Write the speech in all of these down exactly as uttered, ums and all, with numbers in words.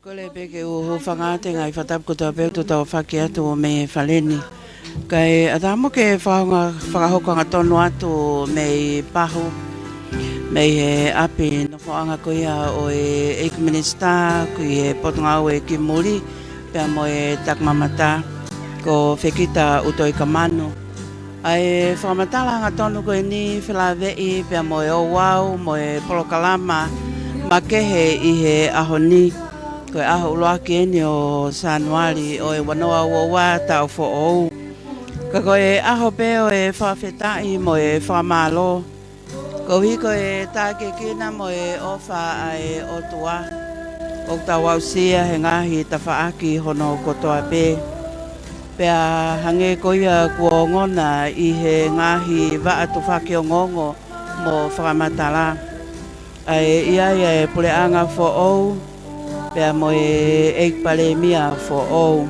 Kole pē ke u hūfanga atu he ngaahi fakatapu kotoa pē ʻoku tau fakahoko atu mei he fale ni. Kae ʻatā mo ke fakahoko, fakahoko angatonu atu mei Pahu, mei he ʻapi nofoʻanga ko ia ʻo e ʻEiki Minisitā ki he Potungāue ki Muli, pea mo e Takimamata, ko Fekita ʻUtoikamanu. ʻA e fakamatala angatonu ko eni felāveʻi pea mo e ouau mo e polokalama makehe ʻi he ʻaho ni. Ko e ʻaho ʻuluaki eni ʻo Sānuali ʻo e ua noa ua ua taʻu foʻou. Ka ko e ʻaho pē ʻo e fakafetaʻi mo e fakamālō. Koeʻuhi ko e tākiekina mo e ʻofa ʻa e ʻOtua ʻoku tau aʻusia he ngaahi tafaʻaki hono kotoa pē. Pea hangē ko ia kuo ongona ʻi he ngaahi vaʻa tufaki ongoongo mo fakamatala, ʻa e ʻi ai ʻa e puleʻanga foʻou, pea mo e ʻEiki Palēmia foʻou,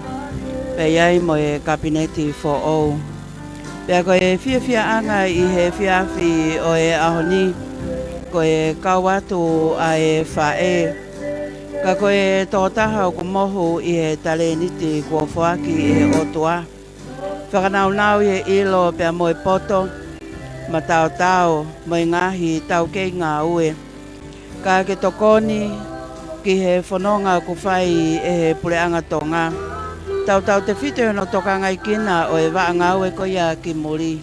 pea ʻi ai mo e Kapineti foʻou. Pea ko e fiefiaʻanga ʻi he efiafi ʻo e ʻaho ni, ko e kau atu ʻa e faʻē, ka ko e tokotaha ʻoku mohu ʻi he talēniti kuo foaki ʻe he ʻOtua. Fakanaunau ʻi he ʻilo pea mo e poto, mataotao, mo e ngaahi taukei ngāue. Ka ke tokoni ki he fononga ʻoku fai ʻe he Puleʻanga Tonga. Tautautefito ʻi hono tokangaekina ʻo e vaʻa ngāue ko ia ki muli.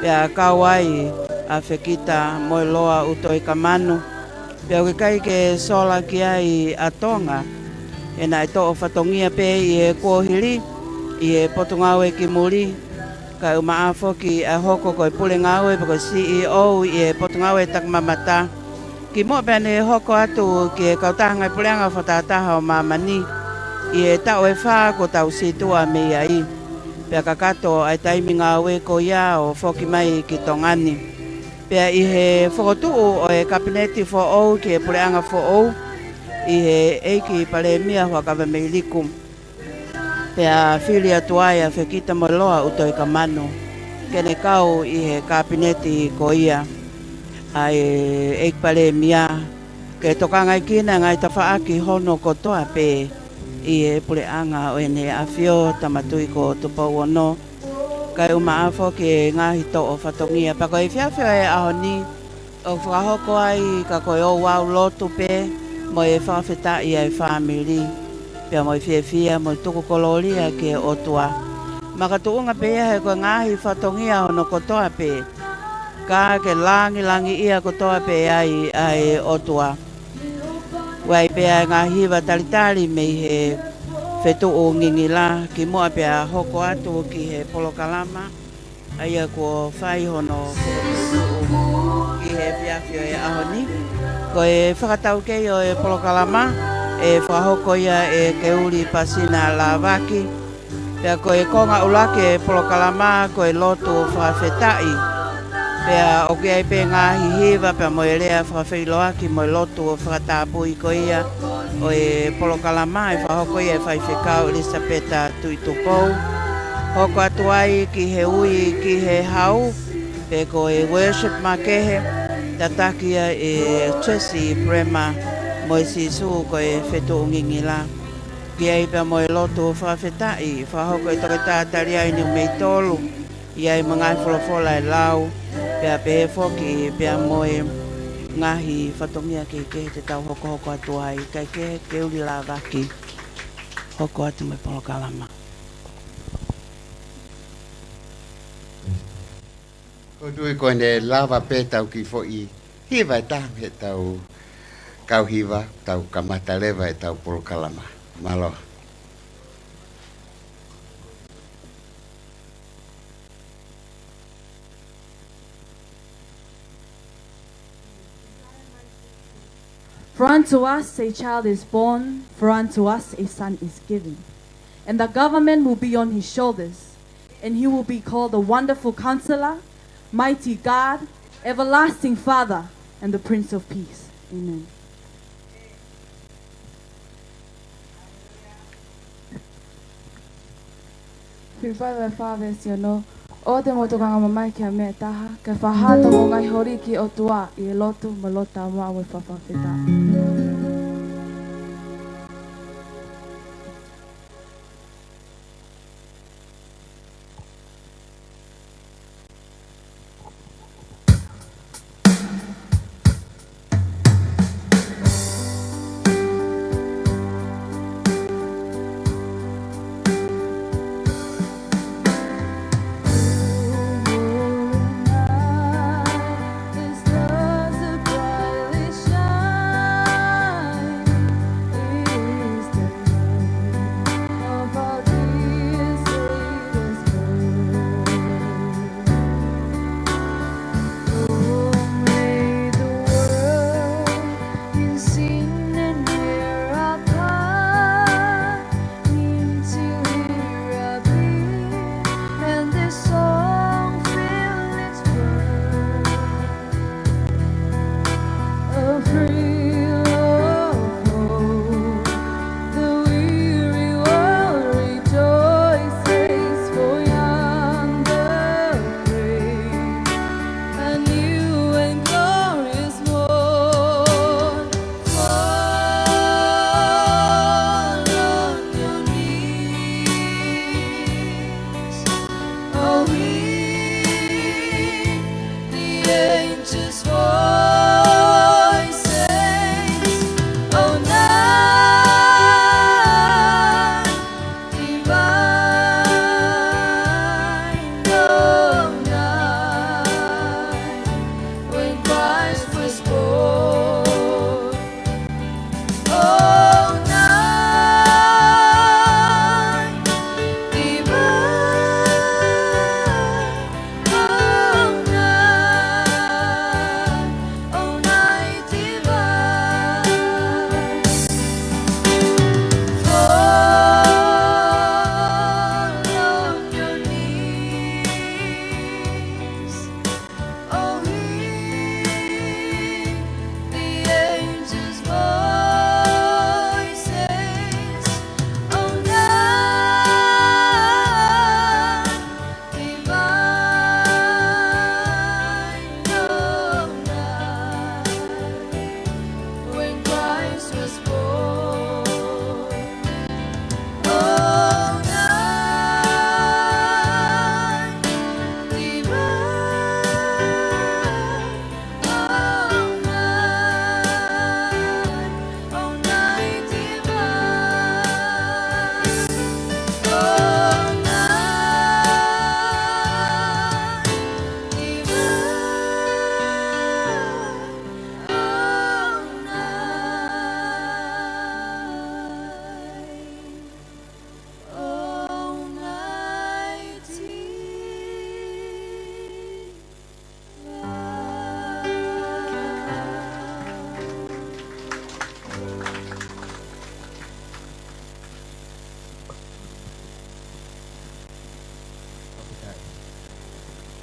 Pea kau ai ʻa Fekita mo e Loa ʻUtoikamanu. Pea ʻoku ʻikai ke sola ki ai ʻa Tonga, he naʻe toʻo fatongia pē ʻi he kuohili, ʻi he Potungāue ki Muli, kae ʻumaʻā foki ʻa e hoko ko e pule ngāue pe ko e C E O ʻi he Potungāue Takimamata. Kimuʻa pea ne hoko atu ki he kautaha ngaahi puleʻanga fakatahataha ʻo māmani, ʻi he taʻu ʻe fā kuo tau situʻa mei ai. Pea kakato ʻa e taimi ngāue ko ia ʻo foki mai ki Tonga ni. Pea ʻi he fokotuʻu ʻo e Kapineti foʻou ki he puleʻanga foʻou, ʻi he ʻEiki Palēmia Huʻakavameiliku. Pea fili atu ai ʻa Fekita mo e Loa ʻUtoikamanu ke ne kau ʻi he Kapineti ko ia ʻa e ʻEiki Palēmia, ke tokangaekina e ngaahi tafaʻaki hono kotoa pē ʻi he Puleʻanga ʻo ʻEne ʻAfio Tama Tuʻi ko Tupou Ono, kae ʻumaʻā foki e ngaahi toʻo fatongia. Pea ko e efiafi ʻo e ʻaho ni, ʻoku fakahoko ai ka ko e ouau lotu pē, mo e fakafetaʻi ʻa e fāmili, pea mo e fiefia, mo e tuku kolōlia ki he ʻOtua. Makatuʻunga pē ia he ko e ngaahi fatongia hono kotoa pē, ka ke langilangiʻia kotoa pē ai ʻa e ʻOtua. ʻOku ʻi ai pē ʻa e ngaahi hiva talitali mei he fetuʻu ngingila, kimuʻa pea hoko atu ki he polokalama ʻa ia kuo fai hono fokotuʻutuʻu ʻi he efiafi ʻo e ʻaho ni. Ko e fakataukei ʻo e polokalama, ʻe fakahoko ia ʻe Keuli Pasina Lavaki. Pea ko e konga ʻuluaki e polokalama ko e lotu fakafetaʻi. Pea ʻoku ʻi ai pē ngaahi hiva pea mo e lea fakafeʻiloaki mo e lotu fakatapui ko ia ʻo e polokalama ʻe fakahoko ia ʻe Faifekau ʻIlisapeta Tuʻitupou. Hoko atu ai ki he ui ki he hau, pe ko e worship makehe, tataki ia ʻe Jesse Brema mo e Sīsū ko e Fetuʻu Ngingila. ʻOku ʻi ai pea mo e lotu fakafetaʻi, fakahoko ʻe Toketā Taliai Niumeitolu, ʻi ai mo e ngaahi folofola ʻe lau, pea pehē foki pea mo e ngaahi fatongia kehekehe te tau hokohoko atu ai, kae kehe Keuli Lavaki. Hoko atu mo e polokalama. Ko e tui ko ʻene lava pē tau kiʻi foʻi hiva ʻe taha mei heʻetau kau hiva, tau kamata leva ʻetau polokalama. Mālō. For unto us a child is born, for unto us a son is given, and the government will be on his shoulders, and he will be called the Wonderful Counselor, Mighty God, Everlasting Father, and the Prince of Peace. Amen. Filipai vahe fā veesi ono. ʻOua te mou tokanga mamahi ki ha meʻa ʻe taha, kae fakahā hoʻomou ngaahi holi ki he ʻOtua ʻi he lotu mo e lotu tāumaʻu mo e fakafetaʻi.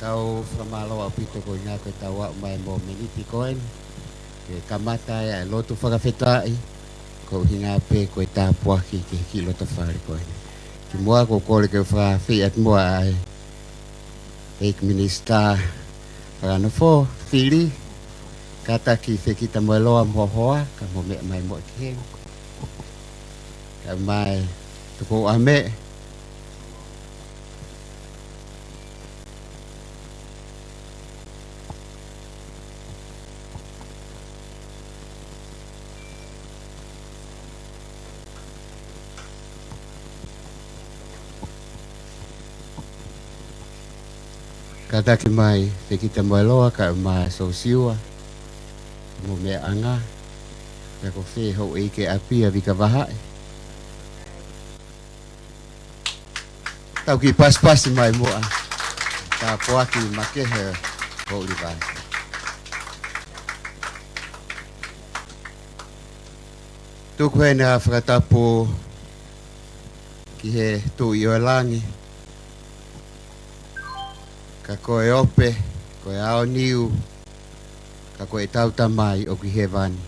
Tau fakamālō ʻaupito ko e ʻuhinga ko ʻetau aʻu mai mōmeniti ko eni ke kamata ai ʻa e lotu fakafetaʻi, ko e ʻuhinga pē ko e tāpuaki ki he kiʻi lotofale ko eni. Kimuʻa ʻoku ou kole ke u fakafeʻiloaki atu muʻa ʻa e ʻEiki Minisitā Fakanofo, Fili, kātaki Fekitamoeloa mo ho hoa, kae mou meʻa mai muʻa ki heni. Kae ʻumaʻā Tukuʻameʻe. Kātaki mai Fekitamoeloa kae ʻumaʻā Sosiua mo Meʻaʻanga. Pea ko fē houʻeiki ʻapi ʻa Vika Vahaʻi. Tau kiʻi pasipasi mai muʻa. Tāpuaki makehe Poʻuli Vaati. Tuku heni ʻa e fakatapu ki he Tuʻi ʻo e langi. Ka ko e ope, ko e aoniu, ka ko ʻetau Tamai ʻoku ʻi hēvani.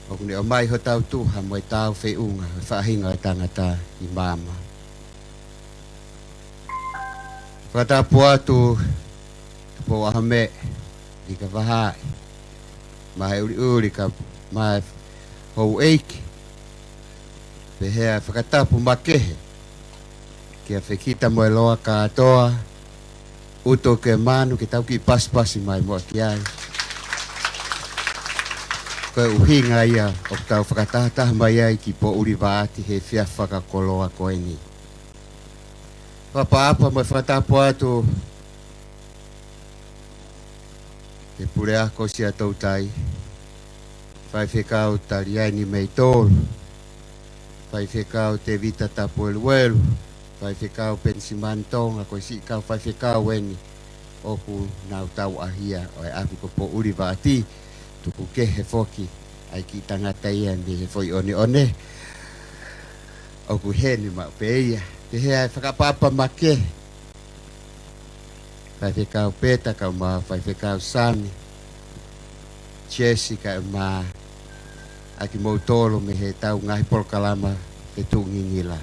ʻOku ne ʻomai hotau tuha mo ʻetau feʻunga, he faʻahinga ʻo e tangata ʻi māmani. Fakatapu atu Tupoʻahomeʻe, Vika Vahaʻi, Mahe ʻUliʻuli kae ʻumaʻā houʻeiki. Pehē ʻa e fakatapu makehe kia Fekitamoeloa kātoa, ʻUtoʻukeimanu, ke tau kiʻi pasipasi mai muʻa ki ai. Ko e ʻuhinga ia ʻoku tau fakatahataha mai ai ki Poʻuli Vaati he efiafi fakakoloa ko eni. Fakaʻapaʻapa mo e fakatapu atu ki he Puleako Siaʻatoutai, Faifekau Taliaini Meitolu, Faifekau Tēvita Tapueluelu, Faifekau Penisimani Tonga, ko e siʻi kau faifekau eni ʻoku nau tauʻahia ʻo e ʻapi ko Poʻuli Vaati, tuku kehe foki ʻa e kiʻi tangata ia mei he foʻi ʻoneʻone ʻoku ʻi heni maʻu pē ia. Pehē ʻa e fakaʻapaʻapa makehe Faifekau Peta kae ʻumaʻā Faifekau Sami, Jesse kae ʻumaʻā ʻa kimoutolu mei heʻetau ngaahi polokalama fetuʻungingila.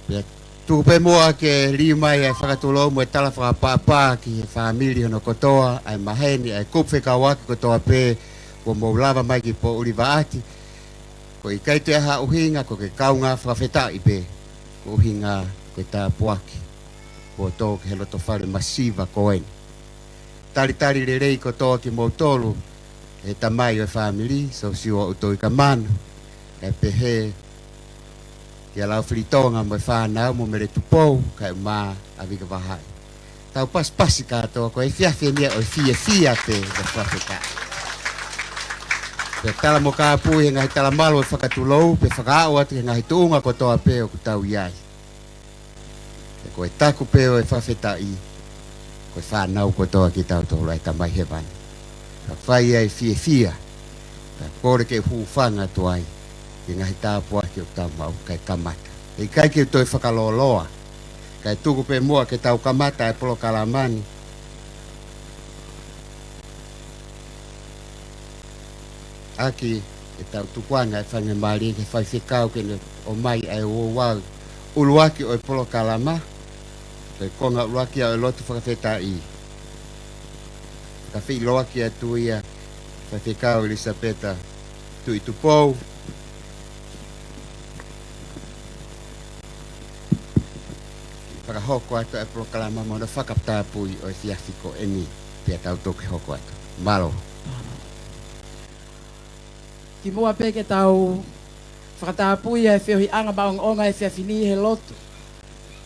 Pea tuku pē muʻa ke lī mai ʻa e fakatulou mo e tala fakaʻapaʻapa ki he fāmili hono kotoa, ʻa e maheni, ʻa e kupu fekauʻaki kotoa pē, kuo mou lava mai ki Poʻuli Vaati. Ko e ʻikai toe ʻi ai ha ʻuhinga, ko e kaungā fakafetaʻi pē, ko e ʻuhinga ko e tāpuaki kuo tō ki he lotofale masiva ko eni. Talitali lelei kotoa kimoutolu ʻe he tamai ʻo e fāmili, Sosiua ʻUtoʻukeimanu, kae pehē kia Laufilitonga mo e fānau mo Mele Tupou, kae ʻumaʻā ʻa Vika Vahaʻi. Tau pasipasi kātoa, ko e efiafi eni ia ʻo e fiefia pē mo e fakafetaʻi. Pea tala mo kāpui he ngaahi talamalu ʻo e fakatulou, pea fakaaʻu atu ki he ngaahi tuʻunga kotoa pē ʻoku tau ʻi ai. Pea ko e taku pē ʻo e fakafetaʻi, ko e fānau kotoa kitautolu ʻa e Tamai Hēvani. Ka fai ai fiefia, ka kole ke hūfanga atu ai ki he ngaahi tāpuaki ʻoku tau maʻu kae kamata. He ʻikai ke u toe fakalōloa, kae tuku pē muʻa ke tau kamata e polokalama ni ʻaki ʻetau tukuange ʻa e faingamālie ki he faifekau ke ne ʻomai ʻa e ouau ʻuluaki ʻo e polokalama, ko e konga ʻuluaki ia ʻo e lotu fakafetaʻi. Fakafeʻiloaki atu ia Faifekau ʻIlisapeta Tuʻitupou. Fakahoko atu ʻa e polokalama mo hono fakatapui ʻo e efiafi ko eni, pea tau toki hoko atu. Mālō. Kimuʻa pē ke tau fakatapui ʻa e feohiʻanga maʻongoʻonga ʻo e efiafi ni he lotu,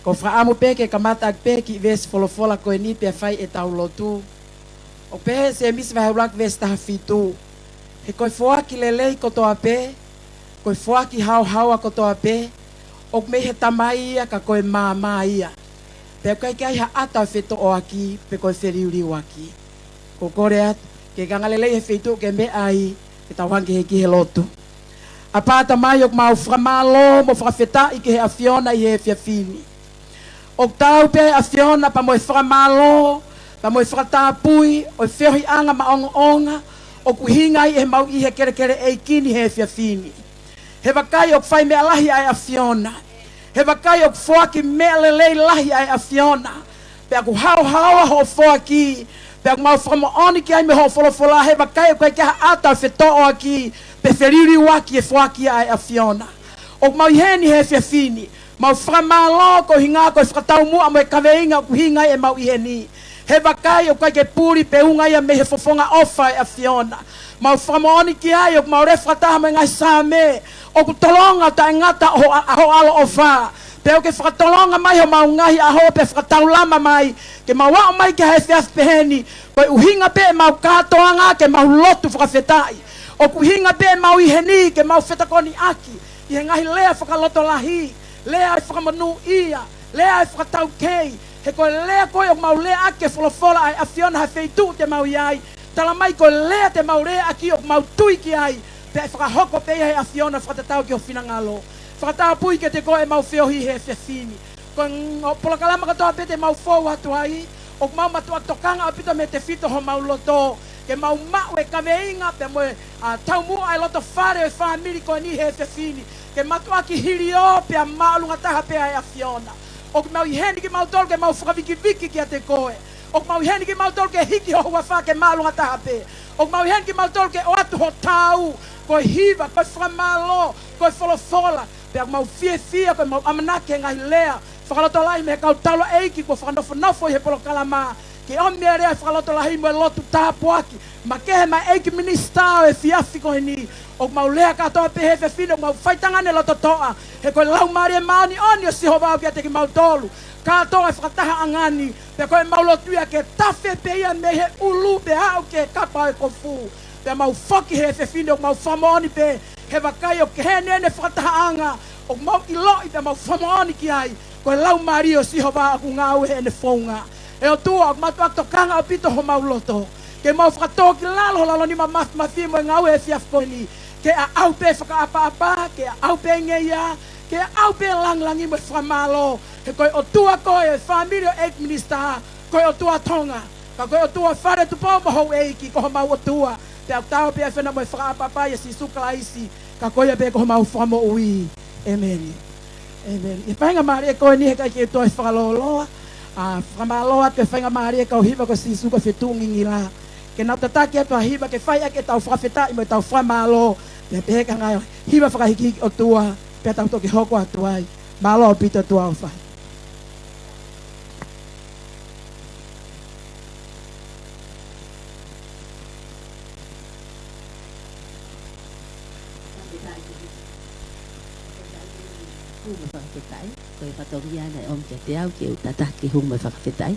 ʻoku ou fakaʻamu pē ke kamata ʻaki pē kiʻi veesi folofola ko eni pea fai ʻetau lotu. ʻOku pehē ʻe Sēmisi vahe ʻuluaki veesi taha fitu: He ko e foaki lelei kotoa pē, ko e foaki haohaoa kotoa pē, ʻoku mei he Tamai ia ka ko e maama ia. Pea ʻoku ʻikai ke ʻi ai ha ʻata ʻo e fetoʻoaki, pe ko e feliuliuaki. ʻOku ou kole atu ke ke angalelei he feituʻu ʻoku ke meʻa ai, ke tau hanga ki he, ki he lotu. ʻApā Tamai, ʻoku mau fakamālō mo fakafetaʻi ki he ʻAfiona ʻi he efiafi ni. ʻOku taau pē ʻa e ʻAfiona pea mo e fakamālō, pea mo e fakatapui, ʻo e feohiʻanga maʻongoʻonga ʻoku ʻuhinga ai ʻemau ʻi he kelekele ʻeiki ni he efiafi ni. He vakai ʻoku fai meʻa lahi ʻa e ʻAfiona. He vakai ʻoku foaki meʻa lelei lahi ʻa e ʻAfiona. Pea ʻoku haohaoa hoʻo foaki, pea ʻoku mau fakamoʻoni ki ai mei hoʻo folofola, he vakai ʻoku ʻikai ke ʻi ai ha ʻata ʻe fetoʻoaki, pe feliuliuaki e foaki ʻa e ʻAfiona. ʻOku mau ʻi heni he efiafi ni, mau fakamālō koeʻuhi ko e fakataumuʻa mo e kaveinga ʻoku ʻuhinga ai ʻemau ʻi heni. He vakai ʻoku ʻikai ke puli pe unga ia mei he fofonga ʻofa ʻa e ʻAfiona. Mau fakamoʻoni ki ai ʻoku mau lea fakataha mo e ngaahi Saame, ʻoku tolonga taʻengata ʻa ho, ʻa ho ʻaloʻofa. Pea ʻoku ke fakatolonga mai homau ngaahi ʻaho pea fakataulama mai, ke mau aʻu mai ki he efiafi pehē ni, ko e ʻuhinga pē ʻemau kātoanga ke mau lotu fakafetaʻi. ʻOku ʻuhinga pē ʻemau ʻi heni ke mau fetokoniʻaki ʻi he ngaahi lea fakalotolahi, lea ʻo e fakamonūʻia, lea ʻo e fakataukei, he ko e lea ko ē ʻoku mau leaʻaki e folofola ʻa e ʻAfiona he feituʻu te mau ʻi ai. Tala mai ko e lea te mau leaʻaki ʻoku mau tui ki ai, pea ʻe fakahoko pē ia he ʻAfiona fakatatau ki ho finangalo. Fakatapui kiate koe ʻemau feohi he efiafi ni. Ko e ng-, ʻo polokalama kotoa pē te mau fou atu ai, ʻoku mau mātuʻaki tokanga ʻaupito mei he tefito homau loto, ke mau maʻu e kaveinga pea mo e, ʻa, taumuʻa e loto fale ʻo e fāmili ko eni he efiafi ni, ke mātuʻaki hilio pea māʻolunga taha pē ʻa e ʻAfiona. ʻOku mau ʻi heni kimautolu ke mau fakavikiviki kiate koe. ʻOku mau ʻi heni kimautolu ke hiki ho huafa ke māʻolunga taha pē. ʻOku mau ʻi heni kimautolu ke ʻoatu ho taau, ko e hiva, ko e fakamālō, ko e folofola. Pea ʻoku mau fiefia, ko ʻemau ʻamanaki he ngaahi lea fakalotolahi mei he kau taulaʻeiki kuo fakanofonofo ʻi he polokalama, ke ʻomi e lea fakalotolahi mo e lotu tāpuaki makehe mei he ʻEiki Minisitā ʻo e efiafi ko eni. ʻOku mau lea kātoa pē he efiafi ni, ʻoku mau fai tangane loto toʻa, he ko e Laumālie Māʻoniʻoni ʻo Sihova ʻoku ʻiate kimautolu kātoa he fakatahaʻanga ni. Pea ko ʻemau lotu ia ke tafe pē ia mei he ʻulu pea aʻu ki he kapa ʻo e kofu. Pea mau foki he efiafi ni ʻoku mau fakamoʻoni pē, he vakai ʻoku kehe eni ʻene fakatahaʻanga, ʻoku mau ʻiloʻi pea mau fakamoʻoni ki ai, ko e Laumālie ʻo Sihova ʻoku ngāue heʻene founga. ʻE ʻOtua, ʻoku mātuʻaki tokanga ʻaupito homau loto, ke mau fakatōkilalo ho lalonima māfimafi mo e ngāue he efiafi ko eni, ke ʻaʻau pē fakaʻapaʻapa, ke ʻaʻau pē ngeia, ke ʻaʻau pē lāngilangi mo e fakamālō, he ko e ʻOtua koe ʻo e fāmili ʻo e ʻEiki Minisitā, ko e ʻOtua Tonga, ka ko e ʻOtua Fale Tupou mo Houʻeiki ko homau ʻOtua, pea ʻoku taau pē ʻa e fena mo e fakaʻapaʻapa ʻia Sīsū Kalaisi, ka ko ia pē ko homau Fakamoʻui. ʻĒmeni. ʻĒmeni. ʻI he faingamālie ko eni he ʻikai ke u toe fakalōloa, ʻa, fakamālō atu e faingamālie kau hiva ko Sīsū ko e fetuʻu ngingila, ke nau tataki atu ha hiva ke fai ʻaki ʻetau fakafetaʻi mo ʻetau fakamālō, pea pehē ki he ngaahi hiva fakahikihiki ʻOtua, pea tau toki hoko atu ai. Mālō ʻaupito, ʻOtua ʻofa. Hū mo e fakafetaʻi, ko e fatongia naʻe ʻomi kiate au ke u tataki hū mo e fakafetaʻi.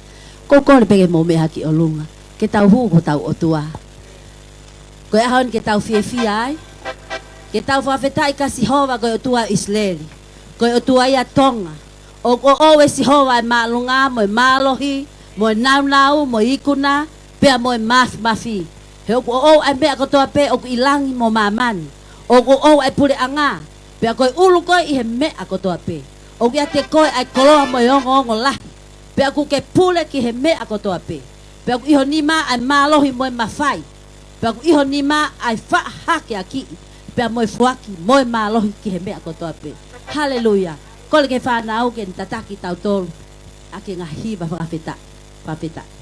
Ko e kole pē ke mou meʻa hake ki ʻolunga, ke tau hū ki hotau ʻOtua. Ko e ʻaho ni ke tau fiefia ai, ke tau fakafetaʻi kia Sihova ko e ʻOtua ʻo ʻIsileli, ko e ʻOtua ia ʻo Tonga. ʻOku ʻoʻou ʻe Sihova ʻa e māʻolunga, mo e mālohi, mo e nāunau, mo e ikuna, pea mo e māfimafi. He ʻoku ʻoʻou ʻa e meʻa kotoa pē ʻoku ʻi langi mo māmani. ʻOku ʻoʻou ʻa e puleʻanga, pea ko e ʻulu koe ʻi he meʻa kotoa pē. ʻOku ʻiate koe ʻa e koloa mo e ongoongo lahi, pea ʻoku ke pule ki he meʻa kotoa pē. Pea ʻoku ʻi ho nima ʻa e mālohi mo e mafai. Pea ʻoku ʻi ho nima ʻa e faʻa hakeakiʻi, pea mo e foaki mo e mālohi ki he meʻa kotoa pē. Haleluia. Kole ki he fānau ke ne tataki kitautolu ʻaki e ngaahi hiva fakafetaʻi. Fakafetaʻi.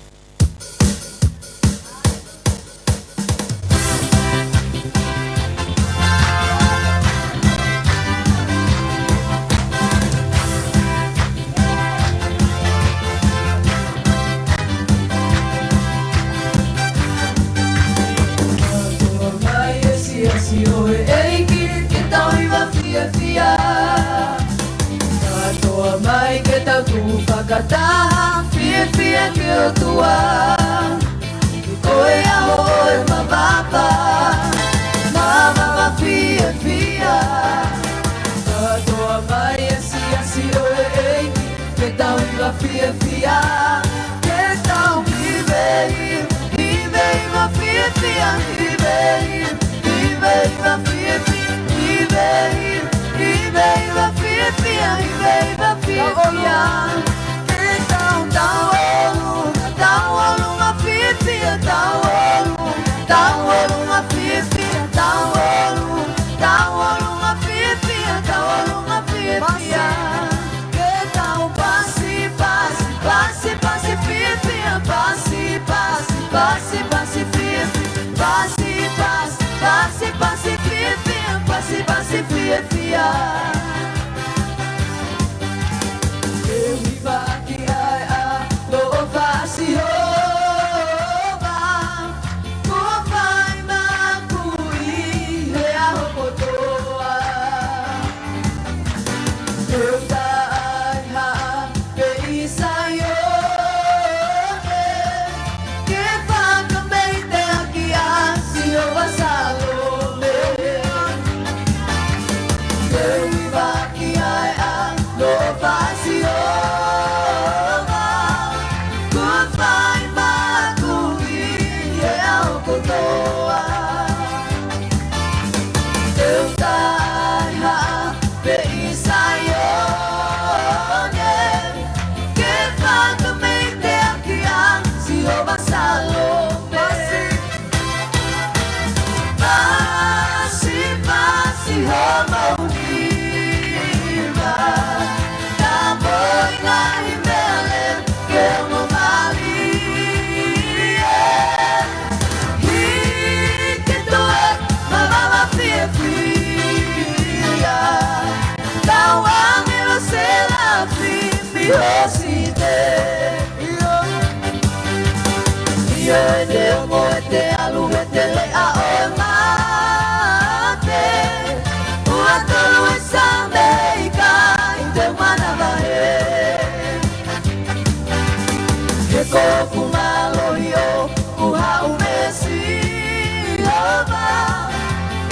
Kātoa mai e siasi ʻo e ʻEiki ke tau hiva fiefia. Kātoa mai ke tau tuʻu fakataha fiefia ki he ʻOtua. Ko e ʻaho ʻo e mavava, mavava fiefia. Kātoa mai e siasi ʻo e ʻEiki ke tau hiva fiefia. Ke tau hiva, hiva, hiva fiefia, hiva, hiva, hiva fiefia, hiva, hiva, hiva, hiva fiefia, hiva, hiva fiefia. Ke Pasipasi fiefia. Ke u hivaʻaki ʻa e ʻaloʻofa ʻa Sihova, kuo fai maʻaku ʻi he ʻaho kotoa. Ke u taihaʻa pē ʻi Saione, ke fakameiteʻaki ʻa Sihova Salome. Ke u hivaʻaki ʻa e ʻaloʻofa ʻa Sihova, kuo fai maʻaku ʻi he ʻaho kotoa. Ke u taihaʻa pē ʻi Saione, ke fakameiteʻaki ʻa Sihova Salome. Pasipasi homou nima, ka mo e ngaahi meʻa lelei ke u ongo mālie. Hiki tuʻa e mavava fiefia, kau ʻāngelo selafi mei hosite. ʻIo, ʻio, ʻe te ongo, ʻe te ʻalu, ʻe te leʻa ʻo e mate, ua tolu e Saame, ʻikai te u manavahē. He ko hoku mālohi ʻoku haʻu mei Sihova,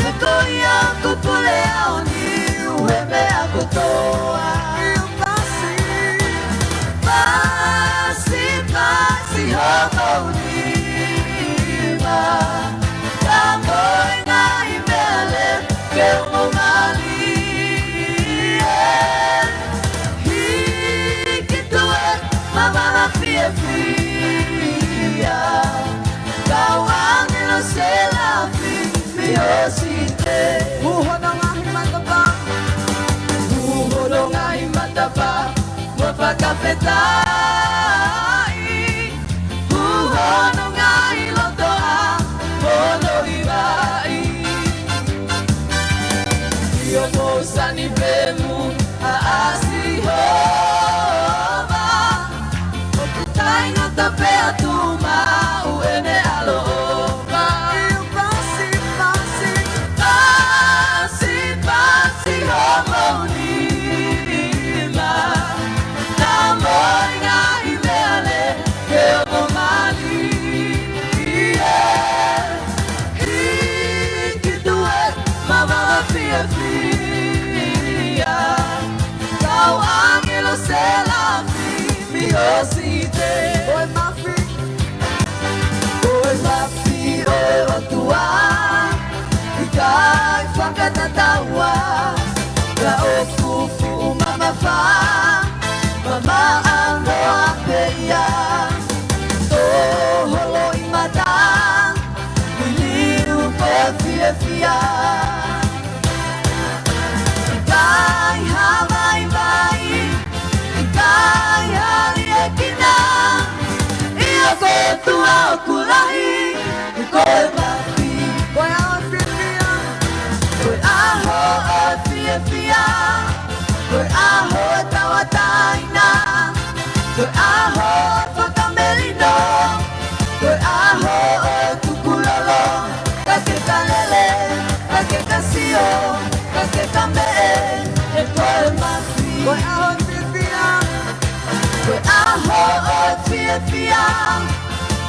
he ko ia ʻoku pule ʻaʻaku ʻi he meʻa kotoa. Pasipasi homou nima, ka mo e ngaahi meʻa lelei ke u ongo mālie. Hiki tuʻa e mavava fiefia, kau ʻāngelo selafi mei hosite. Hū hono ngaahi matapā, hū hono ngaahi matapā, mo fakafetaʻi. Hū hono ngaahi lotoʻā, hono hivaʻi. ʻIo, mou sani pē muʻa ʻa Sihova, ʻoku taʻengata pea tuʻu maʻu ʻene ʻaloʻofa. Pasipasi, pasipasi homou nima, ka mo e ngaahi meʻa lelei ke u ongo mālie. Hiki tuʻa e mavava fiefia, kau ʻāngelo selafi mei hosite. Ko e mafi, ko e mafi ʻo e ʻOtua, ʻikai fakatataua, ka ʻoku fuʻu mamafa, mamaʻo noa pē ia. Tō holo ʻi mata, liliu ko e fiefia. ʻIkai ha vaivai, ʻikai ha liʻekina, ʻio ko e ʻOtua ʻoku lahi, ko e mafi. Ko e ʻaho fiefia, ko e ʻaho ʻo e fiefia, ko e ʻaho ʻo e tauʻatāina, ko e ʻaho ʻo e fakamelino, ko e ʻaho ʻo e tukulolo, ka ke ka lele, ka ke ka sio, ka ke ka meʻe, he ko e mafi. Ko e ʻaho fiefia, ko e ʻaho ʻo e fiefia,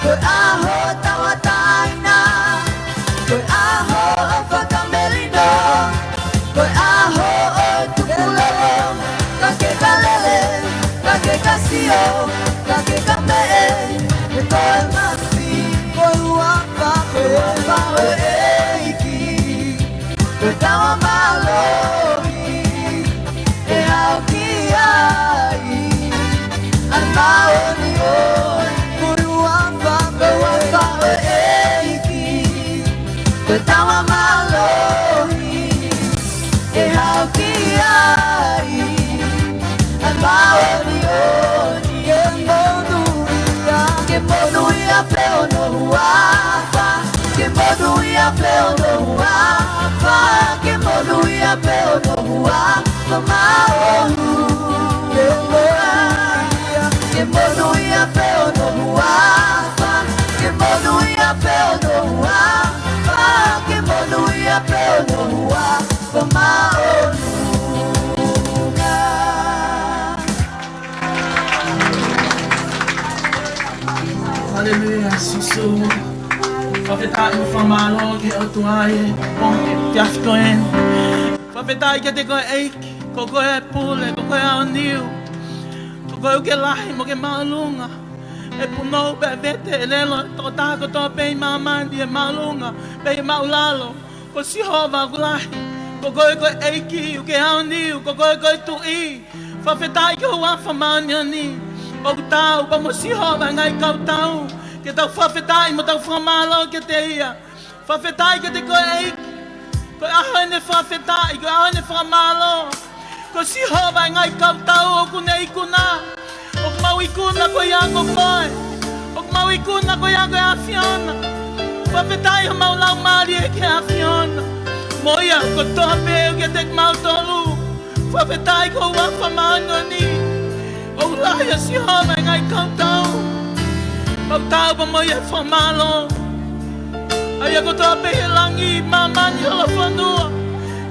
ko e ʻaho ʻo e tauʻatāina, ko e ʻaho ʻo e fakamelino, ko e ʻaho ʻo e tukulolo, ka ke ka lele, ka ke ka sio, ka ke ka meʻe, he ko e mafi. Ko e huafa, ko e huafa ʻo e ʻEiki, ko e tauʻa mālohi ʻe haʻu ki ai ʻa e māʻoniʻoni. Ko e huafa, ko e huafa ʻo e ʻEiki, ko e tauʻa mālohi ʻe haʻu ki ai ʻa e māʻoniʻoni. Ke monūʻia, ke monūʻia pē hono huafa, ke monūʻia pē hono huafa, ke monū Haleluia, Sīsū. Fakafetaʻi mo fakamālō ki he ʻOtua ʻi he pongipongi ko eni. Fakafetaʻi kiate koe ʻEiki, ko koe ʻa e pule, ko koe ʻa e ʻoniu. Ko koe ʻoku ke lahi mo ke māʻolunga. ʻE punou pea vete ʻa e ʻelelo ʻo e tokotaha kotoa pē ʻi māmani, ʻi māʻolunga pea ʻi māʻulalo. Ko Sihova ʻoku lahi. Ko koe ko e ʻEiki, ʻoku ke ʻaoniu, ko koe ko e Tuʻi. Fakafetaʻi ki ho huafa māʻoniʻoni. ʻOku taau pē mo Sihova ʻa e ngaahi kautau ke tau fakafetaʻi mo tau fakamālō kiate ia. Fakafetaʻi kiate koe ʻEiki. Ko e ʻaho eni ʻo e fakafetaʻi, ko e ʻaho eni ʻo e fakamālō. Ko Sihova ʻa e ngaahi kautau ʻoku ne ikuna. ʻOku mau ikuna ko ia ko koe. ʻOku mau ikuna ko ia ko e ʻAfiona. Fakafetaʻi homau laumālie ki he ʻAfiona. Mo ia kotoa pē ʻoku ʻiate kimautolu. Fakafetaʻi ki ho huafa māʻoniʻoni. ʻOku lahi ʻa Sihova ʻa e ngaahi kautau. ʻOku taau pē mo ia ʻa e fakamālō. ʻA ia kotoa pē ʻi he langi, māmani, holofonua,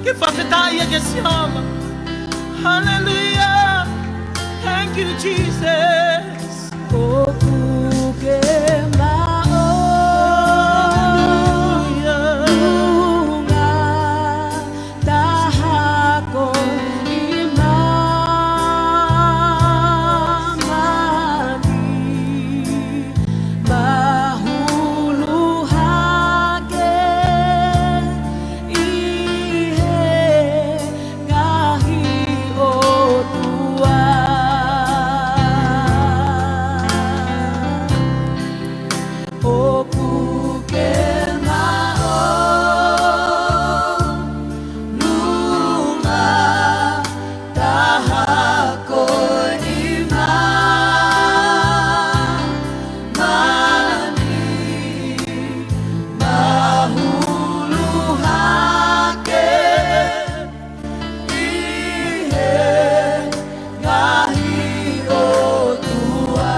ke fakafetaʻi ia kia Sihova. Hallelujah. Thank you, Jesus. ʻOku ke māʻolunga taha koe ʻi māmani. Mahulu hake ʻi he ngaahi ʻotua. ʻOku ke māʻolunga taha koe ʻi māmani, mahulu hake ʻi he ngaahi ʻotua.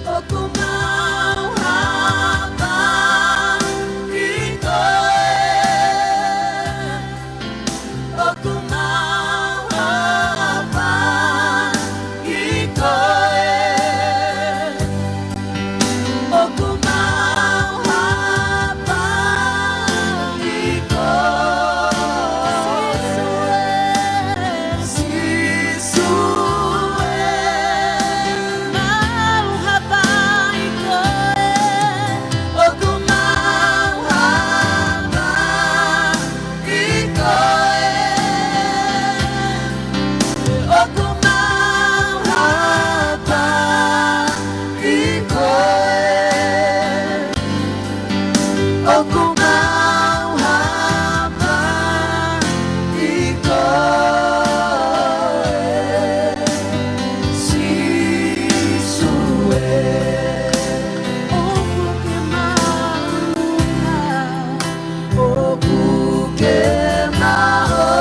ʻOku mau hapai koe. ʻOku mau hapai koe. ʻOku mau hapai koe. Sīsū ē. Sīsū ē. Mau hapai koe. ʻOku mau hapai ʻi koe. ʻOku mau hapai ʻi koe. ʻOku mau hapai ʻi koe. Sīsū ē. ʻOku ke māʻolunga. ʻOku ke māʻolunga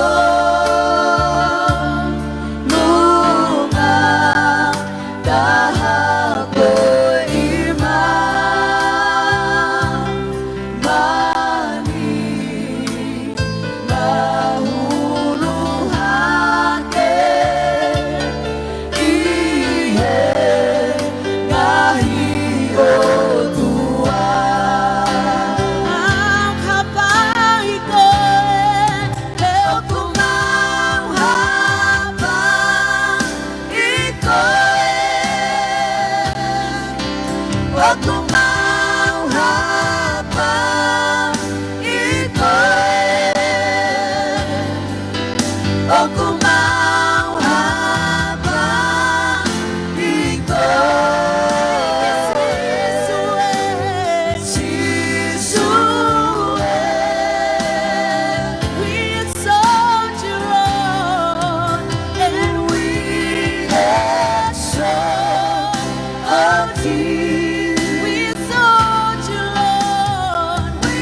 taha koe ʻi māmani, mahulu hake ʻi he ngaahi ʻotua. Mau hapai koe, he ʻoku mau hapai ʻi koe. ʻOku mau hapai ʻi koe. ʻOku mau hapai ʻi koe. Sīsū ē. Sīsū ē. We exalt you, Lord, and we exalt thee. We exalt you, Lord. We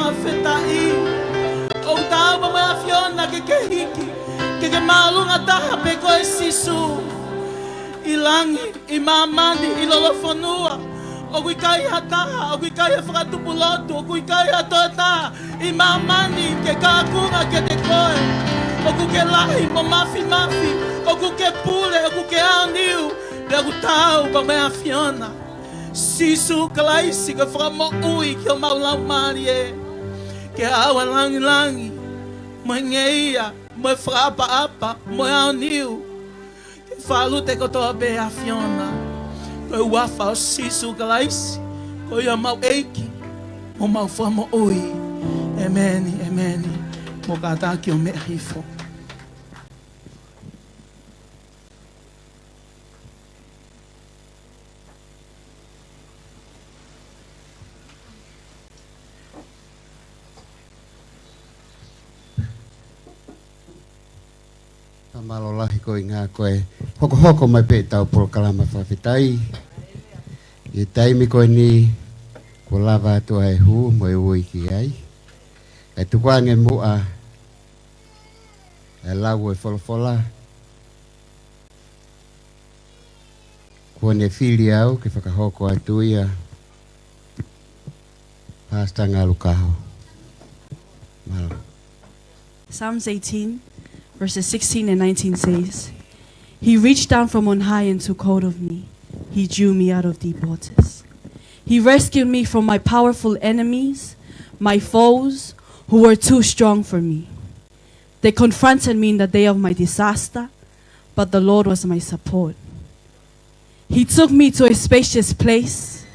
fakafetaʻi. ʻOku taau pē mo e ʻAfiona ke ke hiki, ke ke māʻolunga taha pē koe Sīsū. ʻI langi, ʻi māmani, ʻi lolofonua, ʻoku ʻikai ha taha, ʻoku ʻikai ha fakatupu lotu, ʻoku ʻikai ha tokotaha ʻi māmani ke kaunga kiate koe. ʻOku ke lahi mo māfimafi, ʻoku ke pule, ʻoku ke aoniu, pea ʻoku taau pē mo e ʻAfiona. Sīsū Kalaisi ko e Fakamoʻui ki homau laumālie. Ke ʻave ʻa e lāngilangi, mo e ngeia, mo e fakaʻapaʻapa, mo e aoniu, ke fālute kotoa pē ʻe he ʻAfiona. Ko e huafa ʻo Sīsū Kalaisi, ko ia homau ʻEiki mo homau Fakamoʻui. ʻEmeni, ʻemeni. Mou kātaki ʻo meʻa hifo. Fakamālō lahi ko e ʻuhinga ko e hokohoko mai pē ʻetau polokalama fakafetaʻi. ʻI he taimi ko eni, kuo lava atu ʻa e hū mo e ui ki ai. Kae tuku ange muʻa ʻa e lau ʻo e folofola. Kuo ne fili au ke fakahoko atu ia, Pastor Ngalukaho. Mālō. Psalms eighteen, verses sixteen and nineteen says, "He reached down from on high and took hold of me. He drew me out of deep waters. He rescued me from my powerful enemies, my foes, who were too strong for me. They confronted me in the day of my disaster, but the Lord was my support. He took me to a spacious place.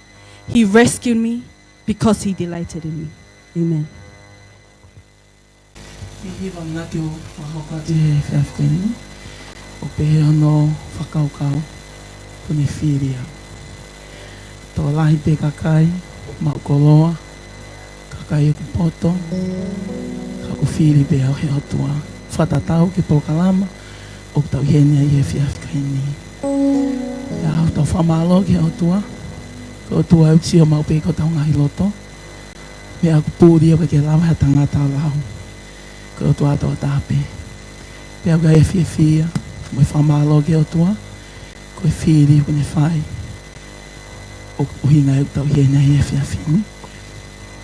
He rescued me because he delighted in me." Amen. ʻI he hiva naʻa ku fakahoko atu he efiafi ko eni, ʻoku pehē hono fakakaukau, kuo ne fili au. Tokolahi pē kakai maʻu koloa, kakai ʻoku poto, ka kuo fili pē au ʻe he ʻOtua. Fakatatau ki he polokalama ʻoku tau ʻi heni ai he efiafi ko eni. ʻIo, tau fakamālō ki he ʻOtua. Ko e ʻOtua ʻoku sio maʻu pē ki hotau ngaahi loto. Meʻa ʻoku puli ʻoku ʻikai ke lava ʻe ha tangata ʻo lau. Ko e ʻOtua tokotaha pē. Pea ʻoku ʻi ai e fiefia mo e fakamālō ki he ʻOtua, ko e fili kuo ne fai, ʻoku ʻuhinga ai ʻoku tau ʻi heni he efiafi ni.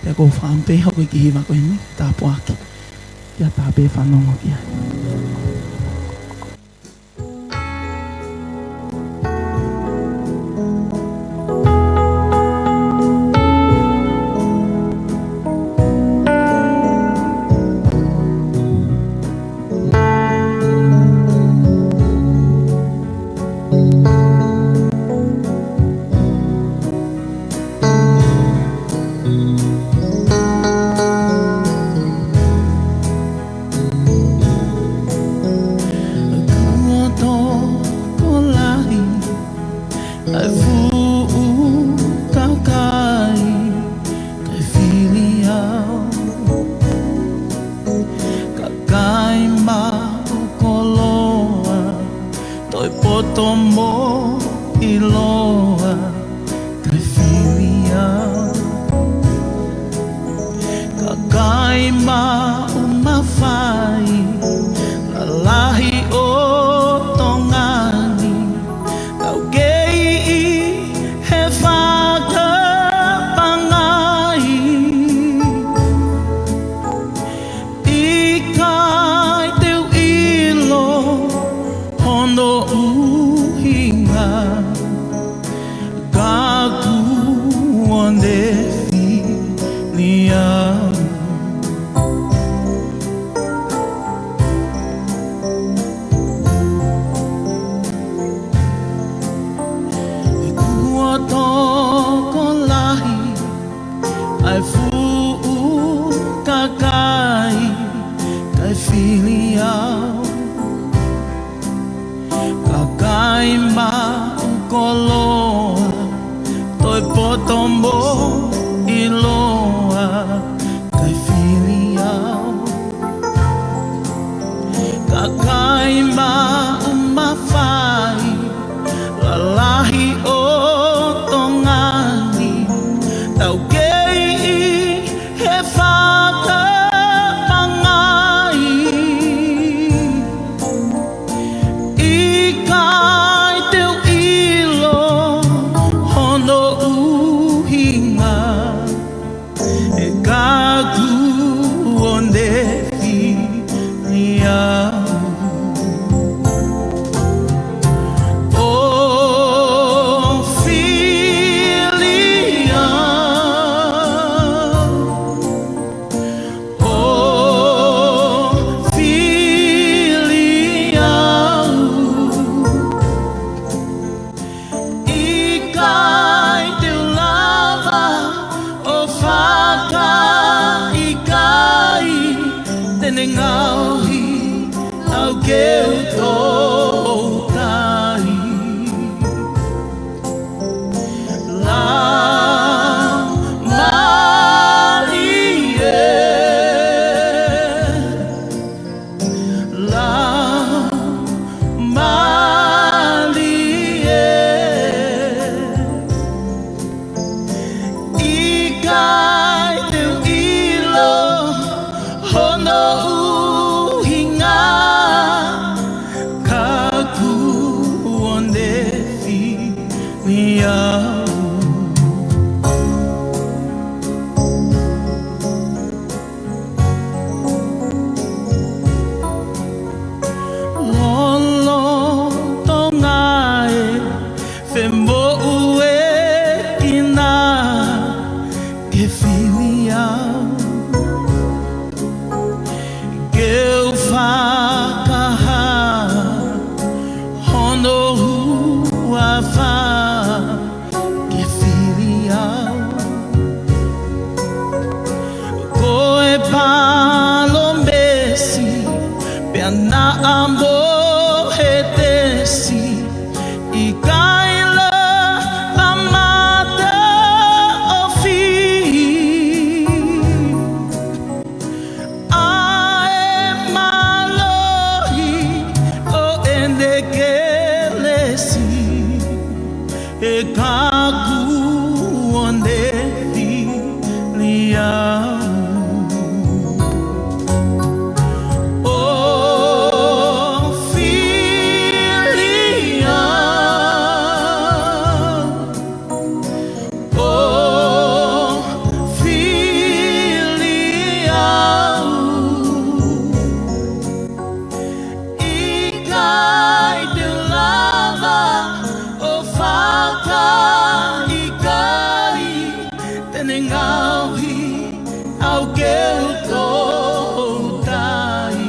Pea ʻoku ou fakaʻamu pē hoko e kiʻi hiva ko eni, tāpuaki, ke ʻatā pē fanongo ki ai. Kuo tokolahi ʻa e fuʻu kakai, kae fili au. Kakai maʻu koloa, toe poto mo ʻiloa, kae fili au. Kakai maʻu mafai, lalahi ʻo Tonga ni, kau kei ʻi he fakapangai. ʻIkai te u ʻilo hono ʻuhinga, ka kuo ne fili au. Kuo tokolahi ʻa e fuʻu kakai, kae fili au. Kakai maʻu koloa, toe poto mo ʻiloa, kae fili au. Kakai maʻu mafai, lalahi ʻo Tonga ni, tau kei ʻi he fa- Hono huafa ke fili au. Ko e palōmesi, pea naʻa mo e tesi, ʻikai lava mataʻofi. ʻA e mālohi ʻo ʻene kelesi, ʻe kaku ʻo ne fili au. ʻO fili au. ʻO fili au. ʻIkai te u lava ʻo fakaʻikaiʻi, te ne ngaohi au ke u toutai.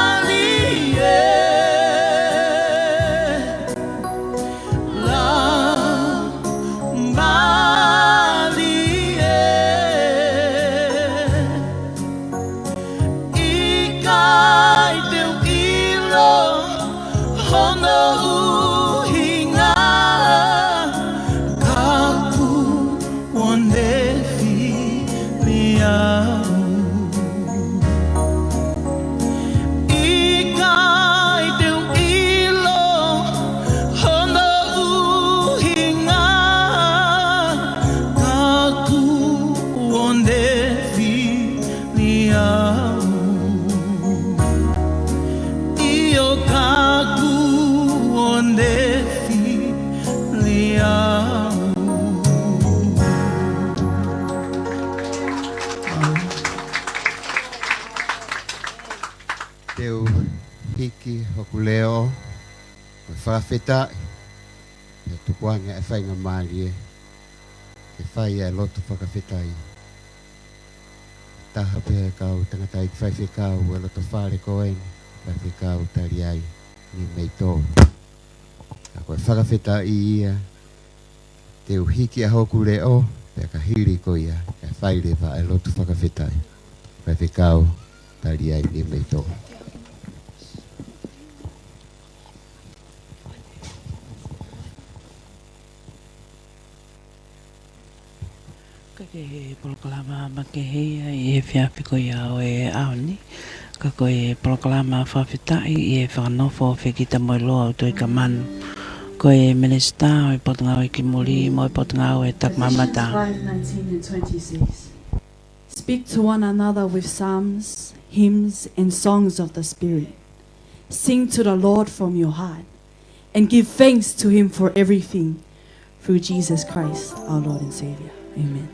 Laumālie, laumālie, ʻikai te u ʻilo hono ʻuhinga, kaku ʻo ne fili au. ʻIkai te u ʻilo hono ʻuhinga, kaku ʻo ne fili au. ʻIo, kaku ʻo ne fili au. Te u hiki hoku leʻo mo e fakafetaʻi, pea tukuange ʻa e faingamālie ke fai ʻa e lotu fakafetaʻi. Taha pē ʻa e kau tangataʻeiki faifekau ʻo e lotofale ko eni, Faifekau Taliai Niumeitoʻo. ʻA ko e fakafetaʻi ia, te u hiki ʻa hoku leʻo, pea ka hili ko ia, kae fai leva ʻa e lotu fakafetaʻi. Faifekau Taliai Niumeitoʻo. Ka ko e polokalama makehe ia ʻi he efiafi ko ia ʻo e ʻaho ni. Ka ko e polokalama fakafetaʻi ʻi he fakanofo ʻo Fekita Moeloa ʻUtoikamanu. Ko e Minisitā ʻo e Potungāue ki Muli mo e Potungāue Takimaamata. Ephesians five nineteen and twenty says, "Speak to one another with psalms, hymns, and songs of the Spirit. Sing to the Lord from your heart, and give thanks to him for everything, through Jesus Christ, our Lord and Savior." Amen.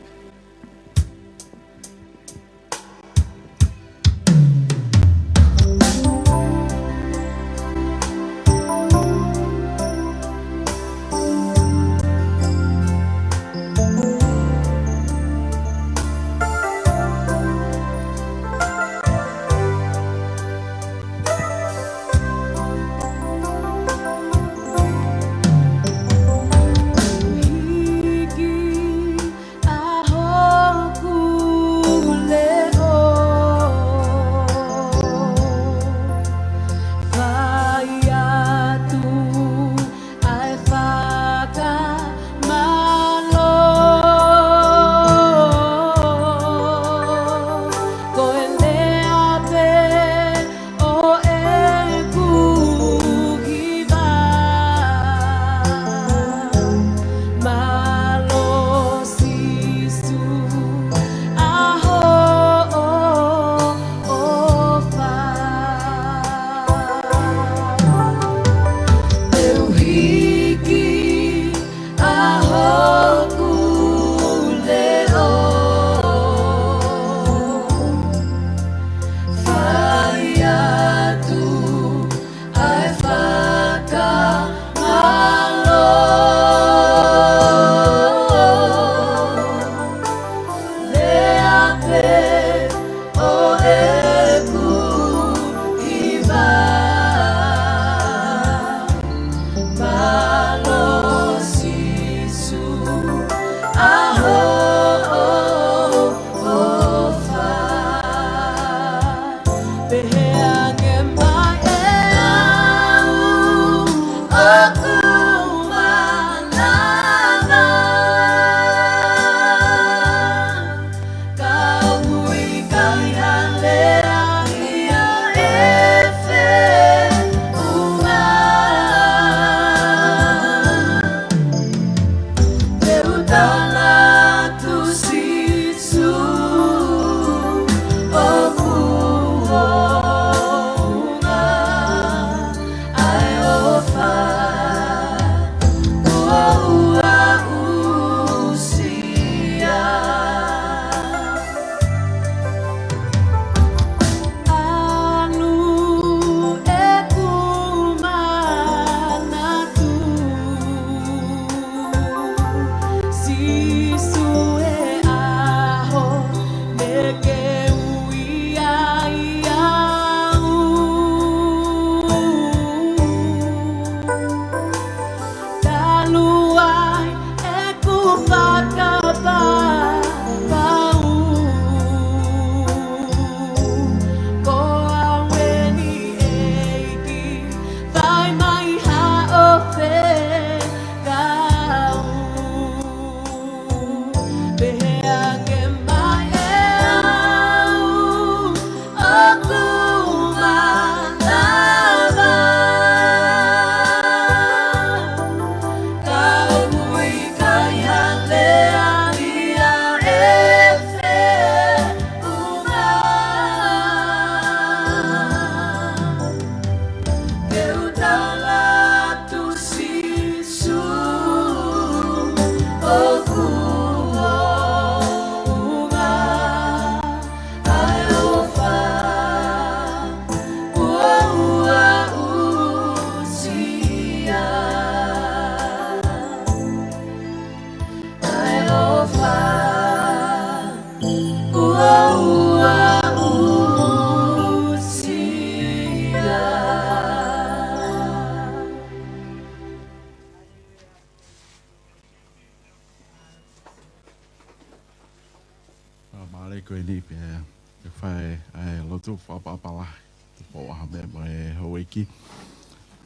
ʻa e lotu fakaʻapaʻapa lahi, Tupou ʻAhame mo e houʻeiki.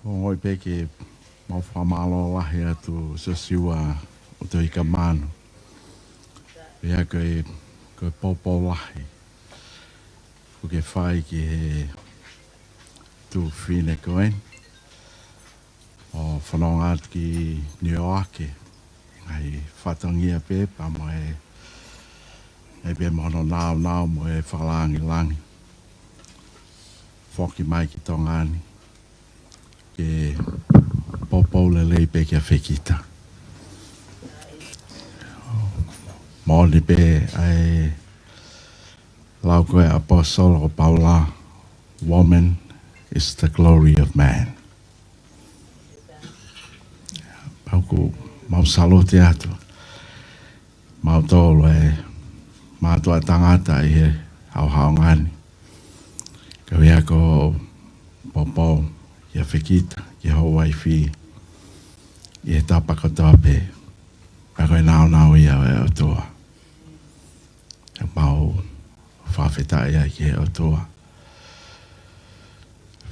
Ongoʻi pē ke mau fakamālō lahi atu Siosiua ʻUtoʻi Kamanu. Pea ko e, ko e poupou lahi kuo ke fai ki he tuofefine ko eni. ʻO fononga atu ki Niuioake, ngaahi fatongia pē, pea mo e, ʻai pē mo hono nāunau mo e fakalangilangi. Foki mai ki Tonga ni, ke poupou lelei pē kia Fekita. Moʻoni pē ʻa e lau ko ē ʻa e ʻaposetolo ko Paula, "Woman is the glory of man." Pea ʻoku mau salute atu, mau tolu e mātuʻa tangata ʻi he ʻaoʻaonga ni. Ka ʻoku ou poupou kia Fekita, ki hoʻo uaifi, ʻi he tapa kotoa pē. Pea ko e nāunau ia ʻo e ʻOtua. ʻOku mau fakafetaʻi ai ki he ʻOtua.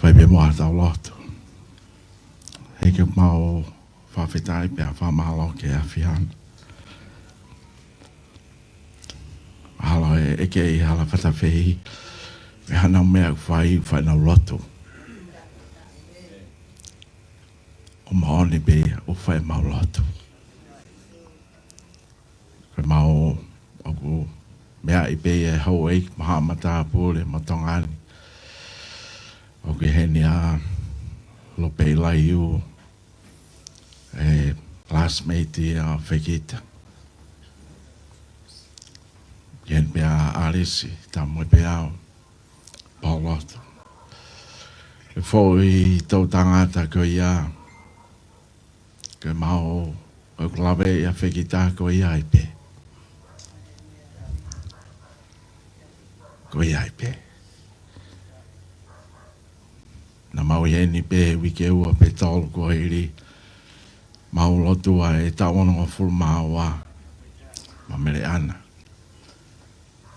Fai pē muʻa ʻetau lotu. ʻEiki, ʻoku mau fakafetaʻi pea fakamālō ki he ʻAfiona. Mahalo ʻe ʻeke ʻi hala fakafeʻiloaki pe ko e hā ʻenau meʻa ʻoku fai, fai ʻenau lotu. ʻOku moʻoni pē ia, ʻoku fai ʻemau lotu. Ko e mau, ʻoku meaʻi pē ia ʻe he houʻeiki mo haʻa matāpule mo Tonga ni. ʻOku ʻi heni ʻa Lopeʻi Laiu, e classmate ʻa Fekita. ʻI heni pē ʻa ʻAlisi, tā mo e pē au, Pauloto. E foʻi toʻutangata ko ia, ke mau, ʻoku lave ʻia Fekita ko ia ai pē. Ko ia ai pē. Naʻa mau ʻi heni pē uike ua pe tolu kuo hili, mau lotua e taʻu onongofulu mā ua, ma Meleʻana.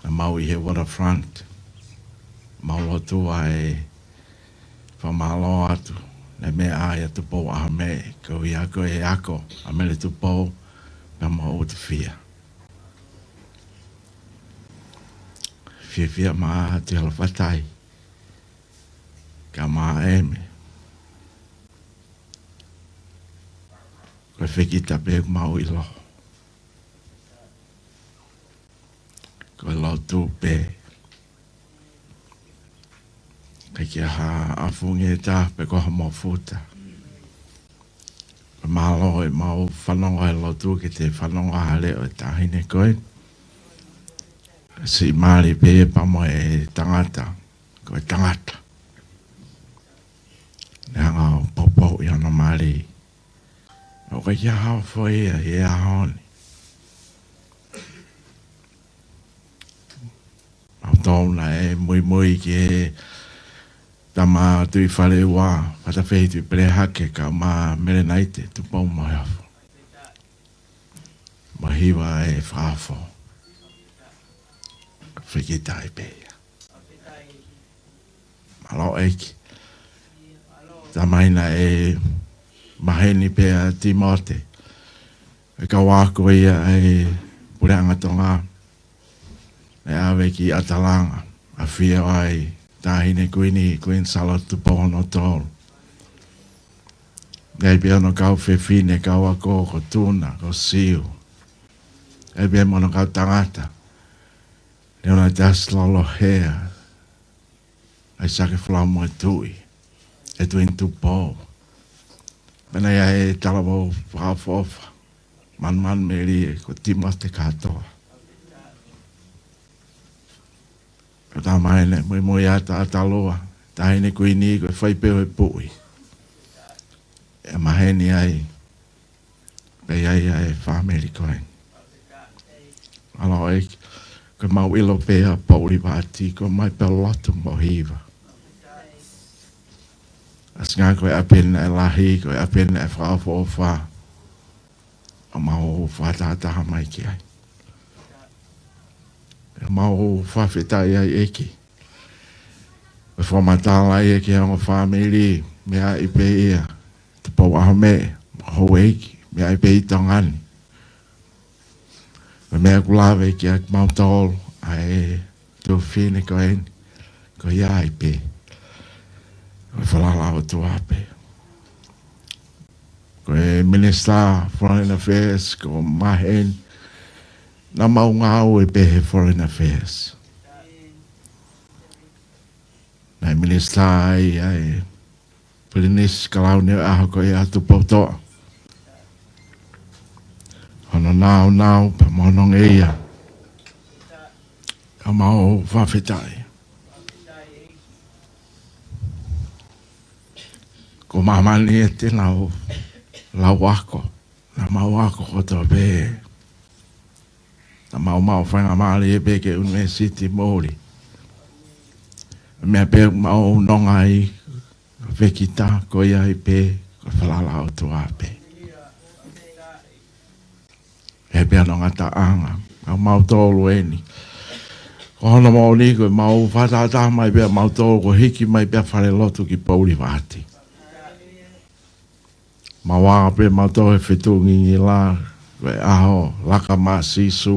Naʻa mau ʻi he waterfront, mau lotua e fakamālō atu, ne meʻa ai ʻa Tupou ʻAhame, ko ia ko e ako ʻa Mele Tupou, naʻa mau ʻuta fia. Fiefia maʻa Tihalafatai, ka maʻa ʻEme. Ko e Fekita pē ʻoku mau ʻilo. Ko e lotu pē. Ka ʻikai ha ʻafungi ʻe taha pe ko ha mafuta. Ko e mālō ʻemau fanongo he lotu ke te fanongo ha leʻo ʻo e taʻahine ko ē. Siʻi mali pē pea mo e tangata, ko e tangata. Ne hanga ʻo poupouʻi hono mali. ʻOku ʻikai ha foʻi ia ʻi he ʻaho ni. Mau tō naʻe muimui ki he tama Tuʻi Faleua, Fatafehi Tuʻi Pelehake, kae ʻumaʻā Mele Naite, Tupou Moheofo. Mo Hiva e Fakaofo. Fekita ai pē ia. Mālō ʻEiki. Tamai naʻe maheni pē ʻa Timote. E kau ako ia ʻa e Puleʻanga Tonga. Naʻe ʻave ki ʻAtalanga. ʻAfio ai Taʻahine Kuini, Kuini Sālote Tupou hono tolu. Naʻe ʻi ai pē hono kau fefine, kau ako ko Tuna, ko Siu. ʻI ai pē mo hono kau tangata. Leona Tasi Lolohea, ʻAisake Folau Moetuʻi, ʻEtuini Tupou. Pea naʻe ʻi ai e talavou fakaʻofoʻofa, Manumanu Melie, ko Timote Katoa. Ko e tamai naʻe muimui ʻataʻatā lua, Taʻahine Kuini ko e fai pē ʻo e puʻi. ʻE maheni ai, pea ʻi ai ʻa e fāmili ko ē. Mālō ʻEiki, ko ʻemau ʻilo pē ʻa Pouli Vati, ko mai pē lotu mo Hiva. ʻAsi ngā ko e ʻapi eni naʻe lahi, ko e ʻapi eni naʻe fakaʻofoʻofa. ʻOku mau fakatahataha mai ki ai. ʻOku mau fakafetaʻi ai ʻEiki. Ko e fakamatala ia ki he ongo fāmili, meʻa ʻi pē ia, Tupou ʻAhomeʻe, houʻeiki, meʻa ʻi pē ʻi Tonga ni. Ko e meʻa ʻoku lave kiate kimautolu, ʻa e tuofefine ko eni, ko ia ai pē. Ko e falala ʻOtua pē. Ko e Minisitā Foreign Affairs, ko Maheni, naʻa mau ngāue pē he Foreign Affairs. Naʻe minisitā ai ʻa e Pilinisi Kalauni ʻo e ʻaho ko ia, Tupoutoʻa. Hono nāunau pea mo hono ngeia. ʻOku mau fakafetaʻi. Ko māmani ʻe te nau lau ako. Naʻa mau ako kotoa pē. Naʻa mau maʻu faingamālie pē ke ʻunivēsiti moʻui. Meʻa pē ʻoku mau nonga ai, fekita ko ia ai pē, ko e falala ʻOtua pē. ʻE pea nonga taʻanga, ʻa mautolu eni. Ko hono moʻoni ko e mau fakatātā mai pē ʻa mautolu ko e hiki mai pē ʻa e falelotu ki Pouli Vati. Mau ʻā pē mautolu he fetuʻu ngingila, ko e ʻaho, laka mai ʻa Sīsū.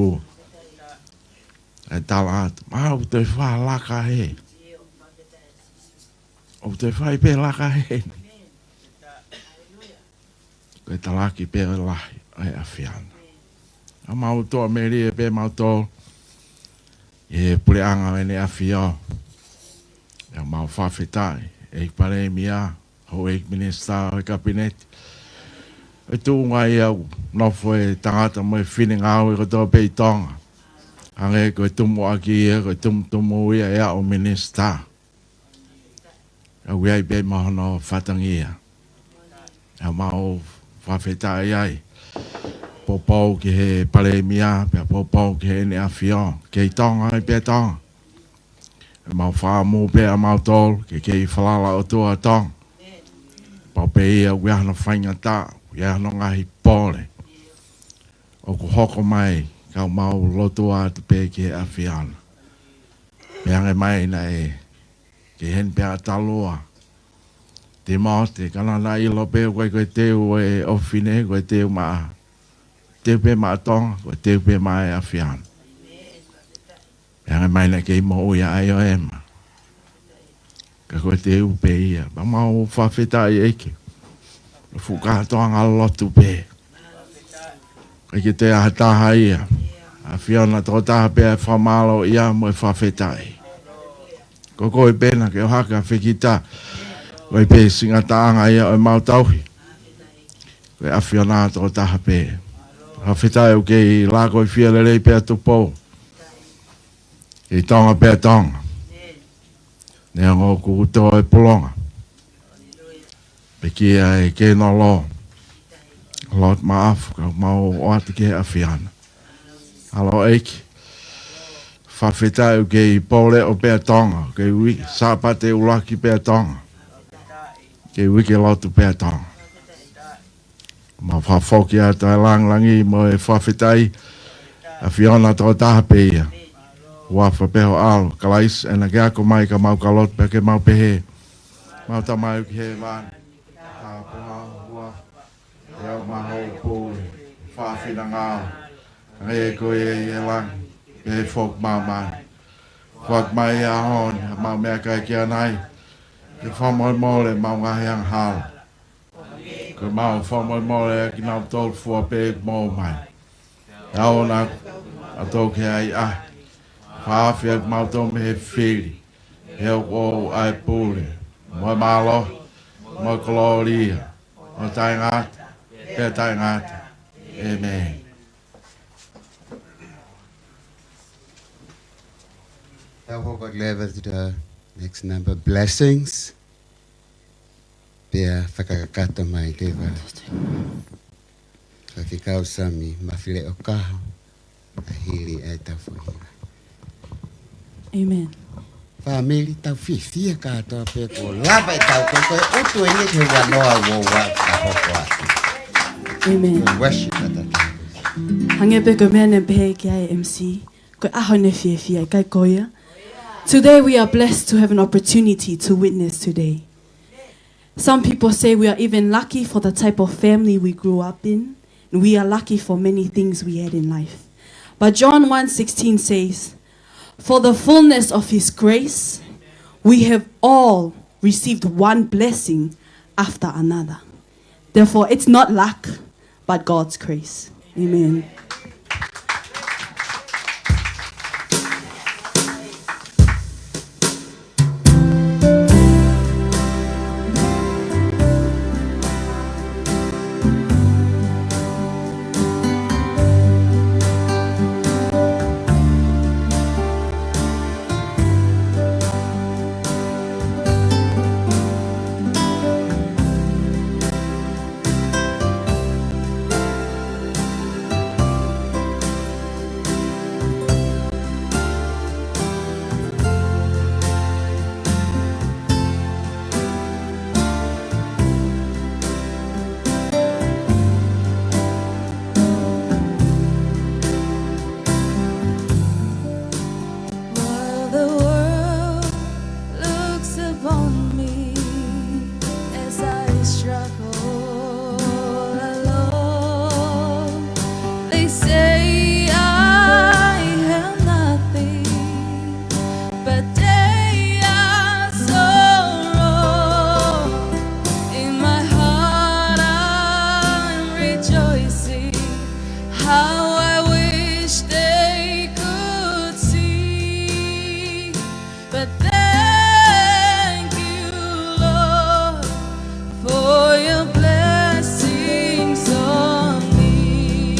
ʻE tala atu, mau te fa laka hē. ʻOku te fai pē laka hē. Ko e talaki pē ʻo e lahi, ʻo e ʻAfiona. ʻA mau toa melie pē mautolu, ʻi he puleʻanga ʻo ʻEne ʻAfio. ʻOku mau fakafetaʻi, ʻEiki Palēmia, houʻeiki minisitā ʻo e Kapineti. ʻE tuʻunga ia ʻoku nofo e tangata mo e fefine ngāue kotoa pē ʻi Tonga. Hangē ko e tumuʻaki ia, ko e tumutumu ia ʻe aʻu minisitā. ʻOku ʻi ai pē mo hono fatongia. ʻOku mau fakafetaʻi ai. Poupou ki he Palēmia, pea poupou ki heʻene ʻAfio. Kei Tonga ai pē Tonga. ʻOku mau fakaʻamu pē ʻa mautolu, ke kei falala ʻOtua ʻa Tonga. Pau pē ia ʻoku ʻi ai hano faingataʻa, ʻoku ʻi ai hano ngaahi pole. ʻOku hoko mai, ka ʻoku mau lotua atu pē ki he ʻAfiona. Meʻa ange mai naʻe, ke heni pē ʻa Talua. Timote, ka naʻa na ʻilo pē, ko e, ko e teu ʻo e ʻofefine, ko e teu maʻa. Teu pē maʻa Tonga, ko e teu pē maʻa e ʻAfiona. Pea hanga mai naʻe kei moʻui ʻa ʻAio ʻEma. Ka ko e teu pē ia. Pea mau fakafetaʻi ʻEiki. Fuʻu kātoanga lotu pē. ʻEiki te aha taha ia. ʻAfiona tokotaha pē ʻa e fakamālō ia mo e fakafetaʻi. Ko koe pē naʻa ke ʻohake ʻa fekita. Ko e pē singataʻanga ia ʻo e mau tauhi. Ko e ʻAfiona tokotaha pē. Fakafetaʻi ʻoku kei lākoifia lelei pē ʻa Tupou. Kei Tonga pē ʻa Tonga. Neongo kuo tō e pulonga. Pekia e kei nolo. Lot maaf, ka mau ʻoatu ki he ʻAfiona. ʻAlo ʻEiki. Fakafetaʻi ʻoku kei pole ʻo pē ʻa Tonga. Kei ui, Sāpate ʻuluaki pē ʻa Tonga. Kei ui ke lotu pē ʻa Tonga. Mau fakafoki atu ʻa e langilangi mo e fakafetaʻi. ʻAfiona tokotaha pē ia. Huafa pē ho ʻAlo, Kalaisi, ʻena ke ako mai ka mau ka lotu pē ke mau pehē. Mau Tamai ʻoku ʻi hēvani. Tāpuhā ho huafa. ʻE aʻu mai hoʻo pule. Fakafinangalo. Hangē ko ia ʻi he langi. Pehē foki ʻi māmani. Foaki mai he ʻaho ni, haʻamau meʻakai ki ʻanai. Ke fakamolemole ʻemau ngaahi angahala. Ke mau fakamolemole ʻa kinautolu fua pē ʻoku mou mai. ʻAonga ʻa tō ke ai ʻa. Fakahaofi ʻa kimautolu mei he fili. He ʻoku ʻoʻou ʻa e pule. Mo e mālohi. Mo e kolōlia. Mo e taʻengata. Pea taʻengata. ʻĒmeni. Tau hoko atu leva to the next number, blessings. Pea fakakakato mai ke va. Faifekau Sami Mafileʻokaho. ʻA hili ʻa e tau foʻi hiva. ʻĒmeni. Fāmili tau fiefia kātoa pē kuo lava e tau ko e ko e ʻutu eni ke ua noa ua ua ka hoko atu. ʻĒmeni. Ko e worship ʻa tata. Hangē pē ko e meʻa naʻe pehē ki ai e M C. Ko e ʻaho ʻene fiefia, ʻikai ko ia? Today we are blessed to have an opportunity to witness today. Some people say we are even lucky for the type of family we grew up in, and we are lucky for many things we had in life. But John one sixteen says, "For the fullness of his grace, we have all received one blessing after another." Therefore, it's not luck, but God's grace. Amen. While the world looks upon me as I struggle alone, they say I have nothing, but they are so wrong. In my heart I'm rejoicing. How I wish they could see. But thank you, Lord, for your blessings on me.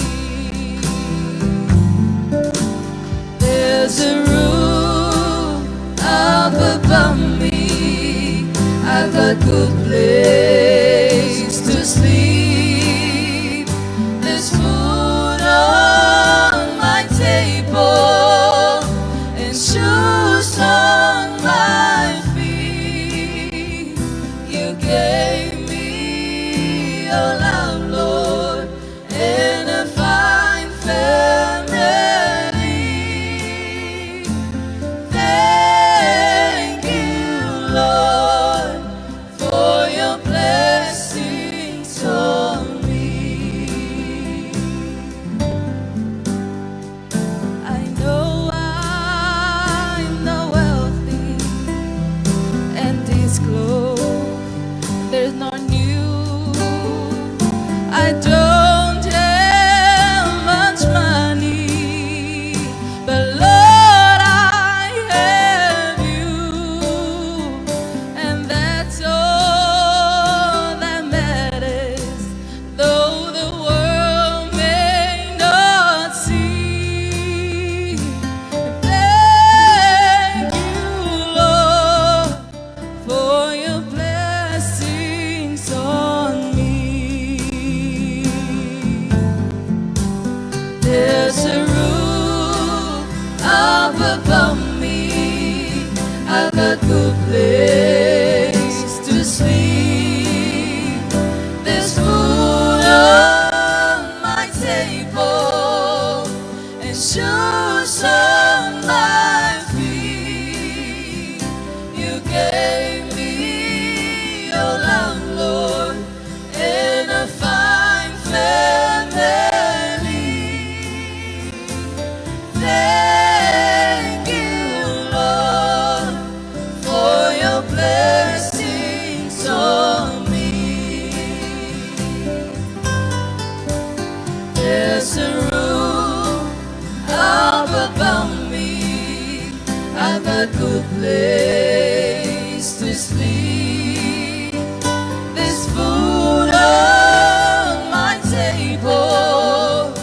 There's a roof up above me. I've got good place to sleep. There's food on my table and shoes on my feet. You gave me your love, Lord, and a fine family. Thank you, Lord, for your blessings on me. I know I'm not wealthy, and this clothes, there's no new. I don't have much money, but Lord, I have you, and that's all that matters. Though the world may not see, thank you, Lord, for your blessings on me. There's a roof up above me. I've got good place to sleep. There's food on my table and shoes on my feet. You gave me your love, Lord, and a fine family. Thank you, Lord, for your blessings on me. There's a roof up above me. I've got good place to sleep. There's food on my table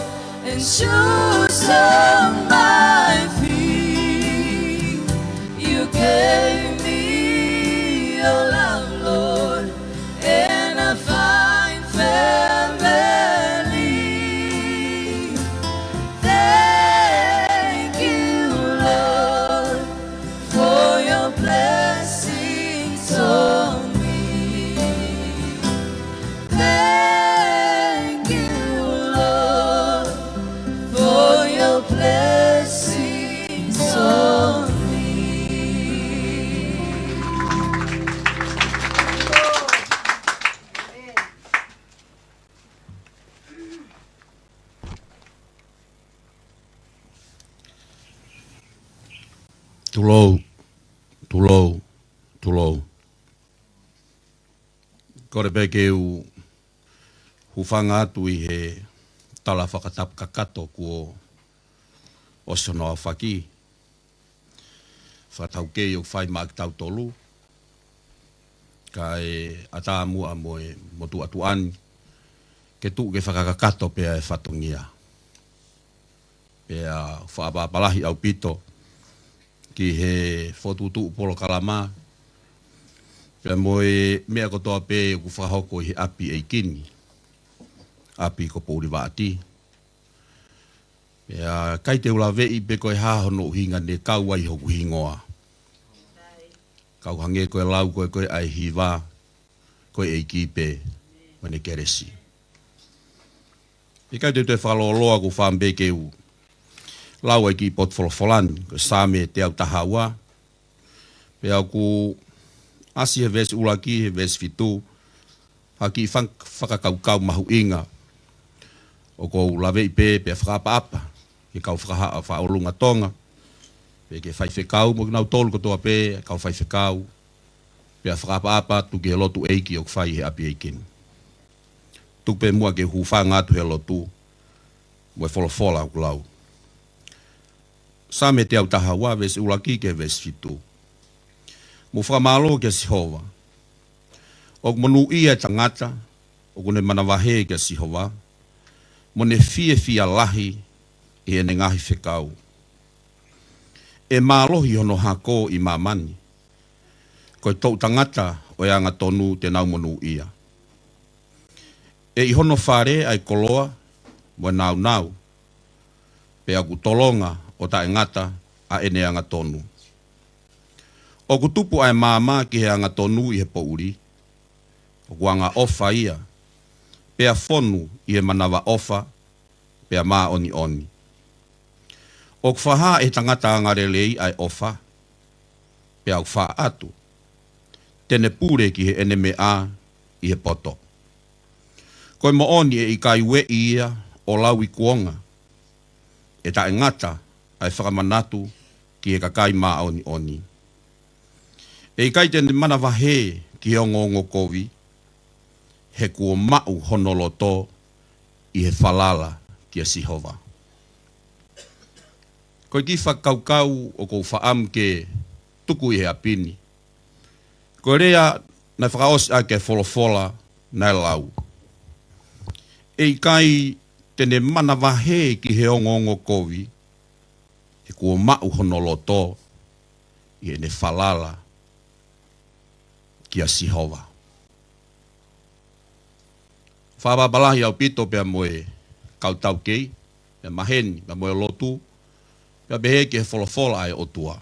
and shoes on my feet. You gave me your love, Lord, and a fine family. Thank you, Lord, for your blessings on me. Thank you, Lord, for your blessings on me. Tulou, tulou, tulou. Kole pē ke u hūfanga atu ʻi he tala fakatapu kakato kuo ʻosi hono aofaki. Fakataukei ʻoku fai maʻa kitautolu, kae ʻatā muʻa mo e motuʻa tuʻa ni ke tuʻu ke fakakakato pē ʻa e fatongia. Pea fakaʻapaʻapa lahi ʻaupito ki he fokotuʻutuʻu polokalama, pea mo e meʻa kotoa pē ʻoku fakahoko ʻi he ʻapi ʻeiki ni, ʻapi ko Poulivaʻati. Pea ʻikai te u laveʻi pe ko e hā hono ʻuhinga ne kau ai hoku hingoa. Kau hangē ko e lau ko ē ko ē ʻa e hiva, ko e ʻEiki pē mo ʻene kelesi. ʻIkai te u toe fakalōloa, ʻoku ou fakaʻamu pē ke u lau ʻa e kiʻi potu folofola ni, ko e Saame teau taha ua. Pea ʻoku ʻasi he veesi ʻuluaki, he veesi fitu, ha kiʻi fak-, fakakaukau mahuʻinga. ʻOku ou laveʻi pē, pea fakaʻapaʻapa ki he kau fakahā ʻa Faʻolunga Tonga, pea ki he faifekau mo kinautolu kotoa pē kau faifekau, pea fakaʻapaʻapa atu ki he lotu ʻeiki ʻoku fai he ʻapi ʻeiki ni. Tuku pē muʻa ke u hūfanga atu he lotu mo e folofola ʻoku lau. Saame teau taha ua, veesi ʻuluaki ki he veesi fitu. Mou fakamālō kia Sihova. ʻOku monūʻia e tangata ʻoku ne manavahē kia Sihova, mo ne fiefia lahi ʻi heʻene ngaahi fekau. ʻE mālohi hono hako ʻi māmani, ko e toʻu tangata ʻo e angatonu te nau monūʻia. ʻE ʻi hono fale ʻa e koloa mo e nāunau, pea ʻoku tolonga ʻo taʻengata ʻa ʻene angatonu. ʻOku tupu ʻa e maama ki he angatonu ʻi he poʻuli, ʻoku angaʻofa ia, pea fonu ʻi he manavaʻofa, pea māʻoniʻoni. ʻOku fakahā ʻe he tangata angalelei ʻa e ʻofa, pea ʻoku fakaʻatu, te ne pule ki heʻene meʻa ʻi he poto. Ko e moʻoni ʻe ʻikai ueʻi ia ʻo lauikuonga, ʻe taʻengata ʻa e fakamanatu ki he kakai māʻoniʻoni. ʻE ʻikai te ne manavahē ki he ongoongo kovi, he kuo maʻu hono loto ʻi he falala kia Sihova. Ko e kiʻi fakakaukau ʻoku ou fakaʻamu ke tuku ʻi he ʻapi ni, ko e lea naʻe fakaʻosi ʻaki e folofola naʻe lau, ʻe ʻikai te ne manavahē ki he ongoongo kovi, he kuo maʻu hono loto ʻi heʻene falala kia Sihova. Fakaʻapaʻapa lahi ʻaupito pea mo e kau taukei, pea maheni, pea mo e lotu, pea pehē ki he folofola ʻa e ʻOtua.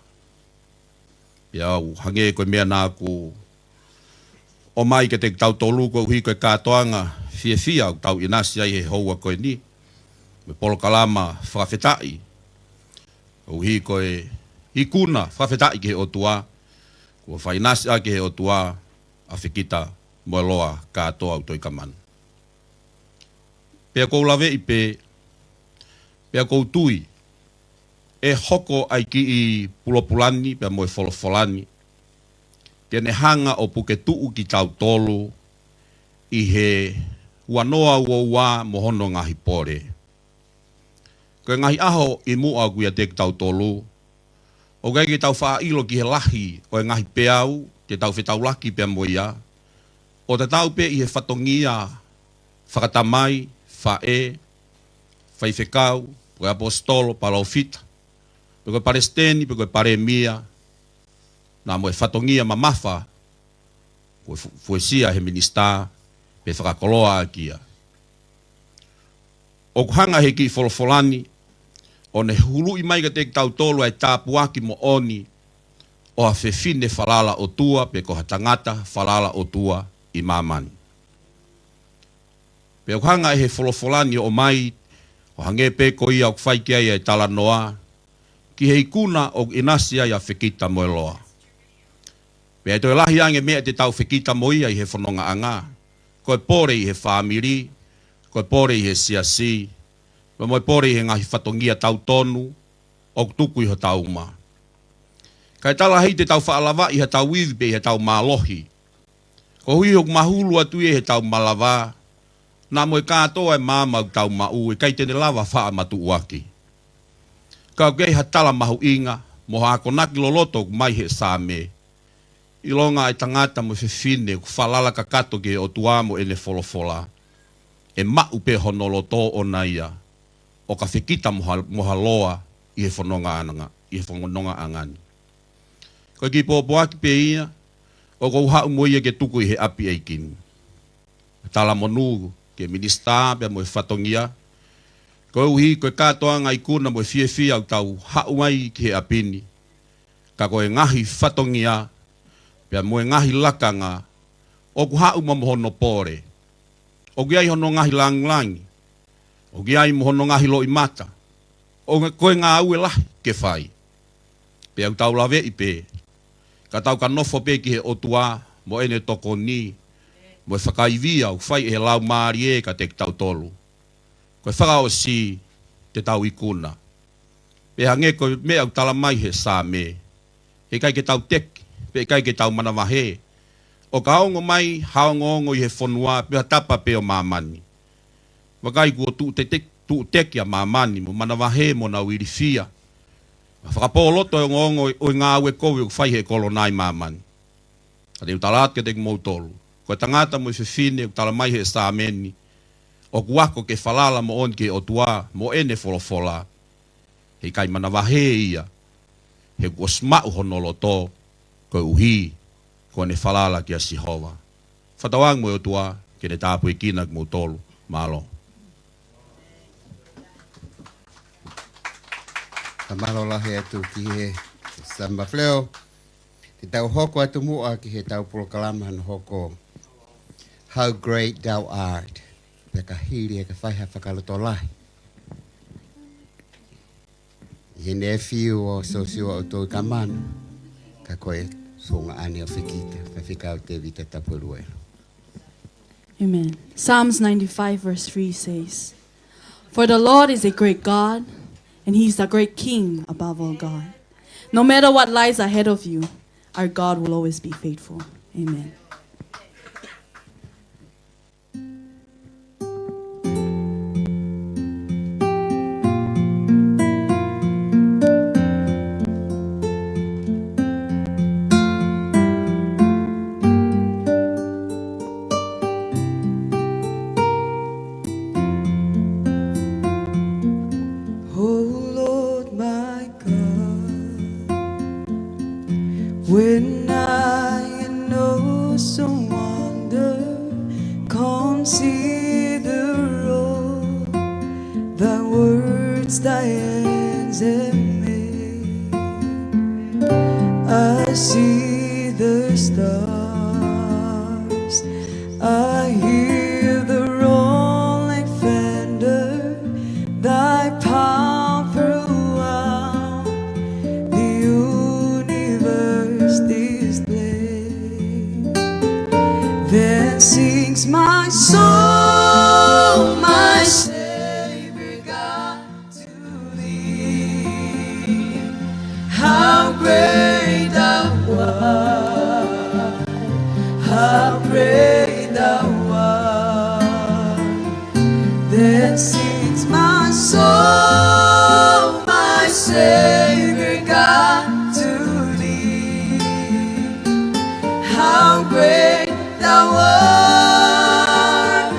Pea ʻoku hangē ko e meʻa naʻa ku ʻomai kiate kitautolu koeʻuhi ko e kātoanga fiefia ʻoku tau ʻinasi ai he houa ko eni, mo e polokalama fakafetaʻi, koeʻuhi ko e ikuna fakafetaʻi ki he ʻOtua, kuo fakaʻinasi ʻaki ʻe he ʻOtua ʻa Fekita Moeloa Kātoa ʻo Toikamanu. Pea ʻoku ou laveʻi pē, pea ʻoku ou tui, ʻe hoko ʻa e kiʻi pulopula ni pea mo e folofola ni, ke ne hanga ʻo puke tuʻu kitautolu ʻi he ua noa ua ua mo hono ngaahi pole. Ko e ngaahi ʻaho ʻi muʻa ʻoku ʻiate kitautolu, ʻoku ʻikai ke tau faʻa ʻilo ki he lahi ʻo e ngaahi peau te tau fetaulaki pea mo ia, ʻo tatau pē ʻi he fatongia fakatamai, faʻē, faifekau, pe ko e ʻaposetolo, palōfita, pe ko e palesiteni, pe ko e palēmia, pea mo e fatongia mamafa kuo fu-, fuesia he minisitā, pe fakakoloa ʻaki ia. ʻOku hanga ʻe he kiʻi folofola ni ʻo ne huluʻi mai kiate kitautolu ʻa e tāpuaki moʻoni ʻo ha fefine falala ʻOtua, pe ko ha tangata falala ʻOtua ʻi māmani. Pea ʻoku hanga ʻe he folofola ni ʻo ʻomai, ʻo hangē pē ko ia ʻoku fai ki ai ʻa e talanoa, ki he ikuna ʻoku ʻinasi ai ʻa Fekita Moeloa. Pea ʻe toe lahi ange meʻa te tau fekita mo ia ʻi he fonongaʻanga. Ko e pole ʻi he fāmili, ko e pole ʻi he siasi, pea mo e pole ʻi he ngaahi fatongia tautonu ʻoku tuku ʻi hotau uma. Kae talaʻehai te tau faʻa lavaʻi ha tau ivi pe ha tau mālohi. Koeʻuhi ʻoku mahulu atu ia he tau malava, naʻa mo e kātoa e maama ʻoku tau maʻu, ʻe ʻikai te ne lava faʻa matuʻuaki. Ka ʻoku ʻi ai ha tala mahuʻinga, mo ha akonaki loloto ʻoku mai he Saame. ʻIlonga e tangata mo e fefine ʻoku falala kakato ki he ʻOtua mo ʻene folofola, ʻe maʻu pē hono loto ʻoʻona ia, ʻo ka fekita mo ha, mo ha loa ʻi he fononga anga, ʻi he fononga anga ni. Ko e kiʻi pōpoaki pē ia, ʻoku ou haʻu mo ia ke tuku ʻi he ʻapi ʻeiki ni. Talamonū ki he minisitā pea mo e fatongia. Koeʻuhi ko e kātoanga ikuna mo e fiefia ʻoku tau haʻu ai ki he ʻapi ni. Ka ko e ngaahi fatongia, pea mo e ngaahi lakanga, ʻoku haʻu mo hono pole. ʻOku ʻi ai hono ngaahi langilangi. ʻOku ʻi ai mo hono ngaahi loʻimata. ʻOku, ko e ngāue lahi ke fai. Pea ʻoku tau laveʻi pē. Ka tau ka nofo pē ki he ʻOtua, mo ʻene tokoni, mo e fakaivia ʻoku fai ʻe he Laumālie kiate kitautolu. Ko e fakaʻosi te tau ikuna. Pea hangē ko e meʻa ʻoku tala mai he Saame. He ʻikai ke tau teki, pe ʻikai ke tau manavahē. ʻO ka ongo mai, ha ongoongo ʻi he fonua, pe ha tapa pē ʻo māmani. Vakai kuo tuʻu teke, tuʻu teke ʻa māmani, mo manavahē mo nau ilifia. Fakapōloto e ongoongo ʻo e ngāue kovi ʻoku fai he kolonai māmani. Ka te u tala atu kiate kimoutolu. Ko e tangata mo e fefine ʻoku tala mai he Saame ni. ʻOku ako ke falala moʻoni ki he ʻOtua, mo ʻene folofola. He ʻikai manavahē ia. He kuo ʻosi maʻu hono loto, koeʻuhi, ko ʻene falala kia Sihova. Fakatauange mo e ʻOtua, ke ne tāpuekina kimoutolu. Mālō. Ka mālō lahi atu ki he Samba Fleo. Te tau hoko atu muʻa ki he tau polokalama hono hoko How Great Thou Art. Pea ka hili ʻe ka fai ha fakalotolahi. ʻI he nefiu ʻo Siosiua ʻUtoikamanu, ka ko e founga ʻane ʻo fekita, Faifekau Tēvita Tapueluelu. Amen. Psalms ninety-five verse three says, "For the Lord is a great God, and he is a great king above all God. No matter what lies ahead of you, our God will always be faithful." Amen. Oh Lord, my God, when I in awesome wonder consider all thy works thy hands have made, I see the stars, I hear the rolling thunder, thy power throughout the universe displayed. Then sings my soul, my Savior God, to thee. How great thou art, how great thou art. Then sings my soul, my Savior God, to thee. How great thou art,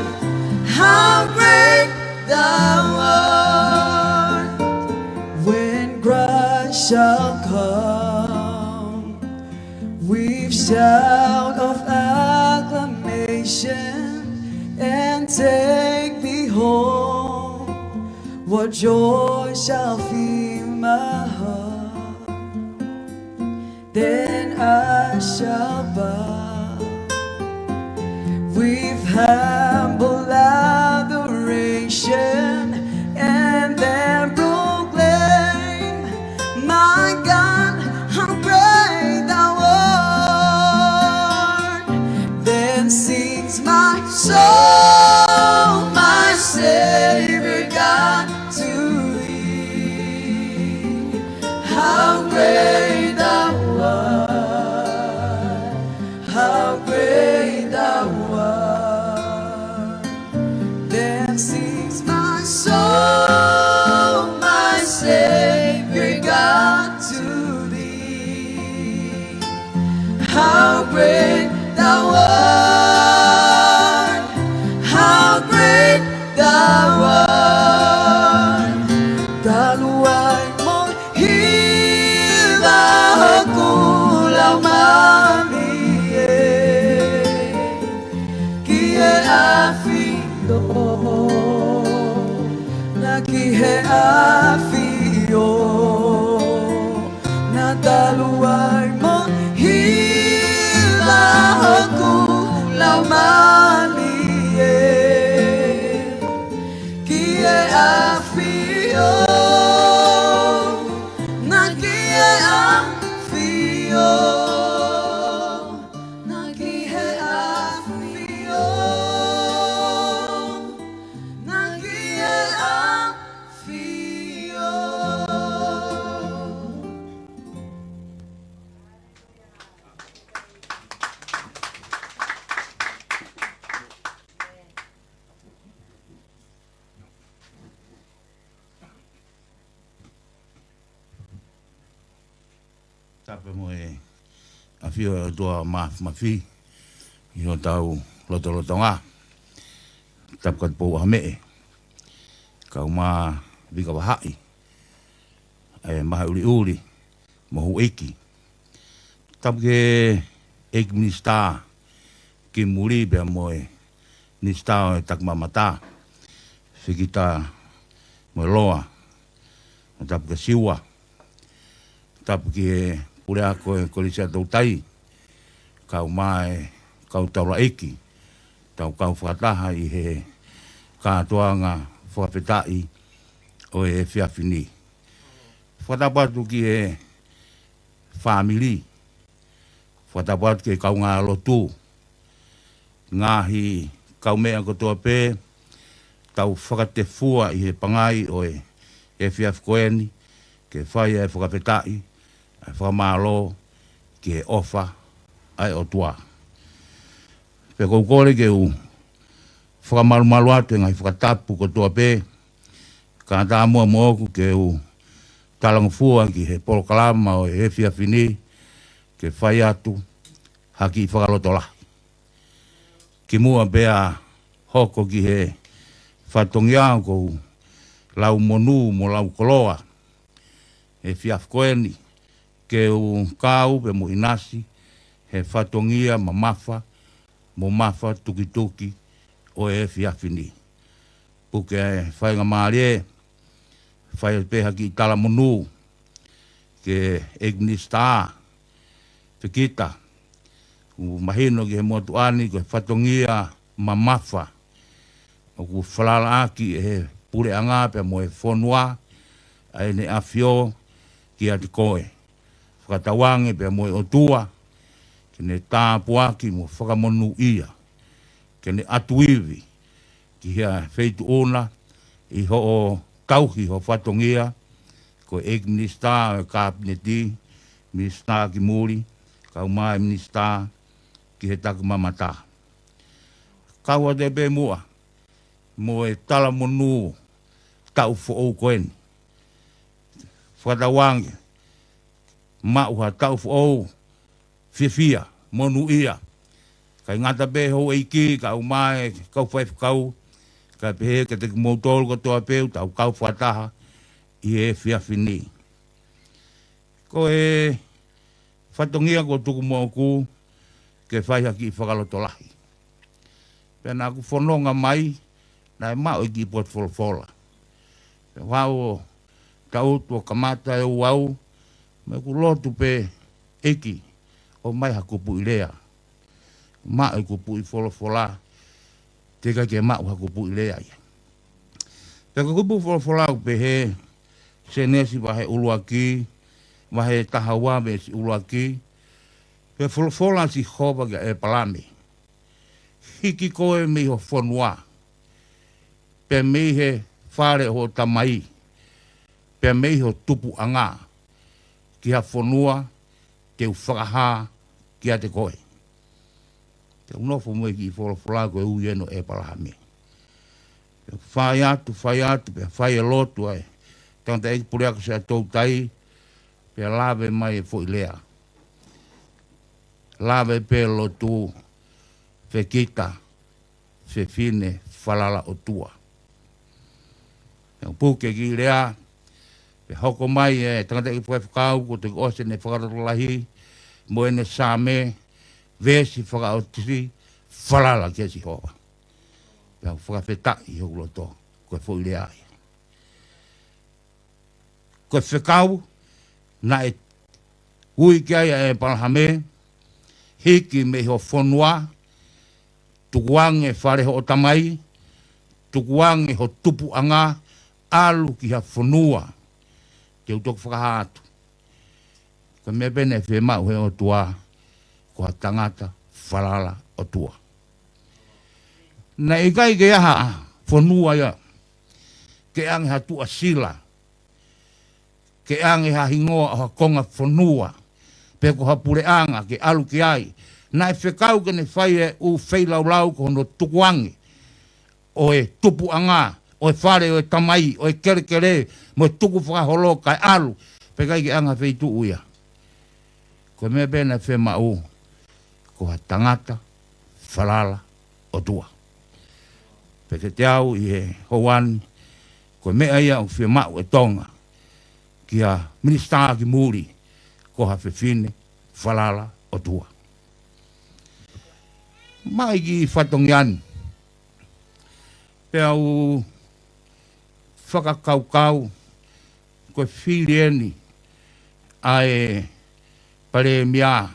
how great thou art. When Christ shall come with shout of acclamation and take thee home, what joy shall fill my heart. Then I shall bow with humble adoration and then proclaim, "My God, how great thou art." Then sings my soul, my Savior God, to thee. How great thou Thou art, how great thou art. Talu ai mo hiva hoku laumālie ki he ʻAfio, na ki he ʻAfio. Na talu ai mo hiva hoku laumālie ki he ʻAfio, na ki he ʻAfio, na ki he ʻAfio, na ki he ʻAfio. Tapu mo e ʻafio ʻa e ʻOtua Māfimafi ʻi hotau lotolotonga. Tapu ka te pou ʻaho meʻe. Kau mā vika vahaʻi, ʻa e maha ʻuliʻuli mo houʻeiki. Tapu ki he ʻEiki Minisitā Kimuli pea mo e Minisitā ʻo e Takimamata, Fekita mo e Loa. Tapu ki he Siua. Tapu ki he puleako e Kolisi ʻa Toutai, kau mā e kau taulaʻeiki, tau kau fakataha ʻi he kātoanga fakafetaʻi ʻo e efiafi ni. Fakatapu atu ki he fāmili. Fakatapu atu ki he kaungālotu. Ngaahi kaumeʻa kotoa pē, tau fakatefua ʻi he pangai ʻo e efiafi ko eni, ke fai ʻa e fakafetaʻi, ʻa e fakamālō ki he ʻofa ʻa e ʻOtua. Pea ʻoku ou kole ke u fakamalumalu atu e ngaahi fakatapu kotoa pē, kae ʻatā muʻa moʻoku ke u talangofua ki he polokalama ʻo e efiafi ni, ke fai atu ha kiʻi fakalotolahi. Kimuʻa pea hoko ki he fatongia, ʻoku ou lau monū mo lau koloa he efiafi ko eni, ke u kau pea mo ʻinasi he fatongia mamafa mo mafatukituki ʻo e efiafi ni. Puke ʻa e faingamālie, fai pē ha kiʻi talamonū ki he ʻEiki Minisitā Fekita. ʻOku mahino ki he motuʻa ni ko e fatongia mamafa ʻoku falalaʻaki ʻe he puleʻanga pea mo e fonua ʻa ʻEne ʻAfio kiate koe. Fakatauange pea mo e ʻOtua ke ne tāpuaki mo fakamonūʻia, ke ne ʻatu ivi ki he feituʻu na ʻi hoʻo tauhi ho fatongia ko e ʻEiki Minisitā ʻo e Kapineti, Minisitā Kimuli, kau mā e Minisitā ki he Takimamata. Kau atu pē muʻa mo e talamonū taʻu foʻou ko eni. Fakatauange maʻu ha taʻu foʻou fiefia, monūʻia. ʻIkai ngata pē houʻeiki, kau mā e kau faifekau, kae pehē kiate kimoutolu kotoa pē ʻoku tau kau fakataha ʻi he efiafi ni. Ko e fatongia kuo tuku moʻoku ke fai ha kiʻi fakalotolahi. Pea naʻa ku fononga mai, naʻe maʻu e kiʻi potu folofola. Pea ʻoku ou taʻutu ʻo kamata e ouau, mo ʻeku lotu pē, ʻEiki, ʻomai ha kupuʻi lea. Maʻu e kupuʻi folofola, teʻeki ai ke maʻu ha kupuʻi lea ia. Pea ko e kupuʻi folofola ʻoku pehē, Sēnesi vahe ʻuluaki, vahe taha ua veesi ʻuluaki, pea folofola ʻa Sihova kia ʻĒpalame, Hiki koe mei ho fonua, pea mei he fale ʻo hoʻo tamai, pea mei ho tupuʻanga, ki ha fonua te u fakahā kiate koe. Te u nofo mo e kiʻi folofola ko e ui ʻeni ʻo ʻĒpalame. Pea fai atu, fai atu, pea fai e lotu ʻa e tangataʻeiki puleako Sea Toutai, pea lave mai e foʻi lea. Lave pē lotu, Fekita, fefine falala ʻOtua. Pea puke ki lea, pea hoko mai e tangataʻeiki fakafaifekau, kuo toki ʻosi ʻene fakalotolahi, mo ʻene Saame, veesi fakaʻosi, falala kia Sihova. Pea fakafetaʻi hoku loto, ko e foʻi lea ia. Ko e fekau, naʻe ui ki ai ʻa ʻEpalahame, hiki mei ho fonua, tukuange fale hoʻo tamai, tukuange ho tupuʻanga, ʻalu ki ha fonua. Te u toki fakahā atu. Ko e meʻa pē naʻe fiemaʻu he ʻOtua, ko ha tangata falala ʻOtua. Naʻe ʻikai ke ʻi ai ha fonua ia, ke ʻange ha tuʻasila, ke ʻange ha hingoa ʻo ha konga fonua, pe ko ha puleʻanga ke ʻalu ki ai. Naʻe fekau ke ne fai e ʻū feilaulau ko hono tukuange ʻo e tupuʻanga, ʻo e fale ʻo e tamai, ʻo e kelekele, mo e tukufakaholo kae ʻalu, pea ʻikai ke ʻange ha feituʻu ia. Ko e meʻa pē naʻe fiemaʻu, ko ha tangata falala ʻOtua. Pea kiate au ʻi he houa ni, ko e meʻa ia ʻoku fiemaʻu ʻe Tonga, kia Minisitā ki Muli, ko ha fefine falala ʻOtua. Mai ki fatongia ni, pea u fakakaukau, ko e fili eni ʻa e Palēmia,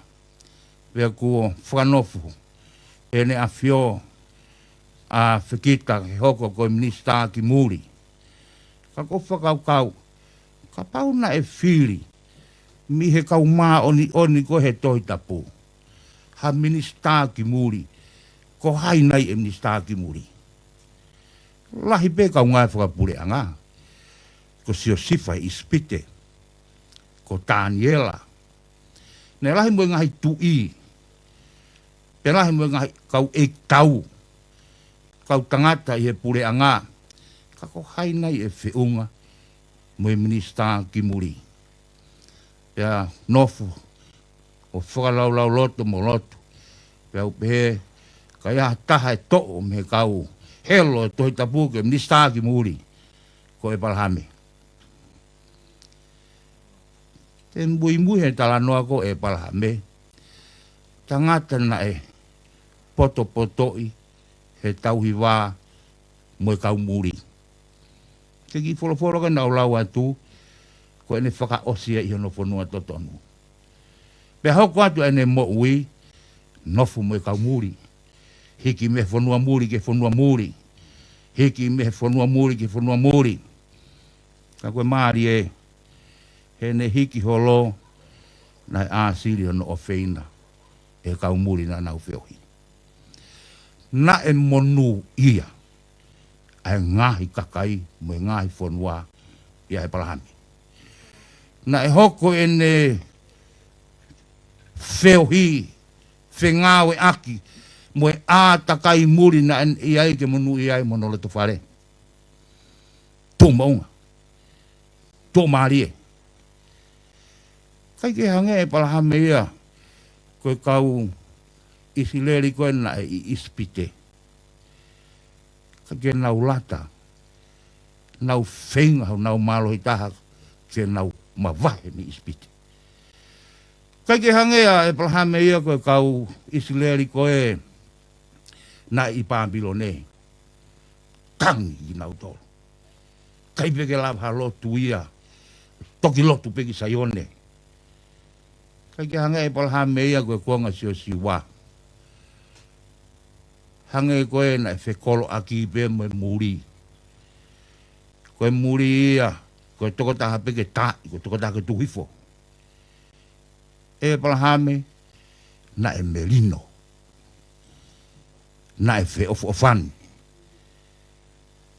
pea kuo fakanofo ʻEne ʻAfio ʻa Fekita ke hoko ko e Minisitā ki Muli. Ka ko e fakakaukau, kapau naʻe fili mei he kau māʻoniʻoni ko ē he Tohi Tapu ha Minisitā ki Muli, ko hai nai e Minisitā ki Muli? Lahi pē kau ngāue fakapuleʻanga, ko Siosifa ʻi ʻIsipite, ko Taniela. Naʻe lahi mo e ngaahi tuʻi, pea lahi mo e ngaahi kau ʻeikitau, kau tangata ʻi he puleʻanga. Ka ko hai nai e feʻunga mo e Minisitā ki Muli? Pea nofo ʻo fakalaulauloto mo lotu. Pea u pehē, ka ʻi ai ha taha ʻe toʻo mei he kau helo ʻo e Tohi Tapu ke Minisitā ki Muli, ko ʻEpalahame. Te u muimui he talanoa ko ʻEpalahame, tangata naʻe potopotoʻi he tauhi vā mo e kau muli. Ko e kiʻi folofola ko ē naʻa ku lau atu, ko ʻene fakaʻosi ia ʻi hono fonua totonu. Pea hoko atu ʻene moʻui, nofo mo e kau muli. Hiki mei he fonua muli ki he fonua muli. Hiki mei he fonua muli ki he fonua muli. Ka ko e mālie, heʻene hiki holo, naʻe ʻāsili hono ʻofeina ʻe he kau muli naʻa nau feohi. Naʻe monūʻia ʻa e ngaahi kakai mo e ngaahi fonua ʻia ʻEpalahame. Naʻe hoko ʻene feohi, fengāueʻaki mo e ʻātakai muli naʻe ʻi ai ke monūʻia ai mo hono loto fale. Tuʻu moʻunga, tuʻu mālie. ʻIkai ke hangē ʻe ʻEpalahame ia ko e kau ʻIsileli ko ē naʻe ʻi ʻIsipite. ʻIkai ke nau lata, nau feinga honau mālohi taha ke nau mavahe mei ʻIsipite. ʻIkai ke hangē ʻa ʻEpalahame ia ko e kau ʻIsileli ko ē naʻe ʻi Pāpilone. Tangi kinautolu. ʻIkai pē ke lava ha lotu ia, toki lotu pē ki Saione. ʻIkai ke hangē ʻe ʻEpalahame ia ko e kuonga ʻo Siosiua. Hangē ko ē naʻe fekoloʻaki pē mo e muli. Ko e muli ia, ko e tokotaha pē ke taaʻi, ko e tokotaha ke tuku hifo. ʻEpalahame naʻe melino, naʻe feʻofoʻofani,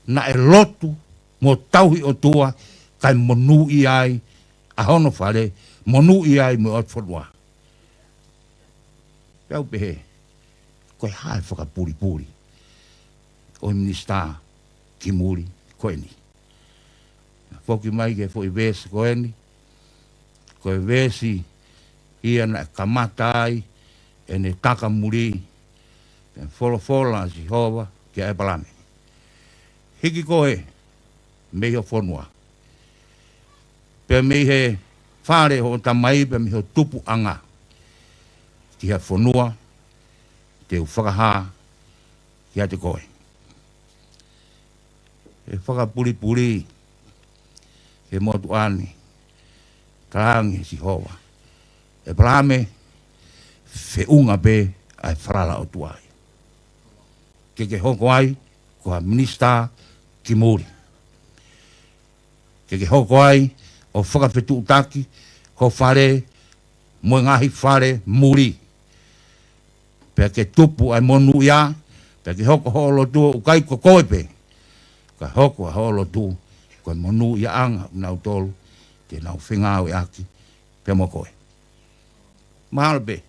naʻe lotu mo tauhi ʻOtua, kae monūʻia ai ʻa hono fale, monūʻia ai mo e ʻotu fonua. Pea u pehē, ko e hā e fakapulipuli ʻo e Minisitā ki Muli ko eni? Foki mai ki he foʻi veesi ko eni, ko e veesi ia naʻe kamata ai ʻene taka muli, Pea folofola ʻa Sihova kia ʻEpalame: Hiki koe mei ho fonua, pea mei he fale ʻo hoʻo tamai, pea mei ho tupuʻanga, ki ha fonua te u fakahā kiate koe. ʻE fakapulipuli he motuʻa ni, talaange ʻe Sihova: ʻEpalame, feʻunga pē ʻa e falala ʻOtua ia. Ke ke hoko ai ko ha minisitā ki muli. Ke ke hoko ai ʻo fakafetuʻutaki ho fale mo e ngaahi fale muli. Pea ke tupu ʻa e monūʻia, pea ke hoko hoʻo lotu ʻoku ʻikai ko koe pē, ka hoko ʻa hoʻo lotu ko e monūʻiaʻanga ʻo kinautolu te nau fengāueʻaki pea mo koe. Mahalo pē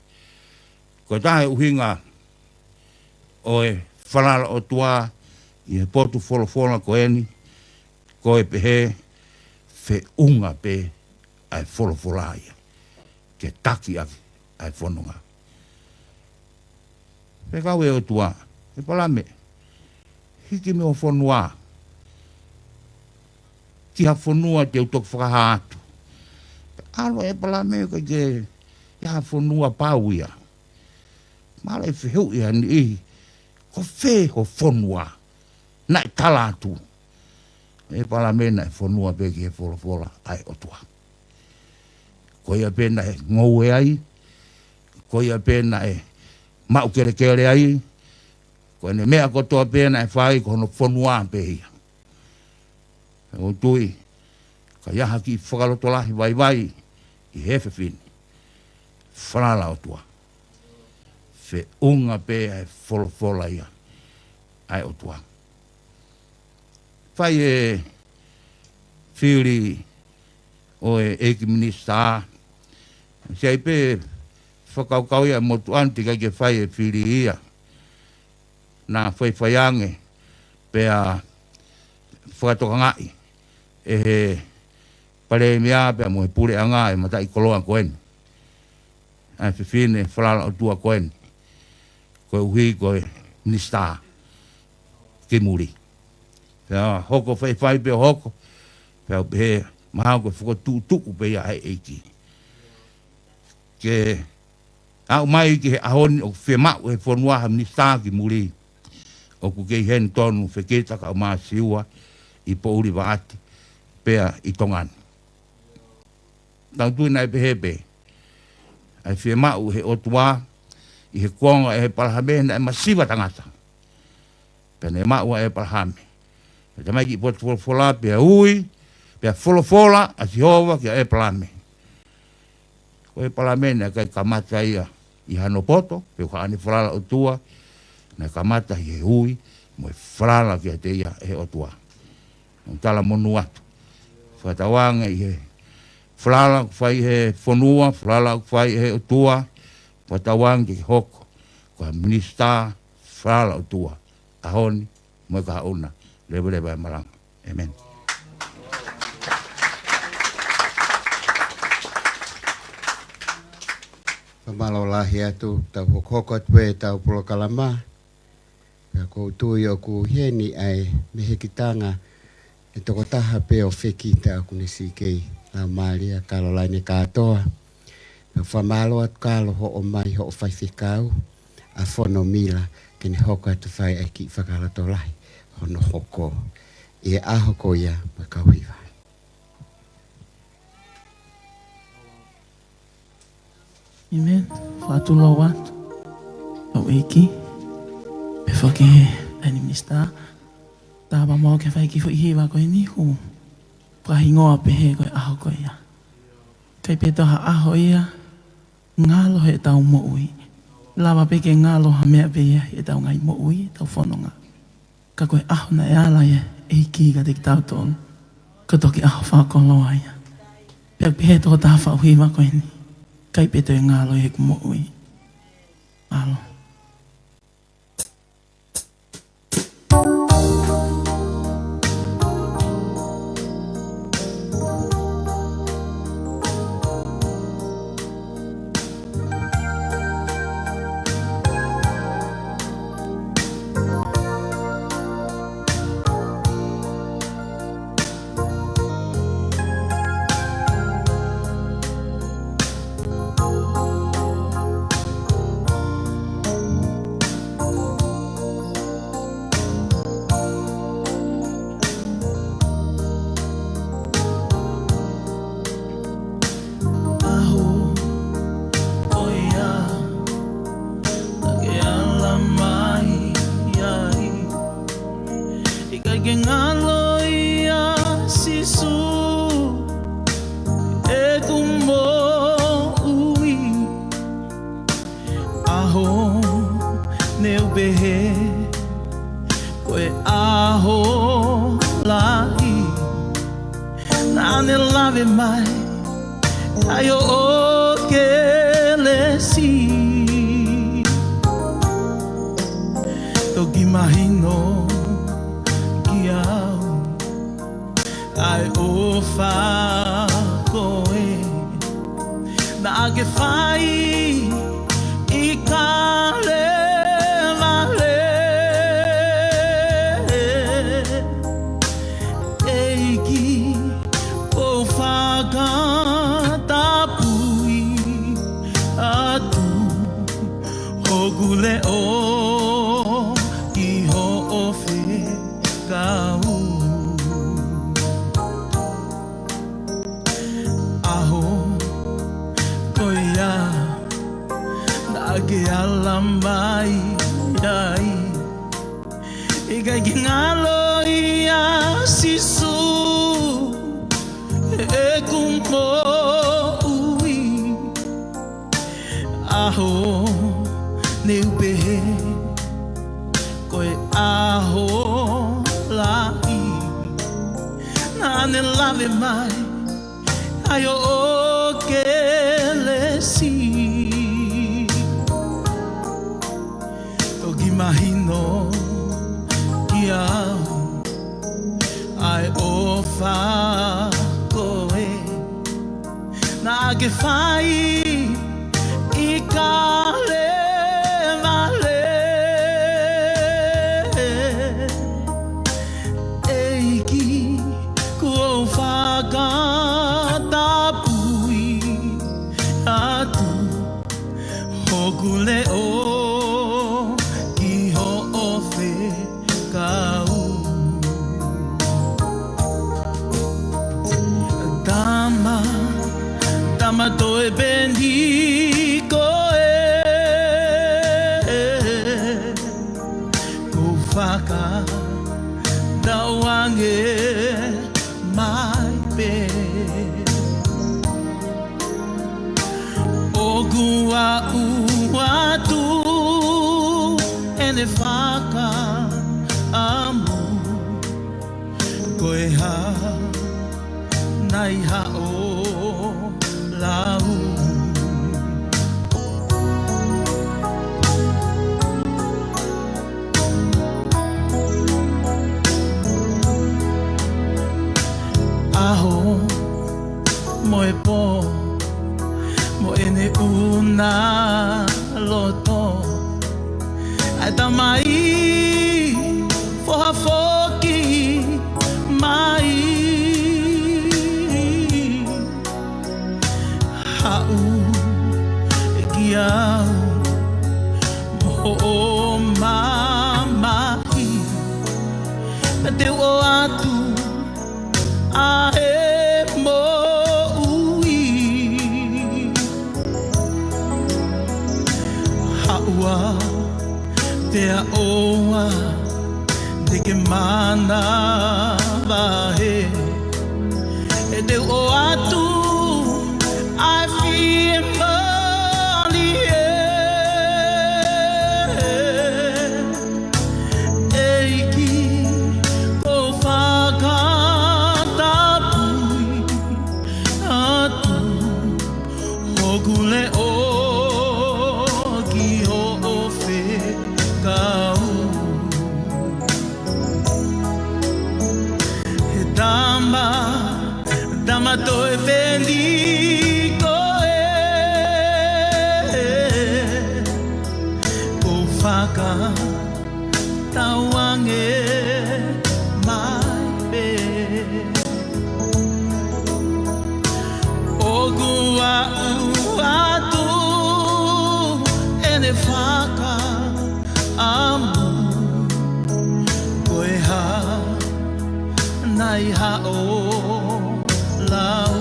ko e taha e ʻuhinga ʻo e falala ʻOtua ʻi he potu folofola ko eni, ko e pehē: Feʻunga pē ʻa e folofola ia ke taki ʻaki ʻa e fononga. Fekau ʻe he ʻOtua: ʻEpalame, hiki mei ho fonua ki ha fonua te u toki fakahā atu. ʻAlu ʻa ʻEpalame, ʻikai ke ʻi ai ha fonua pau ia. Mahalo ʻe fehuʻi ha niʻihi: Ko fē ho fonua? Naʻe tala atu ʻe ʻEpalame naʻe fonua pē ki he folofola ʻa e ʻOtua. Ko ia pē naʻe ngoue ai, ko ia pē naʻe maʻu kelekele ai, ko ʻene meʻa kotoa pē naʻe fai ko hono fonua pē ia. ʻOku ou tui ka ʻi ai ha kiʻi fakalotolahi vaivai ʻi he efiafi ni, falala ʻOtua. Feʻunga pē ʻa e folofola ia ʻa e ʻOtua. Fai e fili ʻo e ʻEiki Minisitā, sai pē fakakaukau ia ʻa e motuʻa ni teʻeki ai ke fai e fili ia. Naʻa faifai ange pea fakatokangaʻi ʻe he Palēmia pea mo e puleʻanga e mataʻikoloa ko eni, ʻa e fefine falala ʻOtua ko eni, koeʻuhi ko e minisitā ki muli. Pea hoko faifai pea hoko, pea pehē mahalo ko e fokotuʻutuʻu pē ia ʻa e ʻEiki ke aʻu mai ki he ʻaho ni ʻoku fiemaʻu ʻe he fonua ha minisitā ki muli. ʻOku kei heni tonu Fekita kae ʻumaʻā Siua ʻi Poʻuli Vaʻati pea ʻi Tonga ni. Tau tui naʻe pehē pē ʻa e fiemaʻu ʻe he ʻOtua ʻi he kuonga ʻo ʻEpalahame, naʻe masiva tangata. Pea naʻe maʻu ʻa ʻEpalahame. Pea tamaiki potu folofola pea ui, pea folofola ʻa Sihova kia ʻEpalahame. Ko ʻEpalahame naʻe ʻikai kamata ia ʻi hano poto, pe ko haʻane falala ʻOtua, naʻe kamata ʻi he ui mo e falala kiate ia ʻe he ʻOtua. ʻOku tala monū atu. Fakatauange ʻi he falala ʻoku fai ʻe he fonua, falala ʻoku fai ʻe he ʻOtua, fakatauange ke hoko ko ha minisitā falala ʻOtua ʻaho ni mo e kahaʻu na, leveleva e malanga. ʻĒmeni. Fakamālō lahi atu, tau hokohoko atu pē ʻetau polokalama. Pea ʻoku ou tui ʻoku ʻi heni ʻa e mehekitanga ʻe tokotaha pē ʻo Fekita ʻoku ne siʻi kei laumālie, Kalolaine Kātoa. Pea fakamālō atu Kalo hoʻo ʻomai hoʻo faifekau, ʻa Fono Mila, ke ne hoko atu fai ʻa e kiʻi fakalotolahi hono hoko ʻi he ʻaho ko ia mo e kau hiva. ʻĒmeni. Fakatulou atu. ʻOku ʻEiki, pea foki he Taini Minisitā, tā pamau ke fai kiʻi foʻi hiva ko eni ʻoku fakahingoa pehē ko e ʻaho ko ia. ʻIkai pē toe ha ʻaho ia ngalo heʻetau moʻui. Lava pē ke ngalo ha meʻa pē ia heʻetau ngaahi moʻui, ʻetau fononga. Ka ko e ʻaho naʻe ala ai e ʻEiki kiate kitautolu, ko e toki ʻaho fakakoloa ia. Pea pehē tokotaha faʻu hiva ko eni: ʻIkai pē toe ngalo heʻeku moʻui. Mālō. pehē ko e ʻaho lahi, naʻa ne lave mai ai ʻo kelesi. Toki mahino kiate au ʻa e ʻofa ko ē naʻa ke fai ʻi Kalevale. ʻEiki, ʻoku ou fakatapui atu hoku leʻo ki hoʻo fekau. ʻAho ko ia naʻa ke ala mai ai, ʻikai ke ngalo ia Sīsū ʻeku moʻui. ʻAho ne u pehē ko e ʻaho lahi, naʻa ne lave mai ai ʻo kelesi. Toki mahino kiate au ʻa e ʻofa ko ē naʻa ke fai ʻi Kalevale. ʻEiki, ʻoku ou fakatapui atu hoku leʻo ki hoʻo fekau. Tama, tama toe peni koe, ʻoku ou fakatauange mai pē. ʻOku ou ʻoatu ʻene fakaʻamu, ko e hā nai haʻo lau? ʻAho mo e pō mo ʻene ʻuna loto, ʻa e Tamai, foha foki mai. Haʻu kiate au mo hoʻo mamahi, te u ʻoatu ʻa e moʻui. Haʻu ā te ʻoua te ke manavahē, te u ʻoatu ʻa e fiemālie. ʻEiki, ʻoku ou fakatapui atu hoku leʻo ki hoʻo fekau. He tama, tama toe peni koe, ʻoku ou fakatauange mai pē. ʻOku ou ʻoatu ʻene fakaʻamu, ko e hā nai haʻo lau?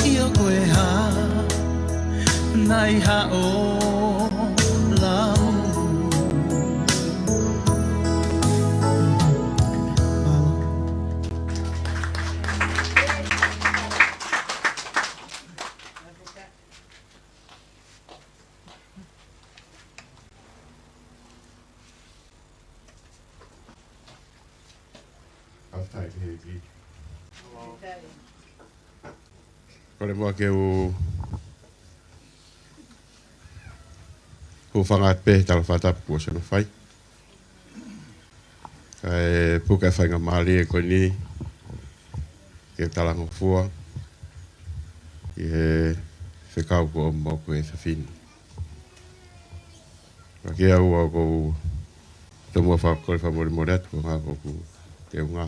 ʻIo, ko e hā nai haʻo lau? Kole muʻa ke u hūfanga atu pē he tala fakatapu kuo ʻosi hono fai. Kae puke e faingamālie ko eni ke talangofua ʻi he fekau kuo ʻomi maʻaku he efiafi ni. Ka ke au ʻoku ou tomuʻa fakakole fakamolemole atu ko e ʻuhinga ko ʻeku teunga.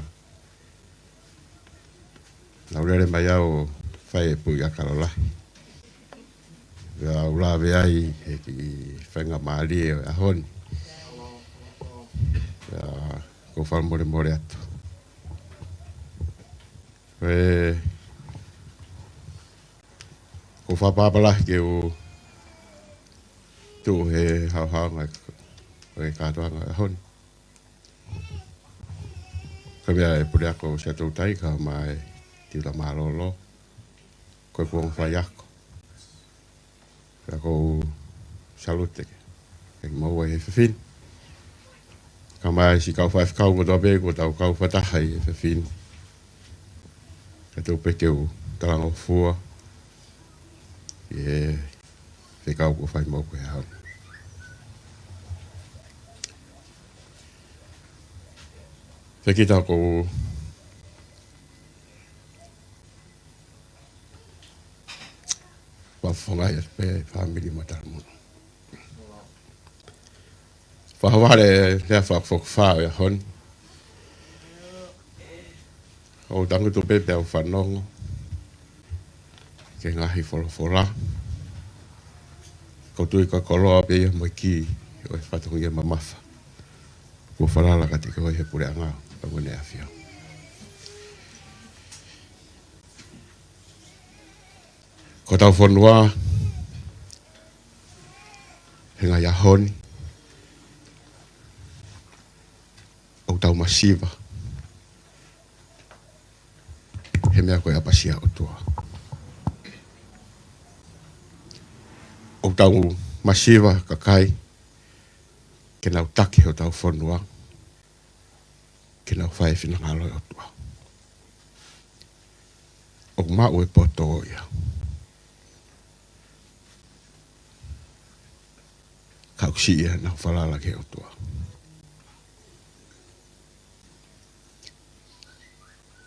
Naʻa ku lele mai au ʻo fai e puʻi ʻakau lalahi. Pea u lave ai he kiʻi faingamālie ʻo e ʻaho ni. Pea ʻoku ou fakamolemole atu. Pea ʻoku ou fakaʻapaʻapa lahi ke u tuʻu he haohaoa ʻo e kātoanga ʻo e ʻaho ni. Ko e meʻa ʻa e Puleako Siaʻatoutai kae ʻumaʻā e Tiuta Mālōlō, ko e kuonga faiako. Pea ʻoku ou salute ke, ke maʻu ai he efiafi ni. Kae ʻumaʻā siʻi kau faifekau kotoa pē kuo tau kau fakataha ʻi he efiafi ni. Kae tuku pē ke u talangofua ʻi he fekau kuo fai maʻaku he ʻaho ni. Fekita ʻoku ou fakafofongaʻi atu pē fāmili mo e talamonū. Fakavale lea fakafokifā ʻo e ʻaho ni. ʻOku ou tangutu pē pea u fanongo ki he ngaahi folofola. ʻOku ou tui ko e koloa pē ia mo e kī ʻo e fatongia mamafa kuo falala kiate koe he Puleʻanga pea mo ʻEne ʻAfio. Ko hotau fonua he ngaahi ʻaho ni ʻoku tau masiva he meʻa ko e ʻapasia ʻOtua. ʻOku tau masiva kakai ke nau taki hotau fonua ke nau fai e finangalo ʻo e ʻOtua. ʻOku maʻu e poto ia. Ka ʻoku siʻi ʻenau falala ki he ʻOtua.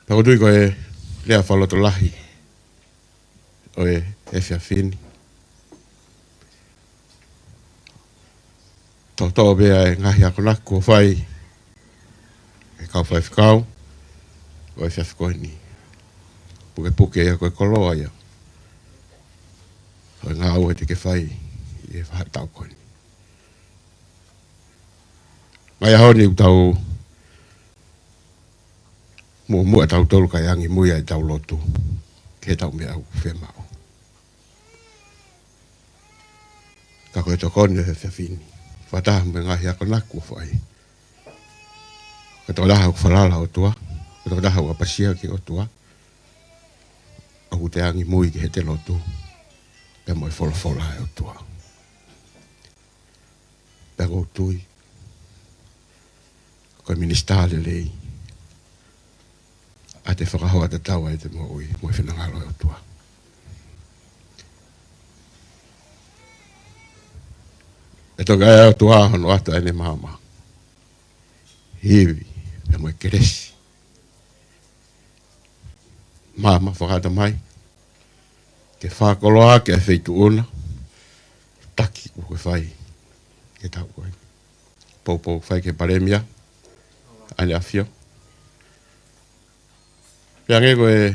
Pea ʻoku ou tui ko e lea fakalotolahi ʻo e efiafi ni. Toʻotoʻo pē ʻa e ngaahi akonaki kuo fai ʻe he kau faifekau ʻo e efiafi ko eni. Pukepuke ia ko e koloa ia ʻo e ngāue te ke fai ʻi he faʻahitaʻu ko eni. Ngaahi ʻaho ni ʻoku tau muʻomuʻa tautolu kae angimui ʻa ʻetau lotu ki heʻetau meʻa ʻoku fiemaʻu. Ka ko e tokoni ʻo e efiafi ni, fakataha mo e ngaahi akonaki kuo fai, ko e tokotaha ʻoku falala ʻOtua, ko e tokotaha ʻoku ʻapasia ki he ʻOtua, ʻoku te angimui ki heʻete lotu pea mo e folofola ʻa e ʻOtua. Pea ʻoku ou tui ko e minisitā lelei ʻa ʻete fakahoa tatau ʻa ʻete moʻui mo e finangalo ʻo e ʻOtua. ʻE toki ʻai ʻe he ʻOtua hono ʻoatu ʻa ʻene maama, ivi pea mo e kelesi, maama fakaʻatamai, ke fakakoloa ʻaki e feituʻu na, taki ʻoku ke fai he taʻu ko eni. Poupou fai ki he Palēmia ʻa ʻEne ʻAfio. Pea hangē ko e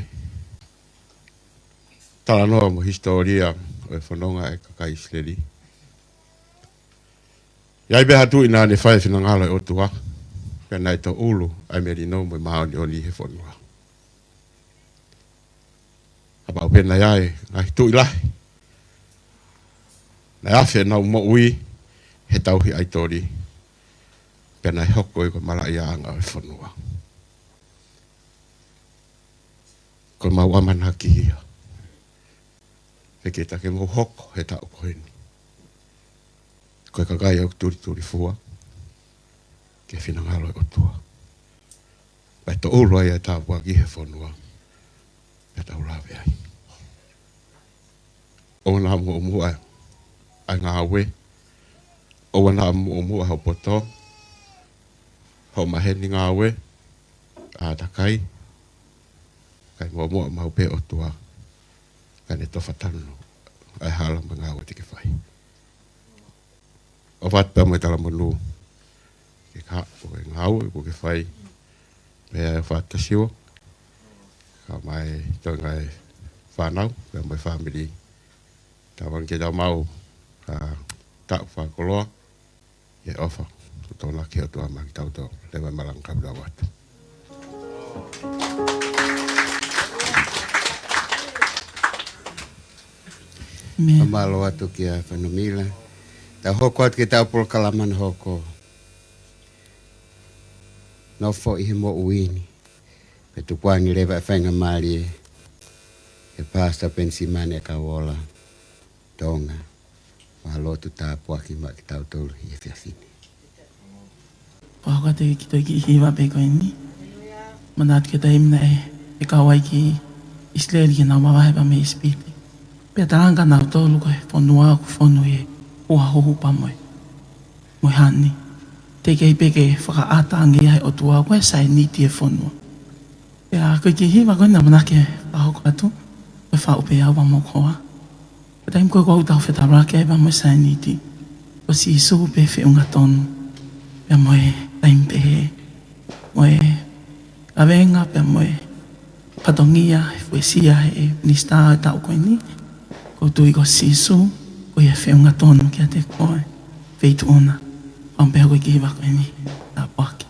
talanoa mo e hisitōlia ʻo e fononga ʻa e kakai ʻIsileli, ʻi ai pē ha tuʻi naʻa ne fai e finangalo ʻo e ʻOtua, pea naʻe toʻulu ʻa e melino mo e māʻoniʻoni he fonua. Kapau pē naʻe ʻi ai e ngaahi tuʻi lahi, naʻe afe ʻenau moʻui he tauhi ʻaitoli, pea naʻe hoko ia ko e malaʻiaʻanga ʻo e fonua. Ko ʻemau ʻamanaki ia, fekita ke mou hoko he taʻu ko eni ko e kakai ʻoku tulitulifua ki he finangalo ʻo e ʻOtua. Pea toʻulu ai ʻa e tāpuaki he fonua. Pea tau lave ai. ʻOua naʻa muʻomuʻa ʻa e ngāue. ʻOua naʻa muʻomuʻa hoʻo poto, hoʻo maheni ngāue, ʻātakai. Kae muʻomuʻa maʻu pē ʻOtua, kae ne tofa tonu ʻa e hala mo e ngāue te ke fai. ʻOfa atu pea mo e talamonū ki he kahaʻu ʻo e ngāue kuo ke fai mei he ʻofa atu Siua, kae ʻumaʻā e toenga e fānau pea mo e fāmili. Tauange ke tau maʻu ha taʻu fakakoloa ʻi he ʻofa totonu ki he ʻOtua maʻa kitautolu. Leva e malanga kae tau lau atu. Amen. Fakamālō atu kia Fainamila. Tau hoko atu ki he tau polokalama naʻe hoko. Nofo ʻi he moʻui ni. Pea tuku ange leva e faingamālie ʻe Pastor Penisimani ʻEkauola Tonga, ʻo ha lotu tāpuaki maʻa kitautolu ʻi he efiafi ni. Pea ko e kiʻi toe kiʻi hiva pē ko eni. Manatu ki he taimi naʻe kau ai ki ʻIsileli ke nau mavahe pea mei ʻIsipite. Pea talaange kia nautolu ko e fonua ʻoku fonu ʻi he uahuhu pea mo e, mo e hani. Teʻeki ai pē ke fakaʻata ange ia he ʻOtua ko e saianiti e fonua. Pea ko e kiʻi hiva ko ena ʻamanaki ke fakahoko atu, ko e faʻu pē au pea mo koe. Ko e taimi ko ē ʻoku tau fetaulaki ai pea mo e saianiti, ko Sīsū pē feʻunga tonu, pea mo e taimi pehē, mo e kavenga, pea mo e fatongia ʻe fuesia ʻe he minisitā ʻo e taʻu ko eni. ʻOku ou tui ko Sīsū, ko ia feʻunga tonu kiate koe, feituʻu na. Pea mo e pehē ko e kiʻi hiva ko eni, tāpuaki.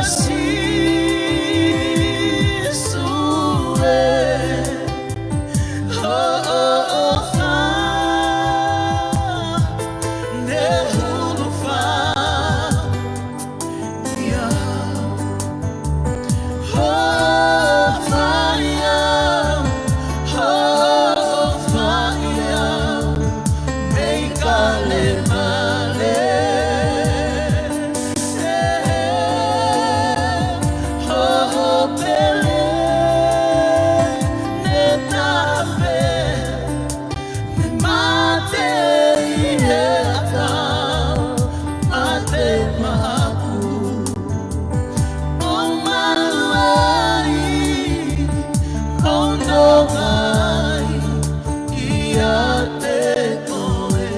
Sīsū ē, hoʻo ʻofa ne hulu fai ia. Hoʻo ʻofa ia, hoʻo ʻofa ia, mei Kalevale. Hoʻo pele ne tafe, ne mate ʻi he ʻakau, mate maʻaku. ʻO malu ai, ʻo nonga ai, ʻiate koe.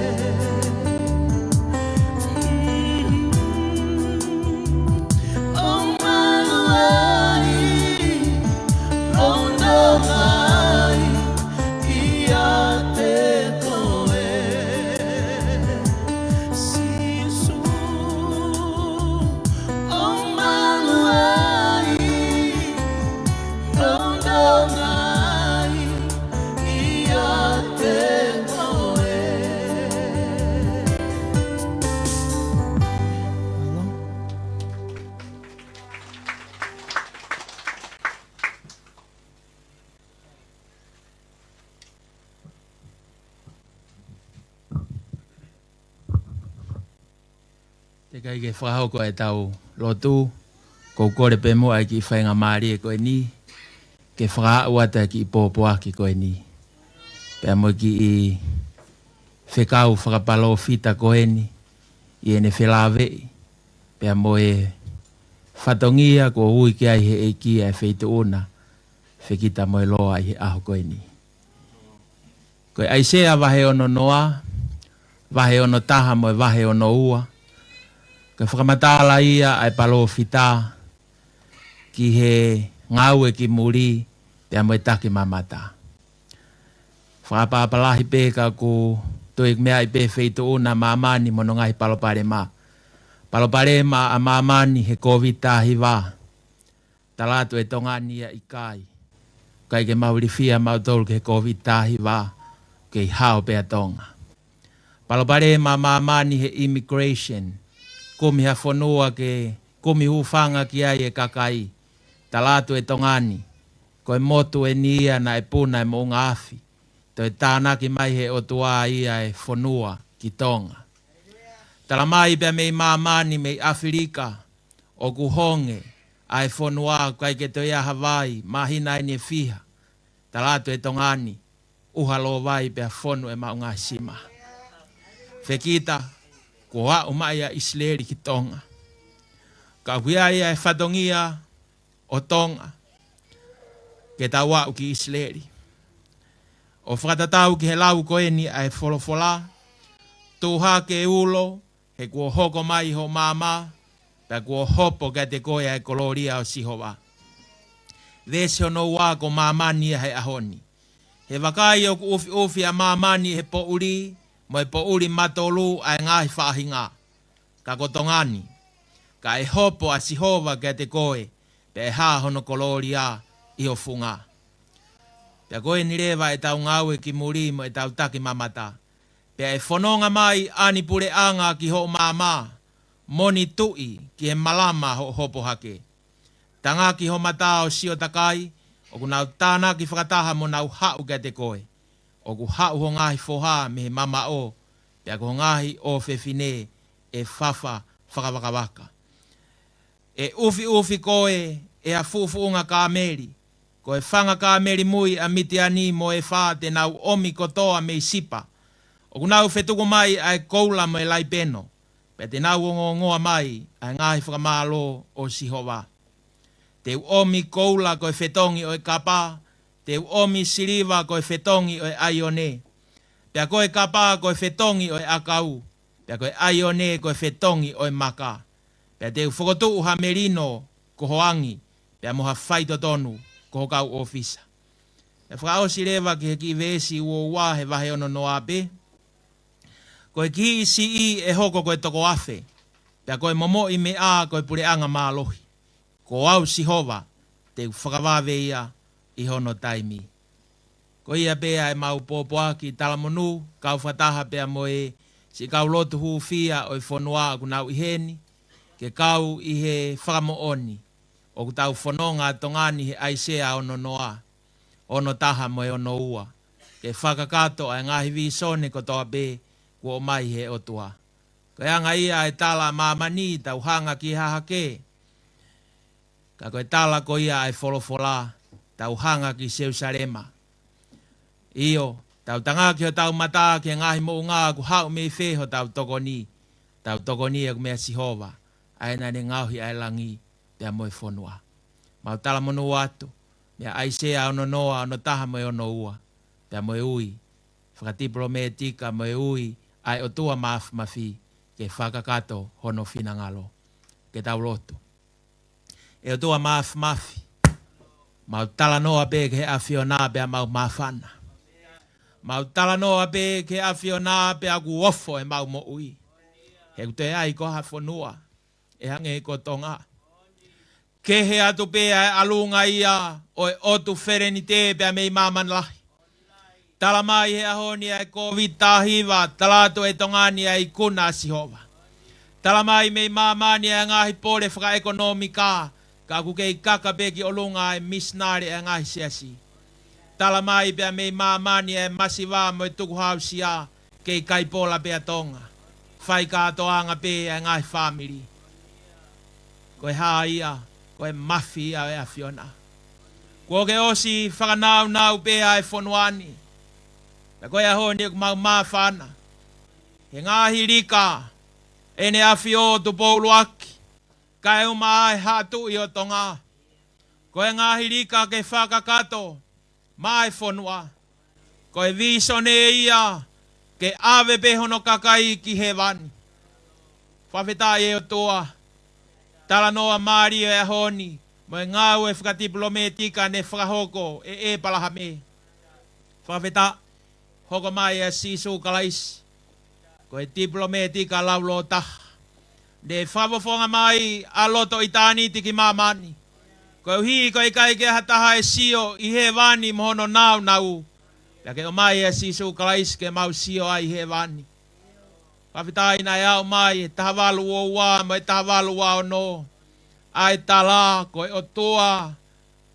ʻO malu ai, ʻo nonga ai, ʻiate koe. Sīsū, ʻo malu ai, ʻo nonga ai, ʻiate koe. Teʻeki ai ke fakahoko ʻetau lotu, kou kole pē muʻa e kiʻi faingamālie ko eni ke fakaaʻu atu e kiʻi pōpoaki ko eni, pea mo e kiʻi fekau fakapalōfita ko eni ʻi heʻene felāveʻi pea mo e fatongia kuo ui ki ai ʻe he ʻEiki ʻa e feituʻu na, Fekitamoeloa, ʻi he ʻaho ko eni. Ko e ʻAisea vahe ono noa, vahe ono taha mo e vahe ono ua, ko e fakamatala ia ʻa e palōfita ki he ngāue ki muli pea mo e takimamata. Fakaʻapaʻapa lahi pē ka ʻoku toe meaʻi pē feituʻu na ʻa māmani mo hono ngaahi palopalema. Palopalema ʻa māmani he Covid taha hiva. Tala atu ʻe Tonga ni ia ʻikai. ʻIkai ke mau ilifia mautolu ki he Covid taha hiva, kei hao pē ʻa Tonga. Palopalema ʻa māmani he immigration. Kumi ha fonua ke kumi hūfanga ki ai e kakai. Tala atu ʻe Tonga ni, ko e motu eni ia naʻe puna e moʻunga afi. Toe tānaki mai he ʻOtua ia e fonua ki Tonga. Tala mai pea mei māmani, mei ʻAfilika, ʻoku honge ʻa e fonua, ʻikai ke toe ʻi ai ha vai, māhina eni ʻe fiha. Tala atu ʻe Tonga ni, ʻuha lōvai pea fonu e maʻungaʻi sima. Fekita, kuo aʻu mai ʻa ʻIsileli ki Tonga. Ka ʻoku ʻi ai e fatongia ʻo Tonga ke tau aʻu ki ʻIsileli. ʻO fakatatau ki he lau ko eni ʻa e folofola, tuʻu hake, ulo, he kuo hoko mai ho maama, pea kuo hopo kiate koe ʻa e kolōlia ʻo Sihova. Veesi hono ua, ko māmani ia he ʻaho ni. He vakai, ʻoku ʻufiʻufi ʻa māmani he poʻuli, mo e poʻuli matolu ʻa e ngaahi faʻahinga. Ka ko Tonga ni, ka ʻe hopo ʻa Sihova kiate koe, pea ʻe hā hono kolōlia ʻi ho funga. Pea ko eni leva ʻetau ngāue ki muli mo ʻetau takimamata. Pea ʻe fononga mai ʻa e puleʻanga ki hoʻo maama, mo e tuʻi ki he malama hoʻo hopo hake. Tangaki ho mata ʻo sio takai, ʻoku nau tānaki fakataha mo nau haʻu kiate koe. ʻOku haʻu ho ngaahi foha mei he mamaʻo, pea ko ho ngaahi ʻofefine ʻe fafa fakavakavaka. ʻE ʻufiʻufi koe ʻe ha fuʻufuʻunga kāmeli, ko e fanga kāmeli mui ʻa Mitiani mo ʻEfa te nau ʻomi kotoa mei Sipa. ʻOku nau fetuku mai ʻa e koula mo e laipeno, pea te nau ongoongoa mai ʻa e ngaahi fakamālō ʻo Sihova. Te u ʻomi koula ko e fetongi ʻo e kapa, te u ʻomi siliva ko e fetongi ʻo e ʻaione. Pea ko e kapa ko e fetongi ʻo e ʻakau, pea ko e ʻaione ko e fetongi ʻo e maka. Pea te u fokotuʻu ha melino ko ho angi, pea mo ha faitotonu ko ho kau ʻōfisa. ʻE fakaʻosi leva ki he kiʻi veesi ua ua he vahe ono noa pē. Ko e kihiʻi siʻi ʻe hoko ko e toko afe, pea ko e momoʻi meʻa ko e puleʻanga mālohi. Ko au Sihova, te u fakavave ia ʻi hono taimi. Ko ia pē ʻa ʻemau pōpoaki talamonū, kau fakataha pea mo e siʻi kau lotu hūfia ʻo e fonua ʻoku nau ʻi heni, ke kau ʻi he fakamoʻoni ʻoku tau fononga ʻa Tonga ni he ʻAisea ono noa, ono taha mo e ono ua, ke fakakakato ʻa e ngaahi vīsone kotoa pē kuo ʻomai he ʻOtua. Ko e anga ia ʻa e tala ʻa māmani, tau hanga ki he hahake, ka ko e tala ko ia ʻa e folofola, tau hanga ki Selusalema. ʻIo, tau tangaki hotau mata ki he ngaahi moʻunga, ʻoku haʻu mei fē hotau tokoni? Tau tokoni ʻoku meia Sihova, ʻa ia naʻa ne ngaohi ʻa e langi pea mo e fonua. Mau talamonū atu, meia ʻAisea ono noa, ono taha mo e ono ua, pea mo e ui fakatipilomētika mo e ui ʻa e ʻOtua Māfimafi ke fakakakato hono finangalo. Ke tau lotu. ʻE ʻOtua Māfimafi, mau talanoa pē ki he ʻAfiona pea mau māfana. Mau talanoa pē ki he ʻAfiona pea kuo ofo ʻemau moʻui. He ʻoku toe ʻi ai ko ha fonua ʻe hangē ko Tonga? Kehe atu pē ʻa e ʻalunga ia ʻo e ʻotu felenite pea mei māmani lahi. Tala mai he ʻaho ni ʻa e Kōviti taha hiva, tala atu ʻe Tonga ni ʻa e ikuna ʻa Sihova. Tala mai mei māmani ʻa e ngaahi pole fakaʻekonōmika, ka ʻoku kei kaka pē ki ʻolunga ʻa e misinale ʻa e ngaahi siasi. Tala mai pea mei māmani ʻa e masiva mo e tukuhāusia, kei kaipola pē ʻa Tonga. Fai kātoanga pē ʻa e ngaahi fāmili. Ko e hā ia? Ko e mafia ʻo e ʻAfiona. Kuo ke ʻosi fakanaunau pē ʻa e fonua ni. Pea ko e ʻaho ni ʻoku mau māfana he ngaahi lika ʻEne ʻAfio Tupou ʻUluaki, kae ʻumaʻā ʻa e Haʻa Tuʻi ʻo Tonga. Ko e ngaahi lika ke fakakakato maʻa e fonua. Ko e vīsone ia ke ʻave pē hono kakai ki hēvani. Fakafetaʻi ʻe ʻOtua, talanoa mālie ʻo e ʻaho ni, mo e ngāue fakatipilomētika ne fakahoko ʻe ʻĒpalahame. Fakafetaʻi, hoko mai ʻa Sīsū Kalaisi ko e tipilomētika laulōtaha. Ne fakafofonga mai ʻa loto ʻitāniti ki māmani, koeʻuhi ko e ʻikai ke ʻi ai ha taha ʻe sio ʻi hēvani mo hono nāunau, pea ke ʻomai ʻa Sīsū Kalaisi ke mau sio ai ʻi hēvani. Fakafetaʻi naʻe aʻu mai he taha valu ua ua mo e taha valu ua ono ʻa e tala ko e ʻOtua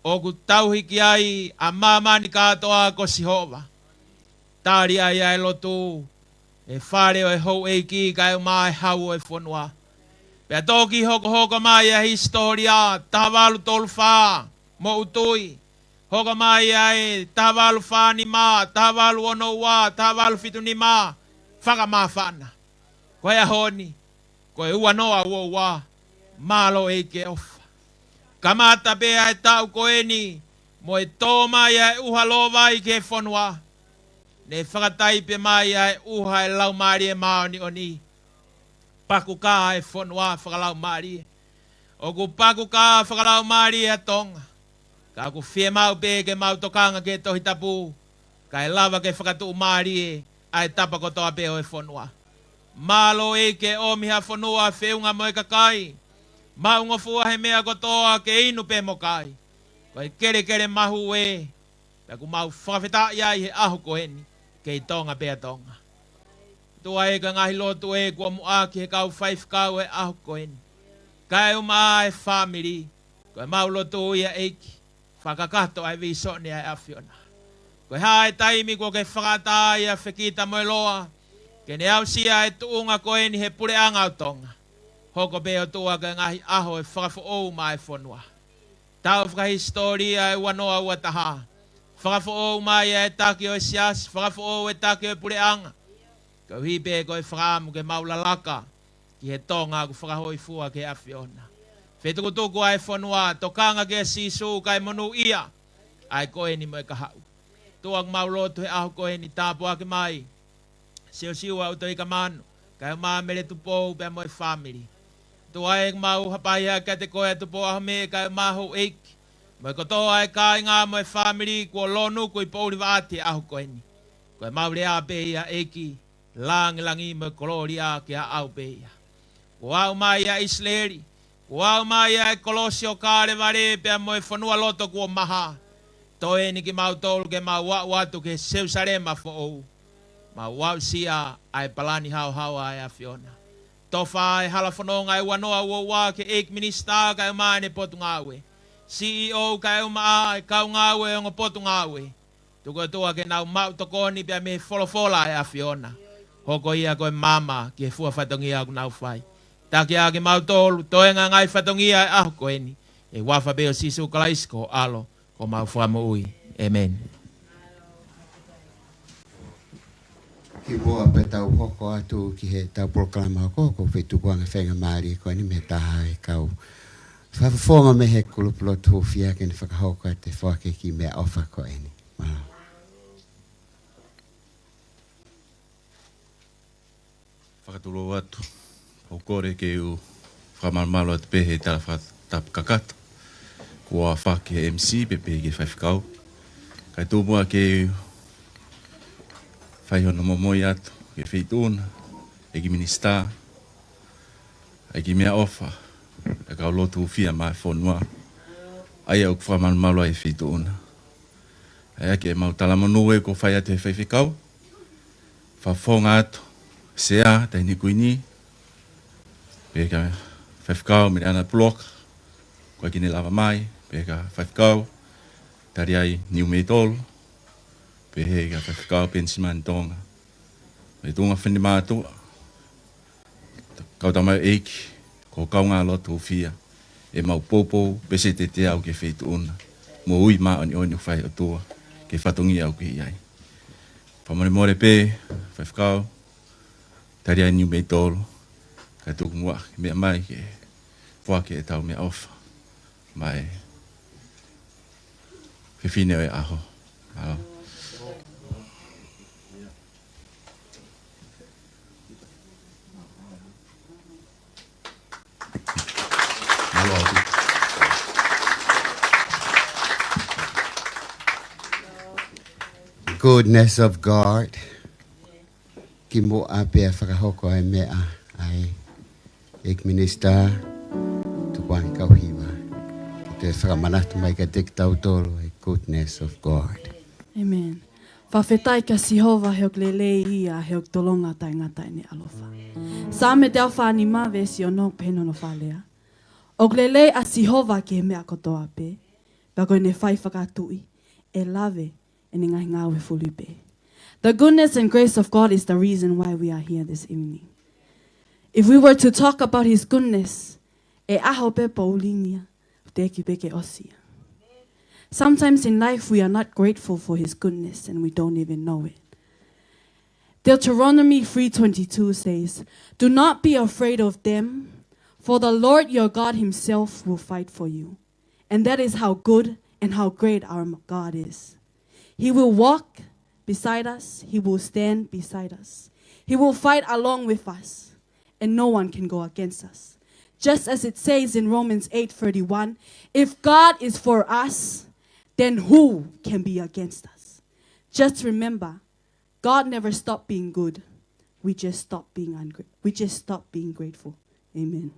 ʻoku tauhi ki ai ʻa māmani kātoa ko Sihova. Tali ai ʻa e lotu he fale ʻo e houʻeiki kae ʻumaʻā ʻa e hau ʻo e fonua. Pea toki hokohoko mai ʻa e hisitōlia, taha valu tolu fā, moʻutui. Hoko mai ʻa e taha valu fā nima, taha valu ono ua, taha valu fitu nima, fakamāfana. Ko e ʻaho ni, ko e ua noa ua ua, mālō ʻEiki ʻofa. Kamata pē ʻa e taʻu ko eni, mo e tō mai ʻa e ʻuha lōvai ki he fonua, ne fakataipe mai ʻa e ʻuha ʻa e Laumālie Māʻoniʻoni. Pakukā e fonua fakalaumālie. ʻOku pakukā fakalaumālie ʻa Tonga. Ka ʻoku fiemaʻu pē ke mau tokanga ki he Tohi Tapu, kae lava ke fakatuʻumālie ʻa e tapa kotoa pē ʻo e fonua. Mālō ʻEiki ʻomi ha fonua feʻunga mo e kakai, maʻungofua he meʻa kotoa ke inu pē mo kai. Ko e kelekele mahu ē, pea ʻoku mau fakafetaʻi ai he ʻaho ko eni, kei Tonga pē ʻa Tonga. ʻOtua ē, ko e ngaahi lotu ē kuo muʻaki he kau faifekau he ʻaho ko eni, kae ʻumaʻā e fāmili, ko ʻemau lotu ia ʻEiki, fakakakato ʻa e vīsone ʻa e ʻAfiona. Ko e hā e taimi kuo ke fakaʻatā ai ʻa Fekita mo e Loa ke ne aʻusia e tuʻunga ko eni he puleʻanga ʻo Tonga. Hoko pē ʻOtua ko e ngaahi ʻaho ʻo e fakafoʻou maʻa e fonua. Taʻu fakahisitōlia ʻe ua noa ua taha. Fakafoʻou mai ʻa e taki ʻo e siasi, fakafoʻou e taki ʻo e puleʻanga. Koeʻuhi pē ko e fakaʻamu ke mau lalaka ki he Tonga ʻoku fakahōifua ki he ʻAfiona. Fetukutuku ʻa e fonua, tokanga kia Sīsū kae monūʻia ʻa e ko eni mo e kahaʻu. ʻOtua, ʻoku mau lotu he ʻaho ko eni, tāpuaki mai Siosiua ʻUtoikamanu, kae ʻumaʻā Mele Tupou pea mo e fāmili. ʻOtua ē, ʻoku mau hapai hake kiate koe ʻa Tupou ʻAhomeʻe kae ʻumaʻā houʻeiki, mo e kotoa e kāinga mo e fāmili kuo lōnuku ʻi Poulivaʻati he ʻaho ko eni. Ko ʻemau lea pē ia ʻEiki, langilangi mo e kolōlia ke ʻaʻau pē ia. Kuo aʻu mai ʻa ʻIsileli, Kuo aʻu mai ʻa e kolosi ʻo Kalevale pea mo e fonualoto kuo maha. Toe eni kimautolu ke mau aʻu atu ki he Selusalema foʻou. Mau aʻusia ʻa e palani haohaoa ʻa e ʻAfiona. Tofa ʻa e hala fononga ʻe ua noa ua ua ki he ʻEiki Minisitā kae ʻumaʻā ʻene potungāue. C E O kae ʻumaʻā ʻa e kau ngāue ʻo e ongo potungāue. Tuku ʻOtua ke nau maʻu tokoni pea mei he folofola ʻa e ʻAfiona. Hoko ia ko e maama ki he fua fatongia ʻoku nau fai. Taki ā kimautolu, toenga ngaahi fatongia ʻo e ʻaho ko eni. ʻI he huafa pē ʻo Sīsū Kalaisi ko ho ʻAlo, ko homau Fakamoʻui. ʻĒmeni. Kimuʻa pea tau hoko atu ki heʻetau polokalama hokohoko, ʻoku ou fie tuku ange ʻa e faingamālie ko eni mei he taha ʻo e kau fakafofonga mei he kulupu lotu hūfia ke ne fakahoko atu e foaki ʻo e kiʻi meʻaʻofa ko eni. Mālō. Fakatulou atu. ʻOku ou kole ke u fakamalumalu atu pē he tala fakatapu kakato kuo aofaki ʻe he M C pea pehē ki he faifekau. Kae tuku muʻa ke u fai hono momoi atu ki he Feituʻu na, ʻEiki Minisitā, ʻa e kiʻi meʻaʻofa ʻa e kau lotu hūfia maʻa e fonua, ʻa ia ʻoku fakamalumalu ai e Feituʻu na. ʻA ia ke mau talamonū ē kuo fai atu ʻe he faifekau, fakafofonga atu, Sea, Taʻahine Kuini, pehē ki he faifekau Meleana Puloka, ʻoku ʻikai ke ne lava mai, pehē ki he faifekau Taliai Niumeitolo, pehē ki he faifekau Penisimani Tonga, mo e tuʻunga finemātuʻa, kau tamaioʻeiki, ko e kaungā lotu hūfia, ʻemau poupou peseti teau ki he Feituʻu na, moʻui māʻoniʻoni ʻoku fai ʻe he ʻOtua ki he fatongia ʻoku ke ʻi ai. Fakamolemole pē, faifekau Taliai Niumeitolo, kae tuku muʻa ke meʻa mai ke foaki ʻetau meʻaʻofa maʻa e fefine ʻo e ʻaho. Mālō. Goodness of God. Kimuʻa pea fakahoko ʻa e meʻa ʻa e ʻEiki Minisitā, tuku ange kau hiva ke toe fakamanatu mai kiate kitautolu e goodness of God. ʻĒmeni. Fakafetaʻi kia Sihova he ʻoku lelei ia, he ʻoku tolonga taʻengata ʻene ʻaloʻofa. Saame teau fā nima veesi ono pehē hono fakalea: ʻOku lelei ʻa Sihova ki he meʻa kotoa pē, pea ko ʻene fai fakatuʻi ʻe lave ʻene ngaahi ngāue fulipē. The goodness and grace of God is the reason why we are here this evening. If we were to talk about his goodness, ʻe ʻaho pē poʻuli ia, teʻeki pē ke ʻosi ia. Sometimes in life we are not grateful for his goodness and we don't even know it. Deuteronomy three twenty-two says, "Do not be afraid of them, for the Lord your God himself will fight for you." And that is how good and how great our God is. He will walk beside us. He will stand beside us. He will fight along with us, and no one can go against us. Just as it says in Romans eight thirty-one, "If God is for us, then who can be against us?" Just remember, God never stopped being good. We just stopped being ungra-, we just stopped being grateful. Amen.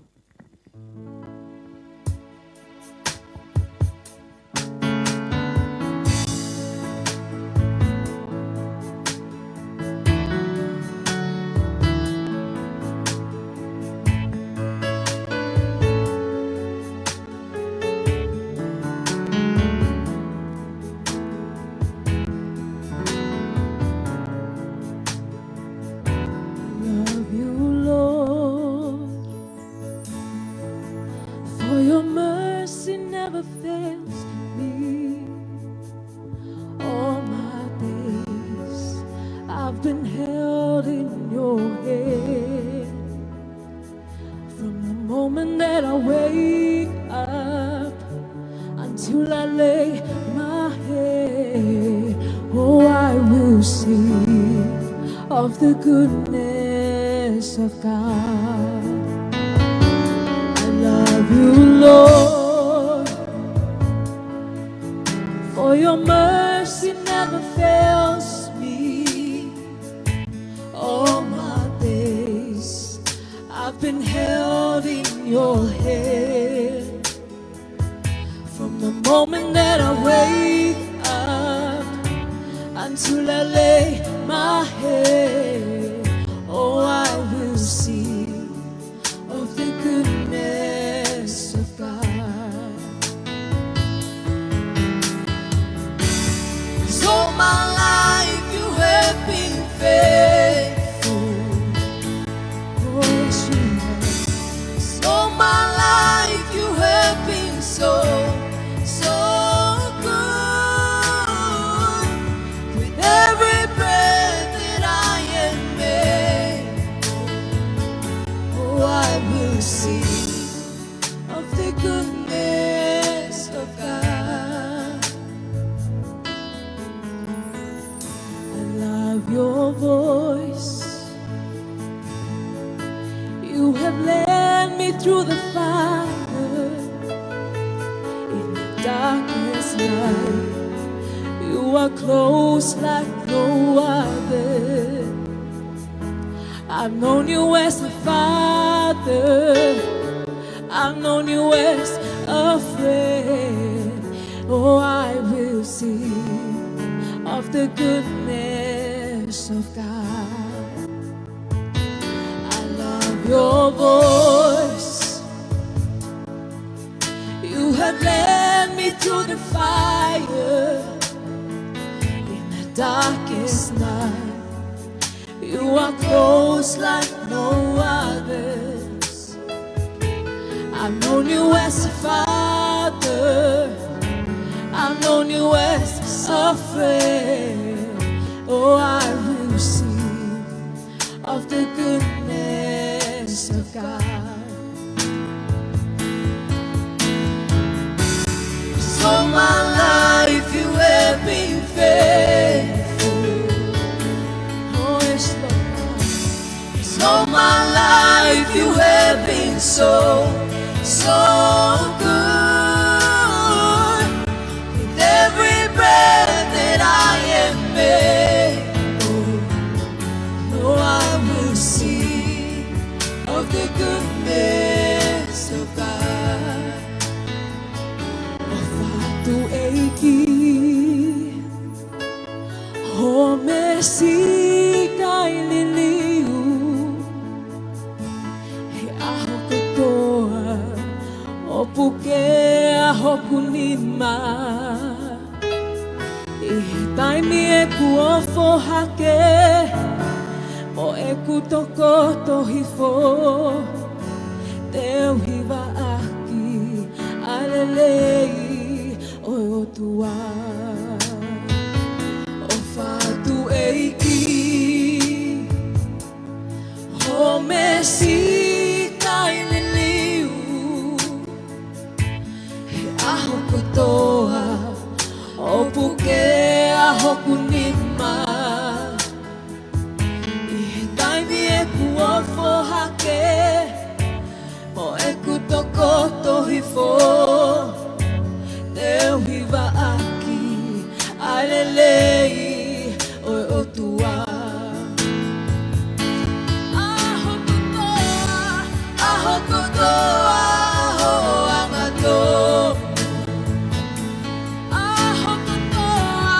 Love you, Lord, for your mercy never fails me. All my days I've been held in your hand. From the moment that I wake up until I lay my head, oh, I will sing of the goodness of God. I love you, Lord, for your mercy never fails me. All my days I've been held in your hand. moment that I wake up until I lay my head, oh, I will sing of the goodness of God. 'Cause all my life you have been faithful. Oh, yes, you have. 'Cause all my life you have been so, so good. With every breath that I am able, oh, I will sing of the goodness of God. I love your voice. You have led me through the fire in the darkest night. You are close like no other. I've known you as a father. I've known you as a friend. Oh, I will sing of the goodness of God. I love your voice. You have led me through the fire in the darkest night. You are close like no others. I've known you as a father. I've known you as a friend. Oh, I will sing of the goodness of God. 'Cause all my life you have been faithful. Oh, yes, Lord. 'Cause all my life you have been so, so good. With every breath that I am able, oh, I will sing of the goodness of God. ʻO fatu ʻEiki, hoʻo meesi kai liliu he ʻaho kotoa, ʻo puke ʻa hoku nima. ʻI he taimi ʻeku ofo hake mo ʻeku tokoto hifo, te u hivaʻaki ʻa e lelei ʻo e ʻOtua. ʻO fatu ʻEiki, hoʻo meesi kai liliu he ʻaho kotoa, ʻo puke ʻa hoku nima. ʻI he taimi ʻeku ofo hake mo ʻeku tokoto hifo, te u hivaʻaki ʻa e lelei ʻo e ʻOtua. ʻAho kotoa, ʻaho kotoa, ʻaho angatonu. ʻAho kotoa,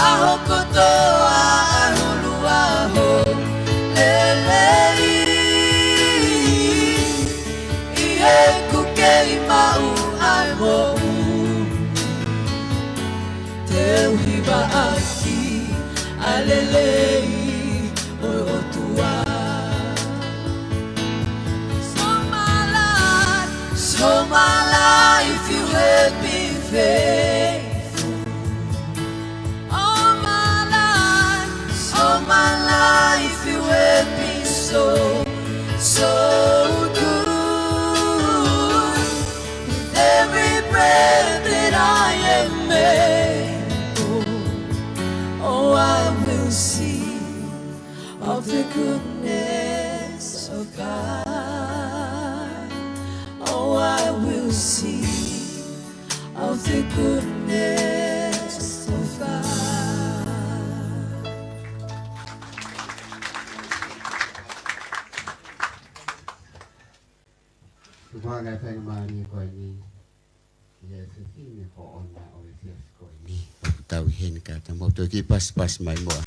ʻaho kotoa, ʻahuru ʻaho lelei. ʻI heʻeku kei maʻu ʻa e moʻui, te u hivaʻaki ʻa e lelei ʻo e ʻOtua. So my life, so my life you have been faithful. All my life, all my life you have been so, so good. With every breath that I am able, oh, I will sing of the goodness of God. Oh, I will sing of the goodness of God. Tuku ā e faingamālie ko eni ʻI he fefine ko ʻona ʻo e efiafi ko eni. Tau ʻi heni ka ta mo tau kiʻi pasipasi mai muʻa.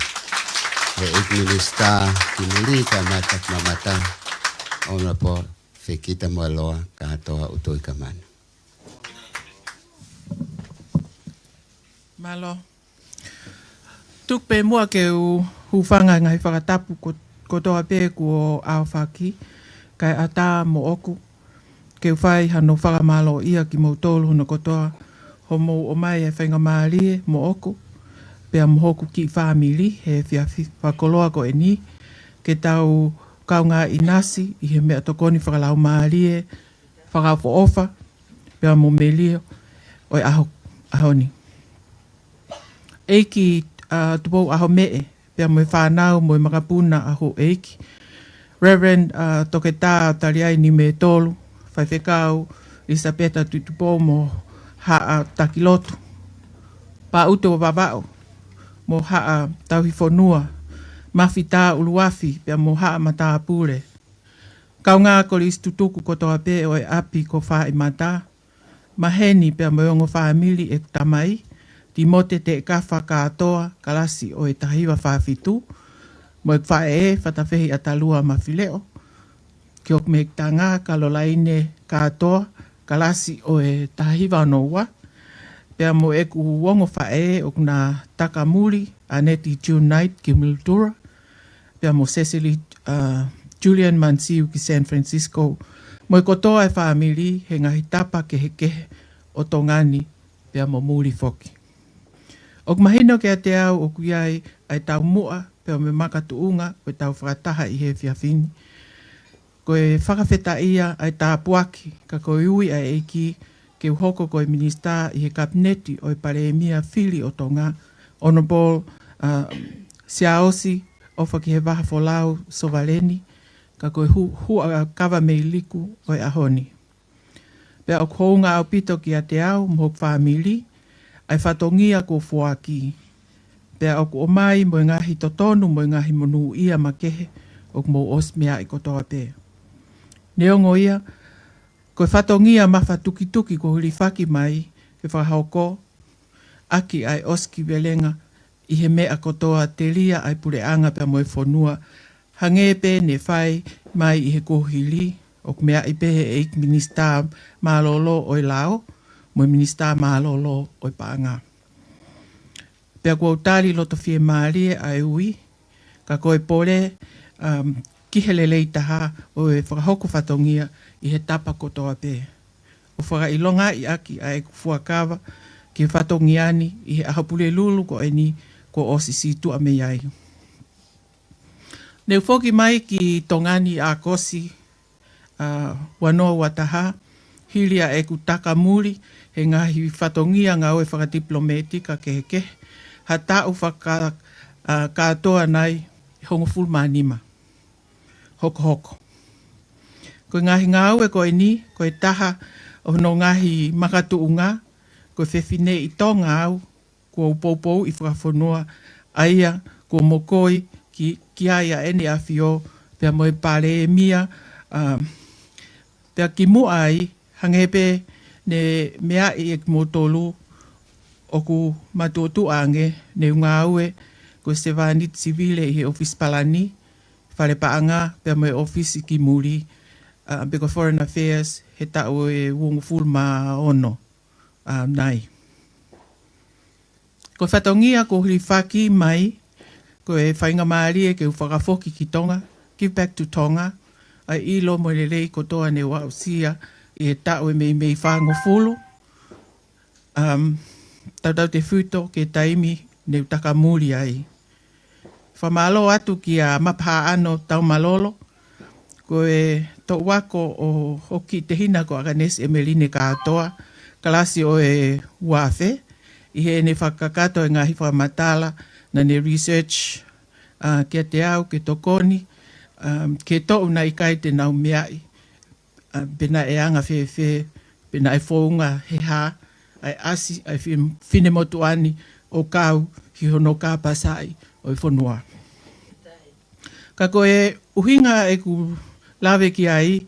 ʻE ʻEiki Minisitā ki muli ka mata ki mamata. Honourable Fekita Moaloa Katoa ʻUtoikamanu. Mālō. Tuku pē muʻa ke u hūfanga he ngaahi fakatapu ko-, kotoa pē kuo ʻaofaki, kae ʻatā moʻoku ke u fai hano fakamālōʻia kimoutolu hono kotoa hoʻomou ʻomai e faingamālie moʻoku pea mo hoku kiʻi fāmili he efiafi fakakoloa ko eni, ke tau kaungā ʻinasi ʻi he meʻatokoni fakalaumālie, fakaʻofoʻofa pea mo melio ʻo e ʻaho, ʻaho ni. ʻEiki, ʻa, Tupou ʻAhomeʻe, pea mo e fānau mo e makapuna ʻa houʻeiki, Reverend, ʻa, Toketā Taliai Niumetolu, Faifekau ʻIlisapeta Tuʻitupou mo Haʻa Takilotu, Pāʻute ʻo Vavaʻu mo Haʻa Tauhifonua, Mafitā ʻUluafi pea mo Haʻa Matāpule, kaungā kolisi tutuku kotoa pē ʻo e ʻapi ko Fāʻimata, maheni pea mo e ongo fāmili ʻeku tamai, Timote Teʻekafa Katoa, kalasi ʻo e taha hiva fā fitu, mo ʻeku faʻē, Fatafehi ʻAtalua Mafileʻo, ki hoku mekitanga, Kalolaine Katoa, kalasi ʻo e taha hiva ono ua, pea mo ʻeku ongo faʻē ʻoku na taka muli, ʻAneti June Knight ki Mildura, pea mo Cecily, ʻa, Julian Mansiu ki San Francisco, mo e kotoa e fāmili he ngaahi tapa kehekehe ʻo Tonga ni, pea mo muli foki. ʻOku mahino kiate au ʻoku ʻi ai ʻa e taumuʻa pea mo e makatuʻunga ʻo e tau fakataha ʻi he efiafi ni. Ko e fakafetaʻia ʻa e tāpuaki, ka ko e ui ʻa e ʻEiki ke u hoko ko e Minisitā ʻi he Kapineti ʻo e Palēmia fili ʻo Tonga, Honourable, ʻa, Siaosi ʻOfakihevaha Folau Sovaleni, ka ko e hu-, huʻakavameiliku ʻo e ʻaho ni. Pea ʻoku hounga ʻaupito kiate au mo hoku fāmili ʻa e fatongia kuo foaki. Pea ʻoku ʻomai mo e ngaahi totonu mo e ngaahi monūʻia makehe ʻoku mou ʻosi meaʻi kotoa pē. Neongo ia, ko e fatongia mafatukituki kuo hilifaki mai ke fakahoko ʻaki ʻa e ʻosikivelenga ʻi he meʻa kotoa, telia ʻa e puleʻanga pea mo e fonua, hangē pē ne fai mai ʻi he kuohili, ʻoku meaʻi pē he ʻEiki Minisitā Mālōlō ʻo e Lao mo e Minisitā Mālōlō ʻo e Paʻanga. Pea kuo u tali loto fiemālie ʻa e ui, ka ko e pole, um, ki he lelei taha ʻo e fakahoko fatongia ʻi he tapa kotoa pē, ʻo fakaʻilongaʻi ʻaki ʻa ʻeku fuakava ki he fatongia ni ʻi he ʻaho Pulelulu ko eni kuo ʻosi situʻa mei ai. Ne u foki mai ki Tonga ni ʻAokosi, ʻa, ua noa ua taha, hili ʻa ʻeku taka muli he ngaahi fatongia ngāue fakatipilomētika kehekehe, ha taʻu faka-, ʻa, kātoa nai hongofulu mā nima hokohoko. Ko e ngaahi ngāue ko eni, ko e taha ʻo hono ngaahi makatuʻunga, ko e fefineʻi Tonga au, kuo u poupouʻi fakafonua, ʻa ia kuo mokoi ki, ki ai ʻa ʻEne ʻAfio pea mo e Palēmia, ʻa, pea kimuʻa ai, hangē pē ne meaʻi ʻe kimoutolu, ʻoku mātuʻotuʻa ange, ne u ngāue ko e sevāniti sivile ʻi he ʻōfisi palani, fale paʻanga, pea mo e ʻōfisi ki muli, ʻa, pe ko e Foreign Affairs, he taʻu ʻe uongofulu mā ono, ʻa, nai. Ko e fatongia kuo hilifaki mai, ko e faingamālie ke u fakafoki ki Tonga, give back to Tonga, ʻa e ʻilo mo e lelei kotoa ne u aʻusia ʻi he taʻu ʻe meimei fāngofulu, um, tautautefito ki he taimi ne u taka muli ai. Fakamālō atu kia Mapahaʻano Taumalolo, ko e toʻu ako ʻo hoku kiʻi tehina ko ʻAkanesi ʻEmeline Katoa, kalasi ʻo e ua afe, ʻi heʻene fakakakato e ngaahi fakamatala naʻa ne research, ʻa, kiate au ke tokoni, um, ki he toʻu naʻe ʻikai te nau meaʻi, ʻa, pe naʻe anga fēfē, pe naʻe founga he hā ʻa e ʻasi ʻa e fi-, finemotuʻa ni ʻo kau ki hono kāpasaʻi ʻo e fonua. Ka ko e ʻuhinga ʻeku lave ki ai,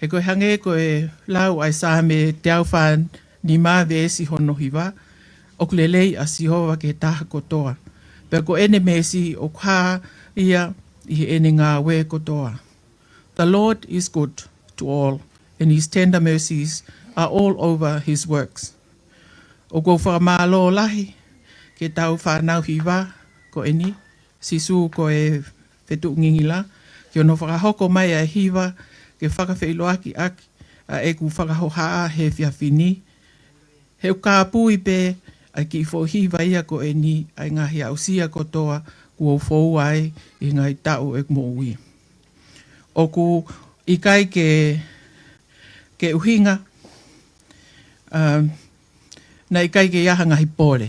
he ko e hangē ko e lau ʻa e Saame teau fā nima veesi hono hiva, ʻOku lelei ʻa Sihova ki he taha kotoa, pea ko ʻene meesi ʻoku hā ia ʻi heʻene ngāue kotoa. The Lord is good to all, and his tender mercies are all over his works. ʻOku ou fakamālō lahi ki heʻetau fānau hiva ko eni, Sīsū ko e Fetuʻungingila, ki hono fakahoko mai ʻa e hiva ke fakafeʻiloaki ʻaki ʻa ʻeku fakahohaʻa he efiafi ni. He ʻoku kāpui pē ʻa e kiʻi foʻi hiva ia ko eni ʻa e ngaahi aʻusia kotoa kuo u foua ai ʻi he ngaahi taʻu ʻeku moʻui. ʻOku ʻikai ke, ke ʻuhinga, um, naʻe ʻikai ke ʻi ai ha ngaahi pole.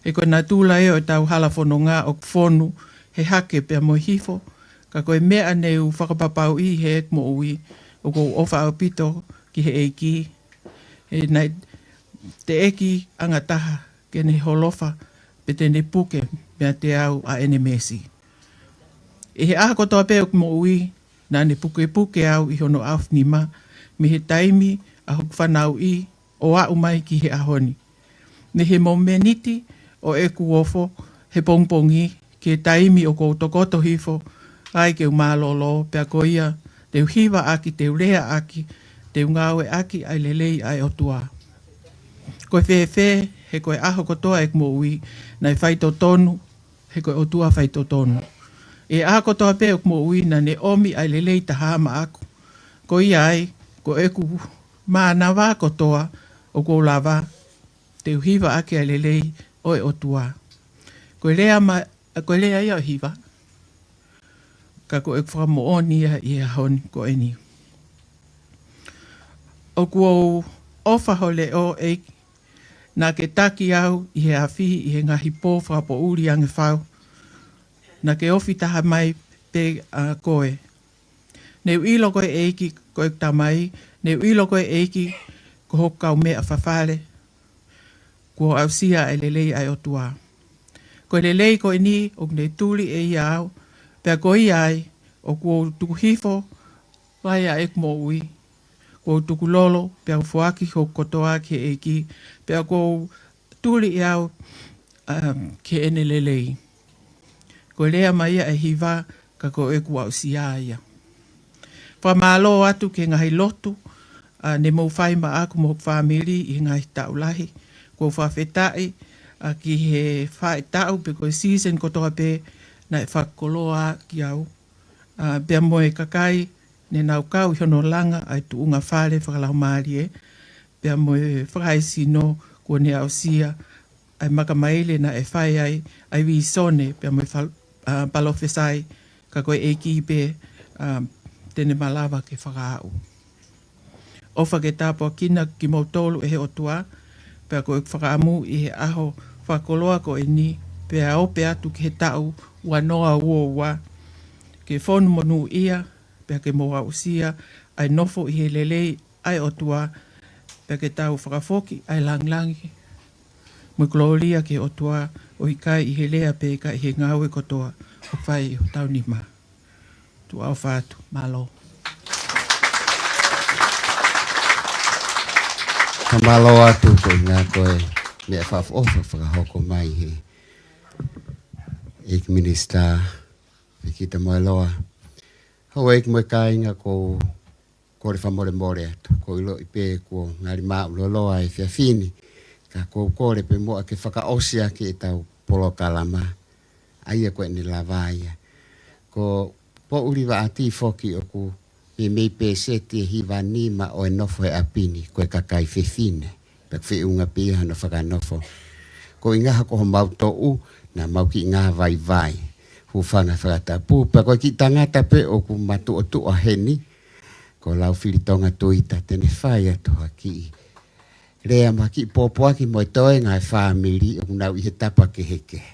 He ko e natula ia ʻo ʻetau hala fononga ʻoku fonu he hake pea mo e hifo, ka ko e meʻa ne u fakapapauʻi heʻeku moʻui, ʻoku ou ʻofa ʻaupito ki he ʻEiki. He naʻe teʻeki angataha ke ne holofa pe te ne puke meiate au ʻa ʻene meesi. ʻI he ʻaho kotoa pē ʻeku moʻui, naʻa ne pukepuke au ʻi hono ʻaofinima mei he taimi ʻa hoku fanauʻi ʻo aʻu mai ki he ʻaho ni. Mei he momeniti ʻo ʻeku ofo he pongipongi ki he taimi ʻoku ou tokoto hifo ai ke u mālōlō, pea ko ia te u hiva ʻaki, te u lea ʻaki, te u ngāueʻaki ʻa e lelei ʻa e ʻOtua. Ko e fēfē, he ko e ʻaho kotoa ʻeku moʻui naʻe faitotonu, he ko e ʻOtua faitotonu. ʻI he ʻaho kotoa pē ʻeku moʻui naʻa ne ʻomi ʻa e lelei taha maʻaku. Ko ia ai, ko ʻeku mānava kotoa ʻoku ou lava, te u hiva ʻaki ʻa e lelei ʻo e ʻOtua. Ko e lea ma-, ko e lea ia ʻo e hiva, ka ko ʻeku fakamoʻoni ia ʻi he ʻaho ni ko eni. ʻOku ou ʻofa ho leʻo, ʻEiki, naʻa ke taki au ʻi he afi ʻi he ngaahi pō fakapoʻuli ange fau. Naʻa ke ofi taha mai pē ʻa koe. Ne u ʻilo ko e ʻEiki ko ʻeku Tamai, ne u ʻilo ko e ʻEiki ko hoku kaumeʻa fafale. Kuo aʻusia ʻa e lelei ʻa e ʻOtua. Ko e lelei ko eni ʻoku ne tuli ʻe ia au, pea ko ia ai ʻoku ou tuku hifo ai ʻa ʻeku moʻui. Kuo u tukulolo, pea u foaki hoku kotoa ki he ʻEiki, pea kuo u tuli ʻe au, um, ki heʻene lelei. Ko e lea mai ia ʻa e hiva, ka ko ʻeku aʻusia ia. Fakamālō atu ki he ngaahi lotu, ʻa, ne mou fai maʻaku mo hoku fāmili ʻi he ngaahi taʻu lahi. Kuo u fakafetaʻi, ʻa, ki he faʻahitaʻu pe ko e season kotoa pē naʻe fakakoloa ki au. ʻA, pea mo e kakai ne nau kau ʻi hono langa ʻa e tuʻunga fale fakalaumālie, pea mo e fakaesino kuo ne aʻusia, ʻa e makamaile naʻe fai ai ʻa e visone, pea mo e fal-, ʻa, palofisai, ka ko e ʻEiki pē, ʻa, te ne malava ke fakaaʻu. ʻOfa ke tāpuakina kimoutolu ʻe he ʻOtua, pea ko e fakaʻamu ʻi he ʻaho fakakoloa ko eni, pea ope atu ki he taʻu ua noa ua ua, ke fonu monūʻia, pea ke mou aʻusia ʻa e nofo ʻi he lelei ʻa e ʻOtua, pea ke tau fakafoki ʻa e langilangi mo e kolōlia ki he ʻOtua, ʻo ʻikai ʻi he lea pē ka ʻi he ngāue kotoa ʻoku fai ʻi hotau nima. Tuʻa ʻofa atu, mālō. Ka mālō atu ko e ngā ko e meʻa fakaʻofoʻofa fakahoko mai he ʻEiki Minisitā Pekita Moeloa. Houʻeiki mo e kāinga, ko kole fakamolemole atu. Ko e ʻiloʻi pē kuo ngali māʻuloloa e efiafi ni, ka ko e kole pē muʻa ke fakaʻosi ʻaki ʻetau polokalama, ʻa ia ko ʻene lava ia. Ko Poʻuli Vaʻati foki ʻoku meimei pēseti ʻe hiva nima ʻo e nofo he ʻapi ni ko e kakai fefine. Pea ʻoku feʻunga pē ia hono fakanofo. Ko e ʻuhinga ko homau toʻu, naʻa mau kiʻi ngā vaivai. Hūfanga he fakatapu, pea ko e kiʻi tangata pē ʻoku matuʻotuʻa heni, ko Laufilitonga Tuita, te ne fai atu ha kiʻi lea mo ha kiʻi pōpoaki mo e toenga e fāmili ʻoku nau ʻi he tapa kehekehe.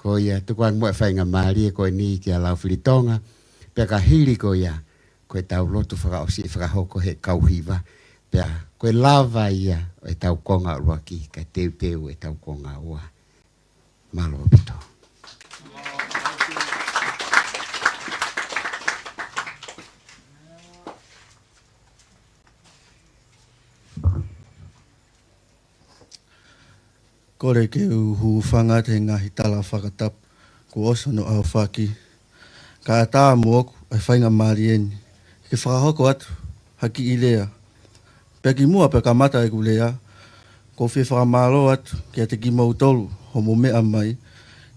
Ko ia, tuku ange muʻa e faingamālie ko eni kia Laufilitonga, pea ka hili ko ia, ko ʻetau lotu fakaʻosi ʻe fakahoko he kau hiva, pea ko e lava ia ʻo ʻetau konga ʻuluaki, kae teuteu ʻetau konga ua. Mālō ʻaupito. Kole ke u hūfanga atu he ngaahi tala fakatapu kuo ʻosi hono ʻaofaki. Kae ʻatā moʻoku ʻa e faingamālie ni ke fakahoko atu ha kiʻi lea. Pea kimuʻa pea kamata ʻeku lea, ʻoku ou fie fakamālō atu kiate kimoutolu hoʻomou meʻa mai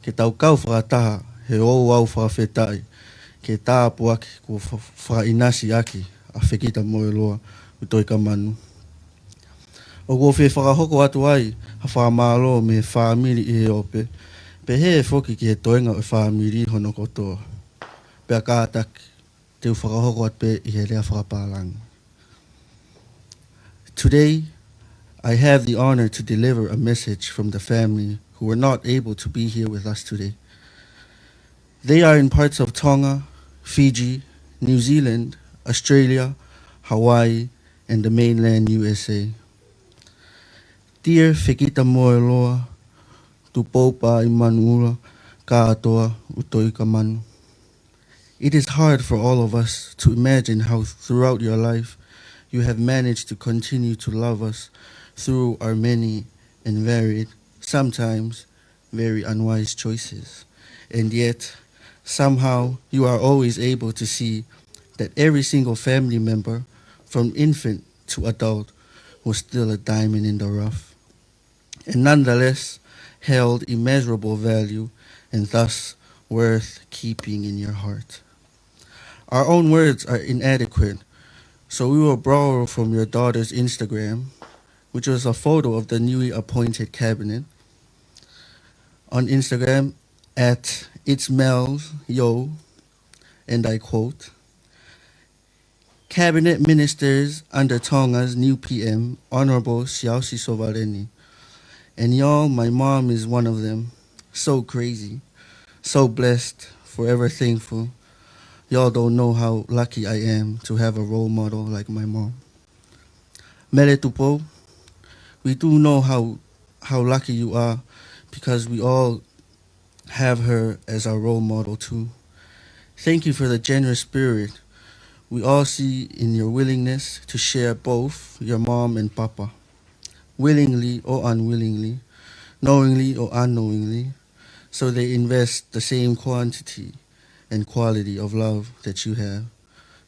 ke tau kau fakataha he ouau fakafetaʻi ki he tāpuaki kuo fa-, fakaʻinasi ʻaki ʻa Fekita Moeloa Utoikamanu. ʻOku ou fie fakahoko atu ai ha fakamālō mei he fāmili ʻi he ope, pehē foki ki he toenga ʻo e fāmili hono kotoa. Pea kātaki, te u fakahoko atu pē ʻi he lea fakapālangi. Today, I have the honor to deliver a message from the family who were not able to be here with us today. They are in parts of Tonga, Fiji, New Zealand, Australia, Hawaii, and the mainland U S A. Dear Fekita Moeloa Tupoupa ʻi Manuʻula Kātoa Utoikamanu, it is hard for all of us to imagine how throughout your life you have managed to continue to love us through our many and varied, sometimes very unwise choices. And yet, somehow, you are always able to see that every single family member, from infant to adult, was still a diamond in the rough, and nonetheless held immeasurable value and thus worth keeping in your heart. Our own words are inadequate, so we will borrow from your daughter's Instagram, which was a photo of the newly appointed cabinet on Instagram at it's Mel's Yo, and I quote, "Cabinet ministers under Tonga's new P M, Honorable Siaosi Sovaleni. And y'all, my mom is one of them. So crazy. So blessed. Forever thankful. Y'all don't know how lucky I am to have a role model like my mom." Mele Tupou, we do know how, how lucky you are because we all have her as our role model too. Thank you for the generous spirit we all see in your willingness to share both your mom and papa, willingly or unwillingly, knowingly or unknowingly, so they invest the same quantity and quality of love that you have.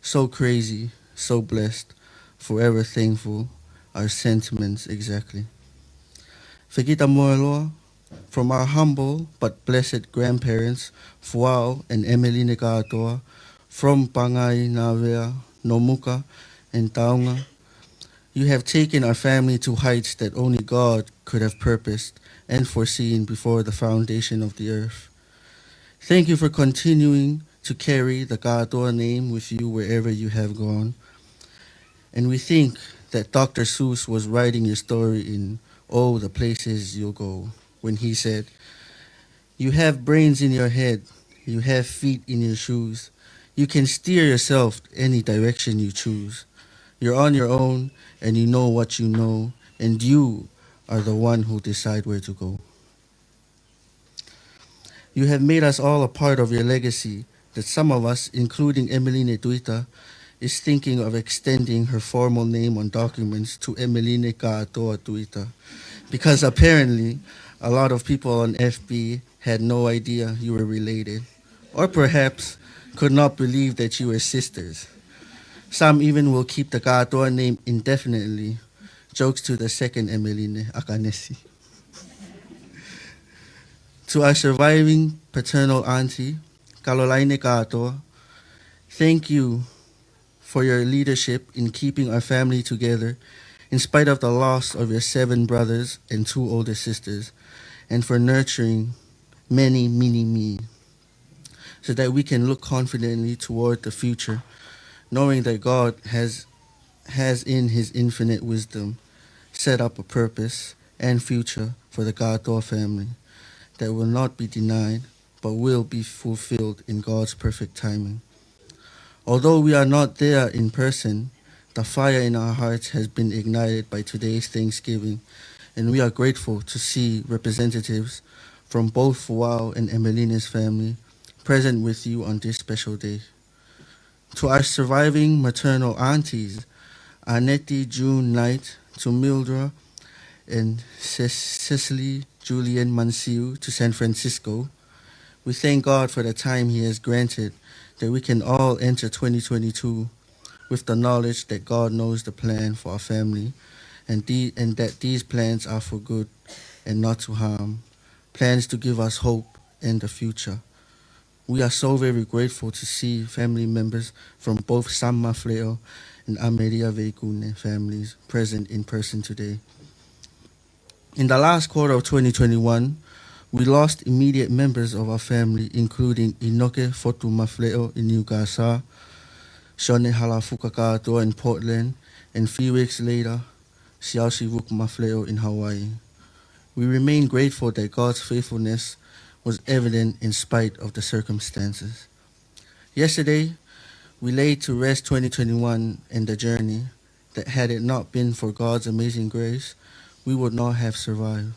So crazy, so blessed, forever thankful, our sentiments exactly. Fekita Moeloa, from our humble but blessed grandparents, Fuao and Emeline Kātoa, from Pangai, Navea, Nomuka, and Taonga, you have taken our family to heights that only God could have purposed and foreseen before the foundation of the earth. Thank you for continuing to carry the Kātoa name with you wherever you have gone. And we think that Doctor Seuss was writing your story in Oh, the Places You'll Go, when he said, "You have brains in your head, you have feet in your shoes, you can steer yourself any direction you choose. You're on your own, and you know what you know, and you are the one who decide where to go." You have made us all a part of your legacy that some of us, including Emeline Tuita, is thinking of extending her formal name on documents to Emeline Kātoa Tuita, because apparently a lot of people on F B had no idea you were related, or perhaps could not believe that you were sisters. Some even will keep the Kātoa name indefinitely. Jokes to the second Emeline Akanesi. To our surviving paternal auntie, Kalolaine Kātoa, thank you for your leadership in keeping our family together in spite of the loss of your seven brothers and two older sisters, and for nurturing many mini me, so that we can look confidently toward the future, knowing that God has, has in his infinite wisdom set up a purpose and future for the Kātoa family that will not be denied, but will be fulfilled in God's perfect timing. Although we are not there in person, the fire in our hearts has been ignited by today's Thanksgiving, and we are grateful to see representatives from both Fuao and Emeline's family present with you on this special day. To our surviving maternal aunties, Aneti June Knight, Tumildra, and Ce-, Cecily Julian Mansiu to San Francisco, we thank God for the time He has granted that we can all enter twenty twenty-two with the knowledge that God knows the plan for our family and, the, and that these plans are for good and not to harm, plans to give us hope and the future. We are so very grateful to see family members from both Sam Mafleo and Amelia Veikune families present in person today. In the last quarter of twenty twenty-one, we lost immediate members of our family, including Inoke Fotu Mafleo in New Gaza, Shone Halafuka Katoa in Portland, and few weeks later, Siaosi Vuk Mafleo in Hawaii. We remain grateful that God's faithfulness was evident in spite of the circumstances. Yesterday, we laid to rest twenty twenty-one and the journey that had it not been for God's amazing grace, we would not have survived.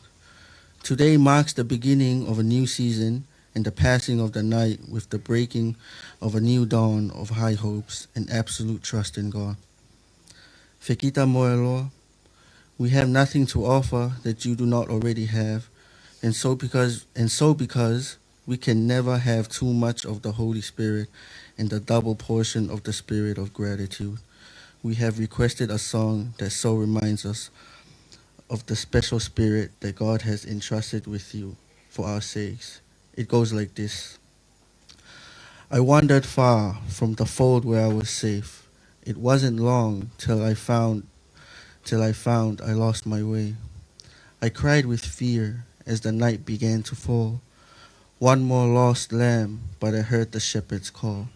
Today marks the beginning of a new season and the passing of the night with the breaking of a new dawn of high hopes and absolute trust in God. Fekita Moeloa, we have nothing to offer that you do not already have, and so because and so because we can never have too much of the Holy Spirit and the double portion of the spirit of gratitude, we have requested a song that so reminds us of the special spirit that God has entrusted with you for our sakes. It goes like this. I wandered far from the fold where I was safe. It wasn't long till I found till I found I lost my way. I cried with fear as the night began to fall. One more lost lamb, but I heard the shepherd's call.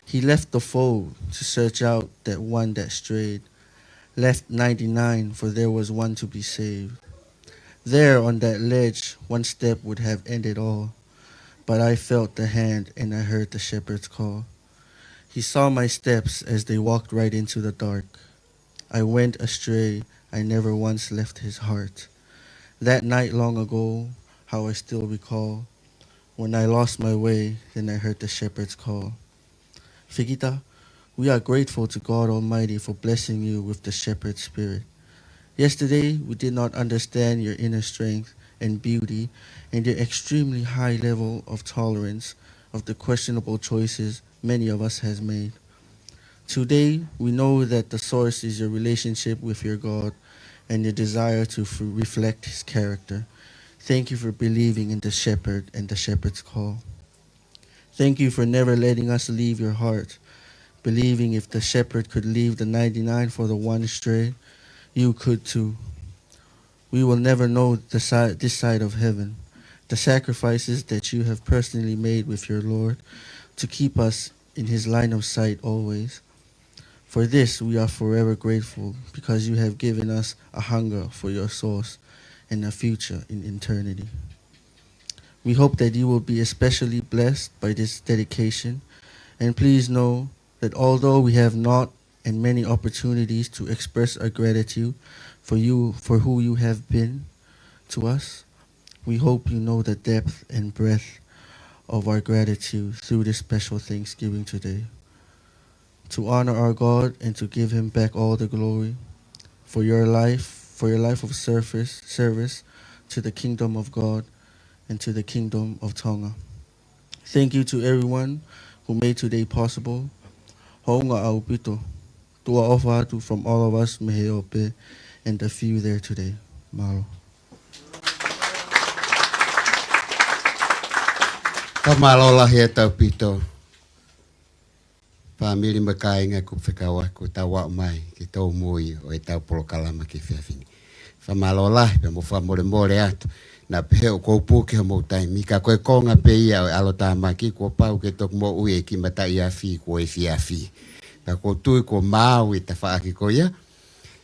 He left the fold to search out that one that strayed, left ninety-nine, for there was one to be saved. There on that ledge, one step would have ended all, but I felt the hand and I heard the shepherd's call. He saw my steps as they walked right into the dark. I went astray, I never once left his heart. That night long ago, how I still recall. When I lost my way, then I heard the shepherd's call. Fekita, we are grateful to God Almighty for blessing you with the shepherd spirit. Yesterday, we did not understand your inner strength and beauty and your extremely high level of tolerance of the questionable choices many of us has made. Today, we know that the source is your relationship with your God and your desire to f- reflect his character. Thank you for believing in the shepherd and the shepherd's call. Thank you for never letting us leave your heart, believing if the shepherd could leave the ninety-nine for the one stray, you could too. We will never know the si- this side of heaven, the sacrifices that you have personally made with your Lord to keep us in his line of sight always. For this, we are forever grateful because you have given us a hunger for your source and a future in eternity. We hope that you will be especially blessed by this dedication, and please know that although we have not and many opportunities to express our gratitude for you, for who you have been to us, we hope you know the depth and breadth of our gratitude through this special Thanksgiving today. To honor our God and to give him back all the glory for your life, for your life of service, service to the kingdom of God and to the kingdom of Tonga. Thank you to everyone who made today possible. Hounga ʻaupito. Tuʻa ʻofa atu from all of us mei he ope and a few there today. Mālō. Fakamālō lahi ʻaupito. Fāmili mo e kāinga kuo fekauʻaki ʻo tau aʻu mai ke tau moʻui ʻo ʻetau polokalama ki he efiafi ni. Fakamālō lahi pea mo fakamolemole atu. Naʻa pehē ʻoku ou puke homou taimi, ka ko e konga pē ia ʻo e ʻalotāmaki kuo pau ke toki moʻui e kiʻi mataʻi afi kuo efiafi. Ka ʻoku ou tui kuo maau e tafaʻaki ko ia.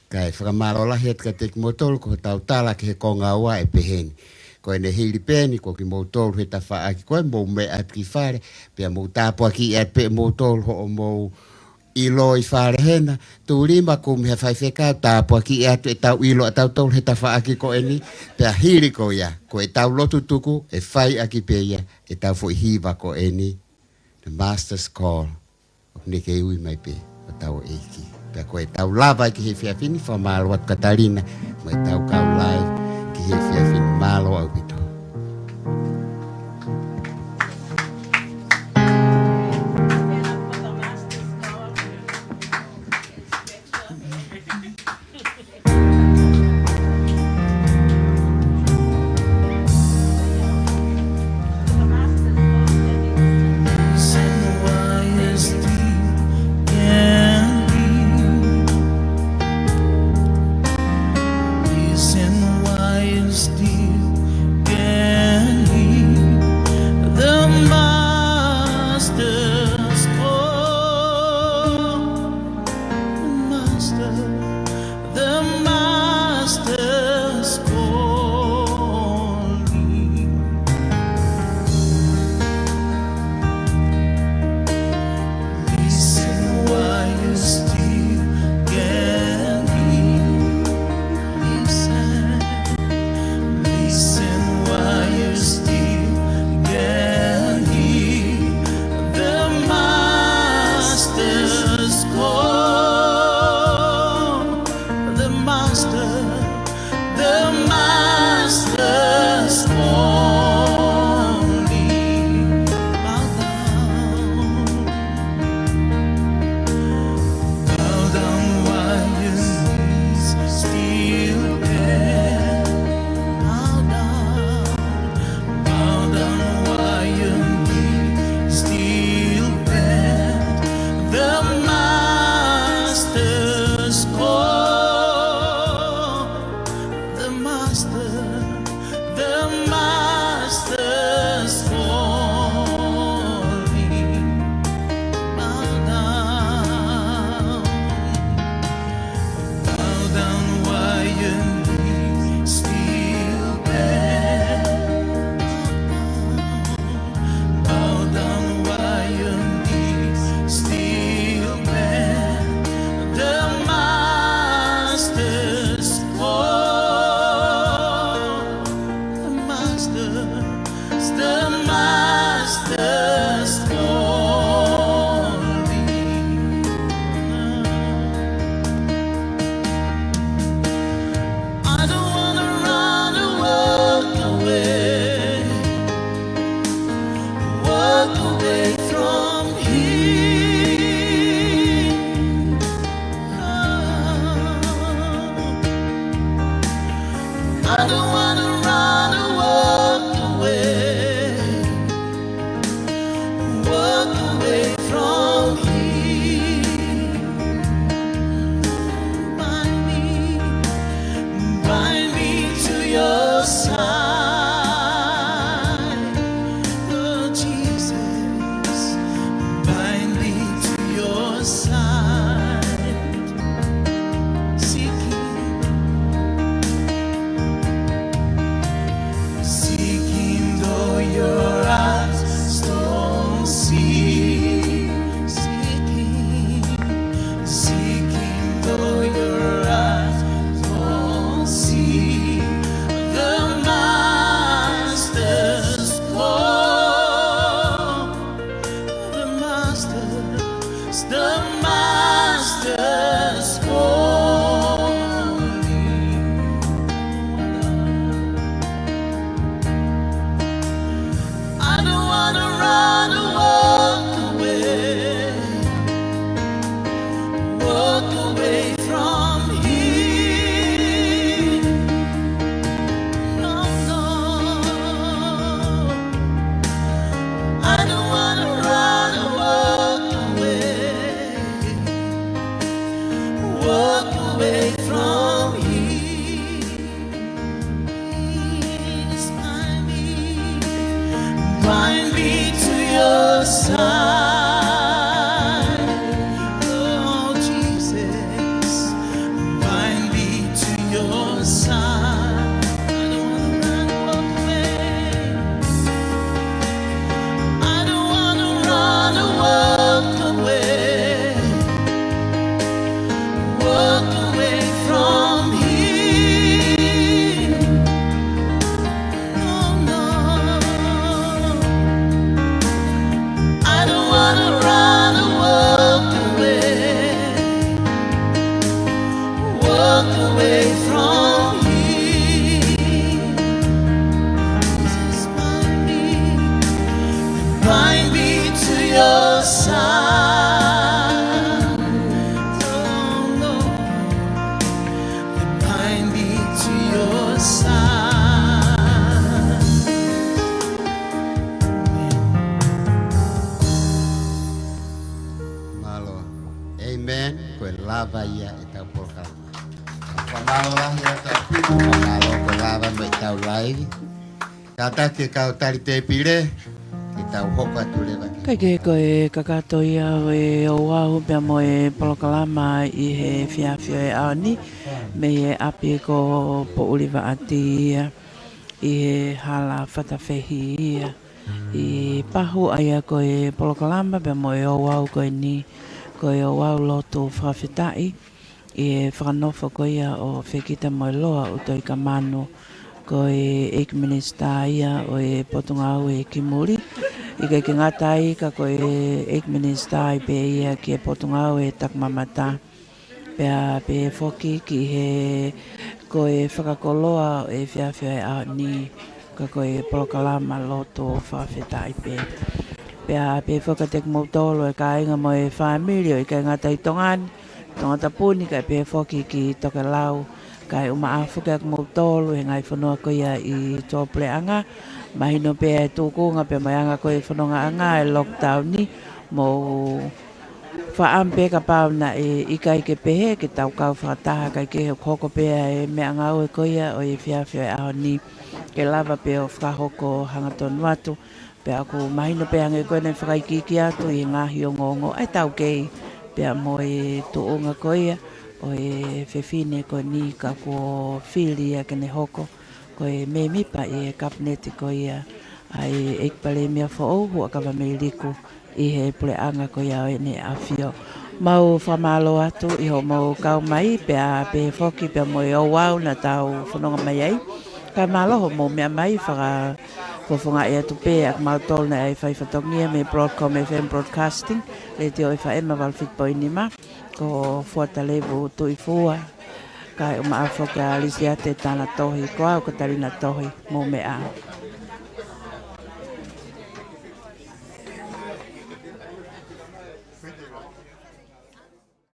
Kae fakamālō lahi atu kiate kimoutolu, ko hotau tala ki he konga ua ʻe pehē ni. Ko ʻene hili pē eni, ko kimoutolu he tafaʻaki ko ē mou meʻa atu ki fale, pea mou tāpuakiʻi atu pē moutolu hoʻomou ʻilo ʻi fale hena, tuʻu lima kumi ha faifekau tāpuakiʻi atu ʻetau ʻilo ʻatautolu he tafaʻaki ko eni, pea hili ko ia, ko ʻetau lotu tuku, ʻe fai ʻaki pē ia ʻetau foʻi hiva ko eni, The Master's Call. ʻOku ne kei ui mai pē ʻa hotau ʻEiki. Pea ko ʻetau lava ki he efiafi ni, fakamālō atu Katalina, mo ʻetau kau live ki he efiafi ni, mālō ʻaupito. Master, the Master's calling. Bow down, bow down, why you still bend? Bow down, why you still bend? The Master's call, the Master, the Master's calling. I don't wanna run or walk away, walk away from here. I don't wanna run or walk away, walk away from here. Bind me, bind me to your side, Lord Jesus. Bind me to your side. Seeking, seeking though your eyes don't see. Seeking, seeking though your eyes don't see. The Master's call, the Master's, the Master's calling. I don't wanna run or walk away, walk away from here. No, no. I don't wanna run or walk away, walk away from here. Please bind me, bind me to your side, Lord Jesus. Bind me to your side. I don't wanna run away. I don't wanna run or walk away, walk away from here. No, no. I don't wanna run or walk away, walk away from here. Just bind me, bind me to your side. Oh, Lord. Bind me to your side. Mālō. ʻĒmeni. Ko e lava ia ʻetau polokalama. Fakamālō lahi ʻa e ʻapi, fakamālō ko e lava mo ʻetau laivi. Kātaki e kau tali tēpile, ke tau hoko atu leva ki he. Kae kehe, ko e kakato ia ʻo e ouau pea mo e polokalama ʻi he efiafi ʻo e ʻaho ni, mei he ʻapi ko Poʻuli Vaʻati ia, ʻi he hala Fatafehi ia. ʻI Pahu ʻa ia ko e polokalama pea mo e ouau ko eni, ko e ouau lotu fakafetaʻi, ʻi he fakanofo ko ia ʻo Fekita Moeloa ʻUtoikamanu, ko e ʻEiki Minisitā ia ʻo e Potungāue ki Muli. ʻIkai ke ngata ai, ka ko e ʻEiki Minisitā ai pē ia ki he Potungāue Takimamata. Pea pehē foki ki he, ko e fakakoloa ʻo e efiafi ʻo e ʻaho ni, ka ko e polokalama lotu fakafetaʻi pē. Pea pehē foki kiate kimoutolu e kāinga mo e fāmili ʻo ʻikai ngata ʻi Tonga ni, Tongatapu ni, kae pehē foki ki Tokelau, kae ʻumaʻā foki ʻa kimoutolu he ngaahi fonua ko ia ʻi tuʻapuleʻanga. Mahino pē ʻa e tūkunga pea mo e anga ko e fonongaʻanga e lockdown ni, mou Fakaʻamu pē kapau naʻe ʻikai ke pehē ke tau kau fakataha kae kehe ʻoku hoko pē ʻa e meʻangāue ko ia ʻo e efiafi ʻo e ʻaho ni ke lava pē ʻo fakahoko hangatonu atu. Pea ʻoku mahino pē hangē ko ʻene fakaikiiki atu ʻi he ngaahi ongoongo ʻa e taukei pea mo e tuʻunga ko ia ʻo e fefine ko eni ka kuo fili ia ke ne hoko ko e mēmipa ʻi he kapineti ko ia ʻa e ʻEiki Palēmia foʻou, Huʻakavameiliku, ʻi he puleʻanga ko ia ʻo ʻEne ʻAfio. Mau fakamālō atu ʻi hoʻomou kau mai pea pehē foki pea mo e ouau naʻa tau fononga mai ai. Kae mālō hoʻomou meʻa mai fakafofongaʻi atu pē ʻa kimautolu naʻe fai fatongia mei Broadcom F M Broadcasting, Letiō F M valu fitu poini nima, ko Fuata Levu Tuʻifua, kae ʻumaʻā foki ʻa Lisiate Tanatohi, ko au ko Talina Tohi, mou meʻa ā.